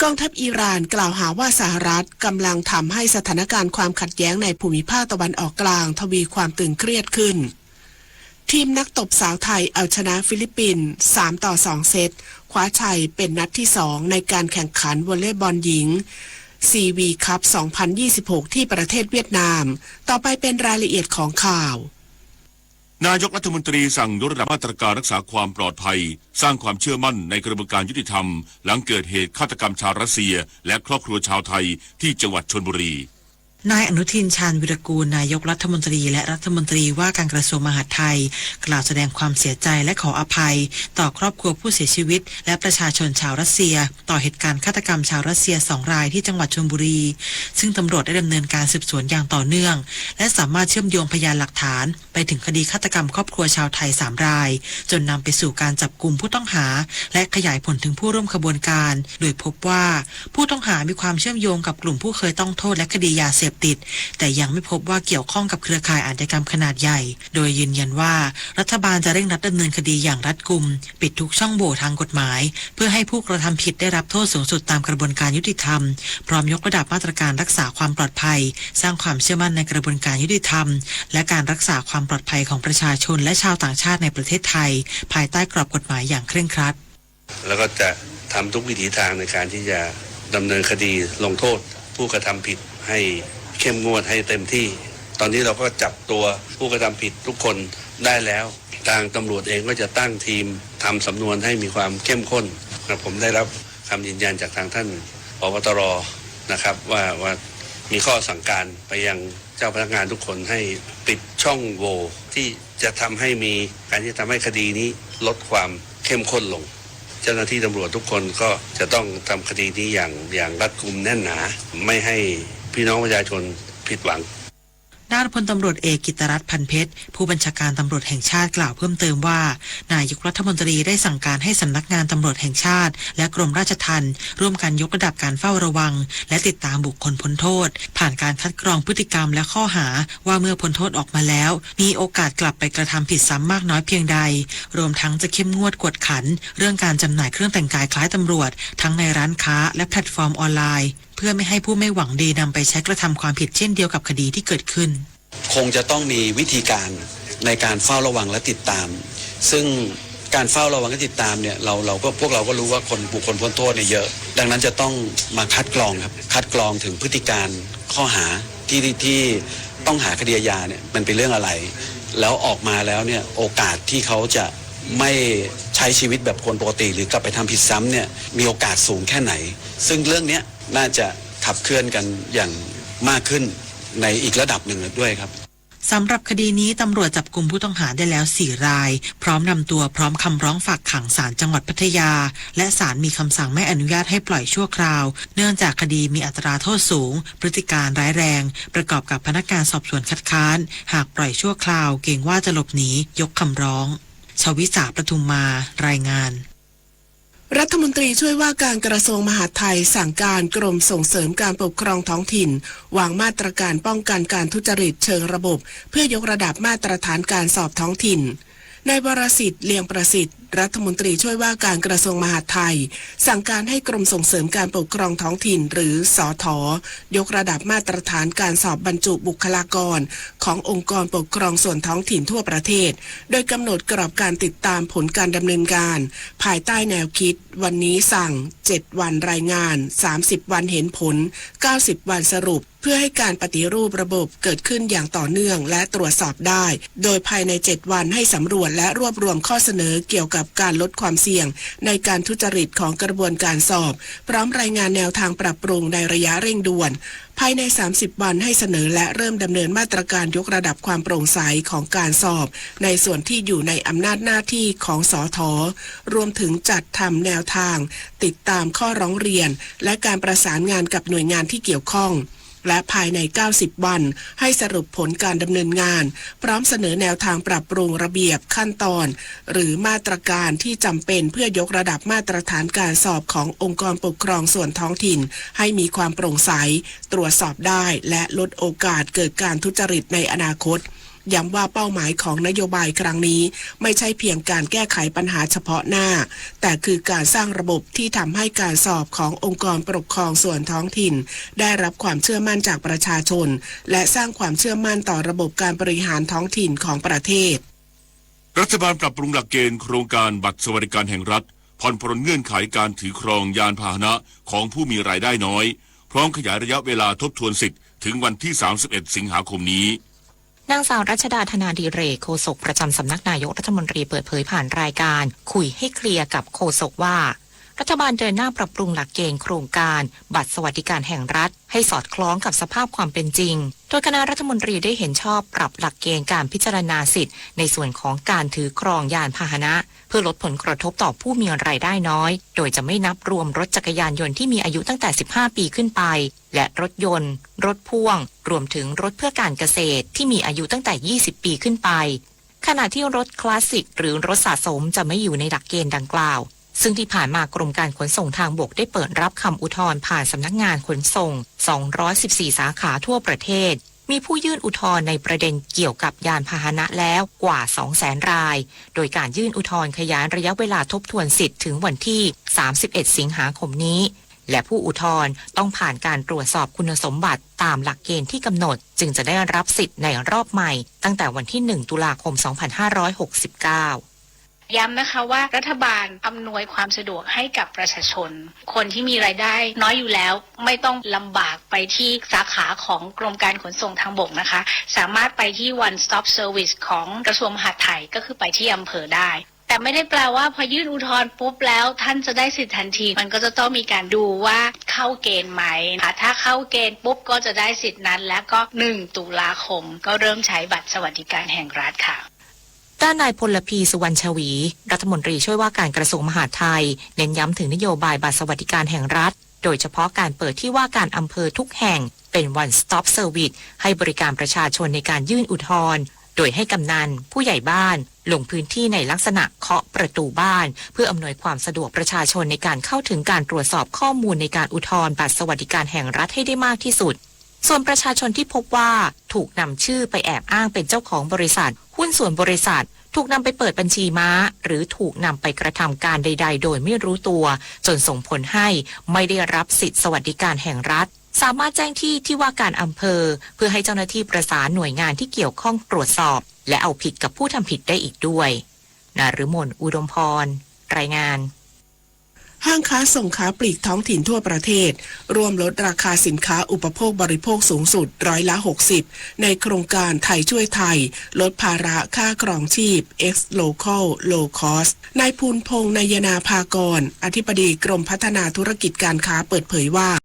กองทัพอิหร่านกล่าวหาว่าสหรัฐกำลังทำให้สถานการณ์ความขัดแย้งในภูมิภาคตะวันออกกลางทวีความตึงเครียดขึ้น ทีมนักตบสาวไทยเอาชนะฟิลิปปินส์ สามต่อสองเซต คว้าชัยเป็นนัดที่สองในการแข่งขันวอลเลย์บอลหญิง ซี วี คัพ สองพันยี่สิบหก ที่ประเทศเวียดนาม ต่อไปเป็นรายละเอียดของข่าว นายกรัฐมนตรีสั่งยกระดับมาตรการรักษาความปลอดภัย สร้างความเชื่อมั่นในกระบวนการยุติธรรม หลังเกิดเหตุฆาตกรรมชาวรัสเซีย และครอบครัวชาวไทยที่จังหวัดชลบุรี นายอนุทิน ชาญวีรกูล นายกรัฐมนตรี และรัฐมนตรีว่าการกระทรวงมหาดไทย กล่าวแสดงความเสียใจและขออภัย ต่อครอบครัวผู้เสียชีวิต และประชาชนชาวรัสเซีย ต่อเหตุการณ์ฆาตกรรมชาวรัสเซียสองรายที่จังหวัดชลบุรี ซึ่งตำรวจได้ดำเนินการสืบสวนอย่างต่อเนื่อง และสามารถเชื่อมโยงพยานหลักฐาน ไปถึงคดีฆาตกรรมครอบครัวชาวไทยสามราย จนนำไปสู่การจับกุมผู้ต้องหา และขยายผลถึงผู้ร่วมขบวนการ โดยพบว่าผู้ต้องหามีความเชื่อมโยงกับกลุ่มผู้เคยต้องโทษและคดียาเสพติด แต่ยังไม่พบว่าเกี่ยวข้องกับเครือข่ายอาชญากรรมขนาดใหญ่ โดยยืนยันว่ารัฐบาลจะเร่งรัดดำเนินคดีอย่างรัดกุม ปิดทุกช่องโหว่ทางกฎหมาย เพื่อให้ผู้กระทำผิดได้รับโทษสูงสุดตามกระบวนการยุติธรรม พร้อมยกระดับมาตรการรักษาความปลอดภัย สร้างความเชื่อมั่นในกระบวนการยุติธรรม และการรักษาความปลอดภัยของประชาชนและชาวต่างชาติในประเทศไทย ภายใต้กรอบกฎหมายอย่างเคร่งครัด แล้วก็จะ ทำทุกวิถีทางในการที่จะดำเนินคดีลงโทษผู้กระทำผิดให้เข้มงวดให้เต็มที่ ตอนนี้เราก็จับตัวผู้กระทำผิดทุกคนได้แล้ว ทางตำรวจเองก็จะตั้งทีมทำสำนวนให้มีความเข้มข้นนะ ผมได้รับคำยืนยันจากทางท่าน ผบ.ตร นะครับ ว่า ว่ามีข้อสั่งการไปยังเจ้าพนักงานทุกคนให้ปิดช่องโหว่ที่จะทำให้มีการที่จะทำให้คดีนี้ลดความเข้มข้นลง เจ้าหน้าที่ตำรวจทุกคนก็จะต้องทำคดีนี้อย่าง อย่างรัดกุมแน่นหนา ไม่ให้พี่น้องประชาชนผิดหวัง ด้านพลตำรวจเอกกิตติรัตน์ พันเพชร ผู้บัญชาการตำรวจแห่งชาติกล่าวเพิ่มเติมว่า นายกรัฐมนตรีได้สั่งการให้สำนักงานตำรวจแห่งชาติ และกรมราชทัณฑ์ ร่วมกันยกระดับการเฝ้าระวัง และติดตามบุคคลพ้นโทษ ผ่านการคัดกรองพฤติกรรมและข้อหา ว่าเมื่อพ้นโทษออกมาแล้ว มีโอกาสกลับไปกระทำผิดซ้ำมากน้อยเพียงใด รวมทั้งจะเข้มงวดกวดขัน เรื่องการจำหน่ายเครื่องแต่งกายคล้ายตำรวจ ทั้งในร้านค้า และแพลตฟอร์มออนไลน์ เพื่อไม่ให้ผู้ไม่หวังดีนำไปใช้กระทำความผิดเช่นเดียวกับคดีที่เกิดขึ้น คงจะต้องมีวิธีการในการเฝ้าระวังและติดตาม ซึ่งการเฝ้าระวังและติดตามเนี่ย เรา เราก็ พวกเราก็รู้ว่าคน บุคคลพ้นโทษเนี่ยเยอะ ดังนั้นจะต้องมาคัดกรองครับ คัดกรองถึงพฤติการข้อหาที่ ที่ ที่ต้องหาคดีอาญาเนี่ย มันเป็นเรื่องอะไร แล้วออกมาแล้วเนี่ย โอกาสที่เขาจะไม่ใช้ชีวิตแบบคนปกติ หรือกลับไปทำผิดซ้ำเนี่ย มีโอกาสสูงแค่ไหน ซึ่งเรื่องเนี้ยน่าจะขับเคลื่อนกันอย่างมากขึ้นในอีกระดับหนึ่งด้วยครับ สำหรับคดีนี้ตำรวจจับกุมผู้ต้องหาได้แล้วสี่ราย พร้อมนำตัวพร้อมคำร้องฝากขังศาลจังหวัดพัทยา และศาลมีคำสั่งไม่อนุญาตให้ปล่อยชั่วคราว เนื่องจากคดีมีอัตราโทษสูง พฤติการร้ายแรง ประกอบกับพนักงานสอบสวนคัดค้าน หากปล่อยชั่วคราวเกรงว่าจะหลบหนี ยกคำร้อง ชวิสา ประทุมมา รายงาน รัฐมนตรีช่วยว่าการกระทรวงมหาดไทยสั่งการกรมส่งเสริมการปกครองท้องถิ่น วางมาตรการป้องกันการทุจริตเชิงระบบ เพื่อยกระดับมาตรฐานการสอบท้องถิ่น นายวรสิทธิ์ เลียงประสิทธิ์ รัฐมนตรีช่วยว่าการกระทรวงมหาดไทย สั่งการให้กรมส่งเสริมการปกครองท้องถิ่น หรือ สท ยกระดับมาตรฐานการสอบบรรจุบุคลากรขององค์กรปกครองส่วนท้องถิ่นทั่วประเทศ โดยกำหนดกรอบการติดตามผลการดำเนินการ ภายใต้แนวคิด วันนี้สั่ง เจ็ดวันรายงาน สามสิบวันเห็นผล เก้าสิบวันสรุป เพื่อให้การปฏิรูประบบเกิดขึ้นอย่างต่อเนื่องและตรวจสอบได้ โดยภายในเจ็ดวันให้สำรวจและรวบรวมข้อเสนอเกี่ยวกับการลดความเสี่ยงในการทุจริตของกระบวนการสอบ พร้อมรายงานแนวทางปรับปรุงในระยะเร่งด่วน ภายในสามสิบวันให้เสนอและเริ่มดำเนินมาตรการยกระดับความโปร่งใสของการสอบ ในส่วนที่อยู่ในอำนาจหน้าที่ของ สท รวมถึงจัดทำแนวทาง ติดตามข้อร้องเรียน และการประสานงานกับหน่วยงานที่เกี่ยวข้อง และภายในเก้าสิบวัน ให้สรุปผลการดำเนินงาน พร้อมเสนอแนวทางปรับปรุงระเบียบขั้นตอน หรือมาตรการที่จำเป็นเพื่อยกระดับมาตรฐานการสอบขององค์กรปกครองส่วนท้องถิ่น ให้มีความโปร่งใส ตรวจสอบได้ และลดโอกาสเกิดการทุจริตในอนาคต ย้ำว่าเป้าหมายของนโยบายครั้งนี้ ไม่ใช่เพียงการแก้ไขปัญหาเฉพาะหน้า แต่คือการสร้างระบบที่ทำให้การสอบขององค์กรปกครองส่วนท้องถิ่น ได้รับความเชื่อมั่นจากประชาชน และสร้างความเชื่อมั่นต่อระบบการบริหารท้องถิ่นของประเทศ รัฐบาลปรับปรุงหลักเกณฑ์โครงการบัตรสวัสดิการแห่งรัฐ ผ่อนปรนเงื่อนไขการถือครองยานพาหนะของผู้มีรายได้น้อย พร้อมขยายระยะเวลาทบทวนสิทธิ์ถึงวันที่สามสิบเอ็ดสิงหาคมนี้ นางสาวรัชดา ธนาดิเรก โฆษกประจำสำนักนายกรัฐมนตรีเปิดเผยผ่านรายการคุยให้เคลียร์กับโฆษกว่า รัฐบาลเดินหน้าปรับปรุงหลักเกณฑ์โครงการบัตรสวัสดิการแห่งรัฐให้สอดคล้องกับสภาพความเป็นจริง โดยคณะรัฐมนตรีได้เห็นชอบปรับหลักเกณฑ์การพิจารณาสิทธิ์ในส่วนของการถือครองยานพาหนะ เพื่อลดผลกระทบต่อผู้มีรายได้น้อย โดยจะไม่นับรวมรถจักรยานยนต์ที่มีอายุตั้งแต่สิบห้าปีขึ้นไป และรถยนต์ รถพ่วง รวมถึงรถเพื่อการเกษตรที่มีอายุตั้งแต่ยี่สิบปีขึ้นไป ขณะที่รถคลาสสิกหรือรถสะสมจะไม่อยู่ในหลักเกณฑ์ดังกล่าว ซึ่งที่ผ่านมากรมการขนส่งทางบกได้เปิดรับคำอุทธรณ์ผ่านสำนักงานขนส่ง สองร้อยสิบสี่สาขาทั่วประเทศ มีผู้ยื่นอุทธรณ์ในประเด็นเกี่ยวกับยานพาหนะแล้วกว่าสองแสนราย โดยการยื่นอุทธรณ์ขยายระยะเวลาทบทวนสิทธิ์ถึงวันที่สามสิบเอ็ดสิงหาคมนี้ และผู้อุทธรณ์ต้องผ่านการตรวจสอบคุณสมบัติตามหลักเกณฑ์ที่กำหนด จึงจะได้รับสิทธิ์ในรอบใหม่ ตั้งแต่วันที่หนึ่งตุลาคมสองพันห้าร้อยหกสิบเก้า ย้ำนะคะว่ารัฐบาลอำนวยความสะดวกให้กับประชาชน คนที่มีรายได้น้อยอยู่แล้ว ไม่ต้องลำบากไปที่สาขาของกรมการขนส่งทางบกนะคะ สามารถไปที่ One Stop Service ของกระทรวงมหาดไทย ก็คือไปที่อำเภอได้ แต่ไม่ได้แปลว่าพอยื่นอุทธรณ์ปุ๊บแล้วท่านจะได้สิทธิ์ทันที มันก็จะต้องมีการดูว่าเข้าเกณฑ์ไหม ถ้าเข้าเกณฑ์ปุ๊บก็จะได้สิทธิ์นั้น และก็ หนึ่ง ตุลาคมก็เริ่มใช้บัตรสวัสดิการแห่งรัฐค่ะ ด้านนายพลพี สุวรรณชวี รัฐมนตรีช่วยว่าการกระทรวงมหาดไทย เน้นย้ำถึงนโยบายบัตรสวัสดิการแห่งรัฐ โดยเฉพาะการเปิดที่ว่าการอำเภอทุกแห่งเป็น One Stop Service ให้บริการประชาชนในการยื่นอุทธรณ์ โดยให้กำนัน ผู้ใหญ่บ้าน ลงพื้นที่ในลักษณะเคาะประตูบ้าน เพื่ออำนวยความสะดวกประชาชนในการเข้าถึงการตรวจสอบข้อมูลในการอุทธรณ์บัตรสวัสดิการแห่งรัฐให้ได้มากที่สุด ส่วนประชาชนที่พบว่าถูกนำชื่อไปแอบอ้างเป็นเจ้าของบริษัท หุ้นส่วนบริษัท ถูกนำไปเปิดบัญชีม้า หรือถูกนำไปกระทำการใดๆ โดยไม่รู้ตัว จนส่งผลให้ไม่ได้รับสิทธิสวัสดิการแห่งรัฐ สามารถแจ้งที่ที่ว่าการอำเภอ เพื่อให้เจ้าหน้าที่ประสานหน่วยงานที่เกี่ยวข้องตรวจสอบ และเอาผิดกับผู้ทำผิดได้อีกด้วย นฤมล อุดมพร รายงาน ห้างค้าส่งค้าปลีกท้องถิ่นทั่วประเทศ ร่วมลดราคาสินค้าอุปโภคบริโภคสูงสุดร้อยละหกสิบ ในโครงการไทยช่วยไทย ลดภาระค่าครองชีพ X Local Low Cost นายภูนพงษ์ นายนาภากร อธิบดีกรมพัฒนาธุรกิจการค้าเปิดเผยว่า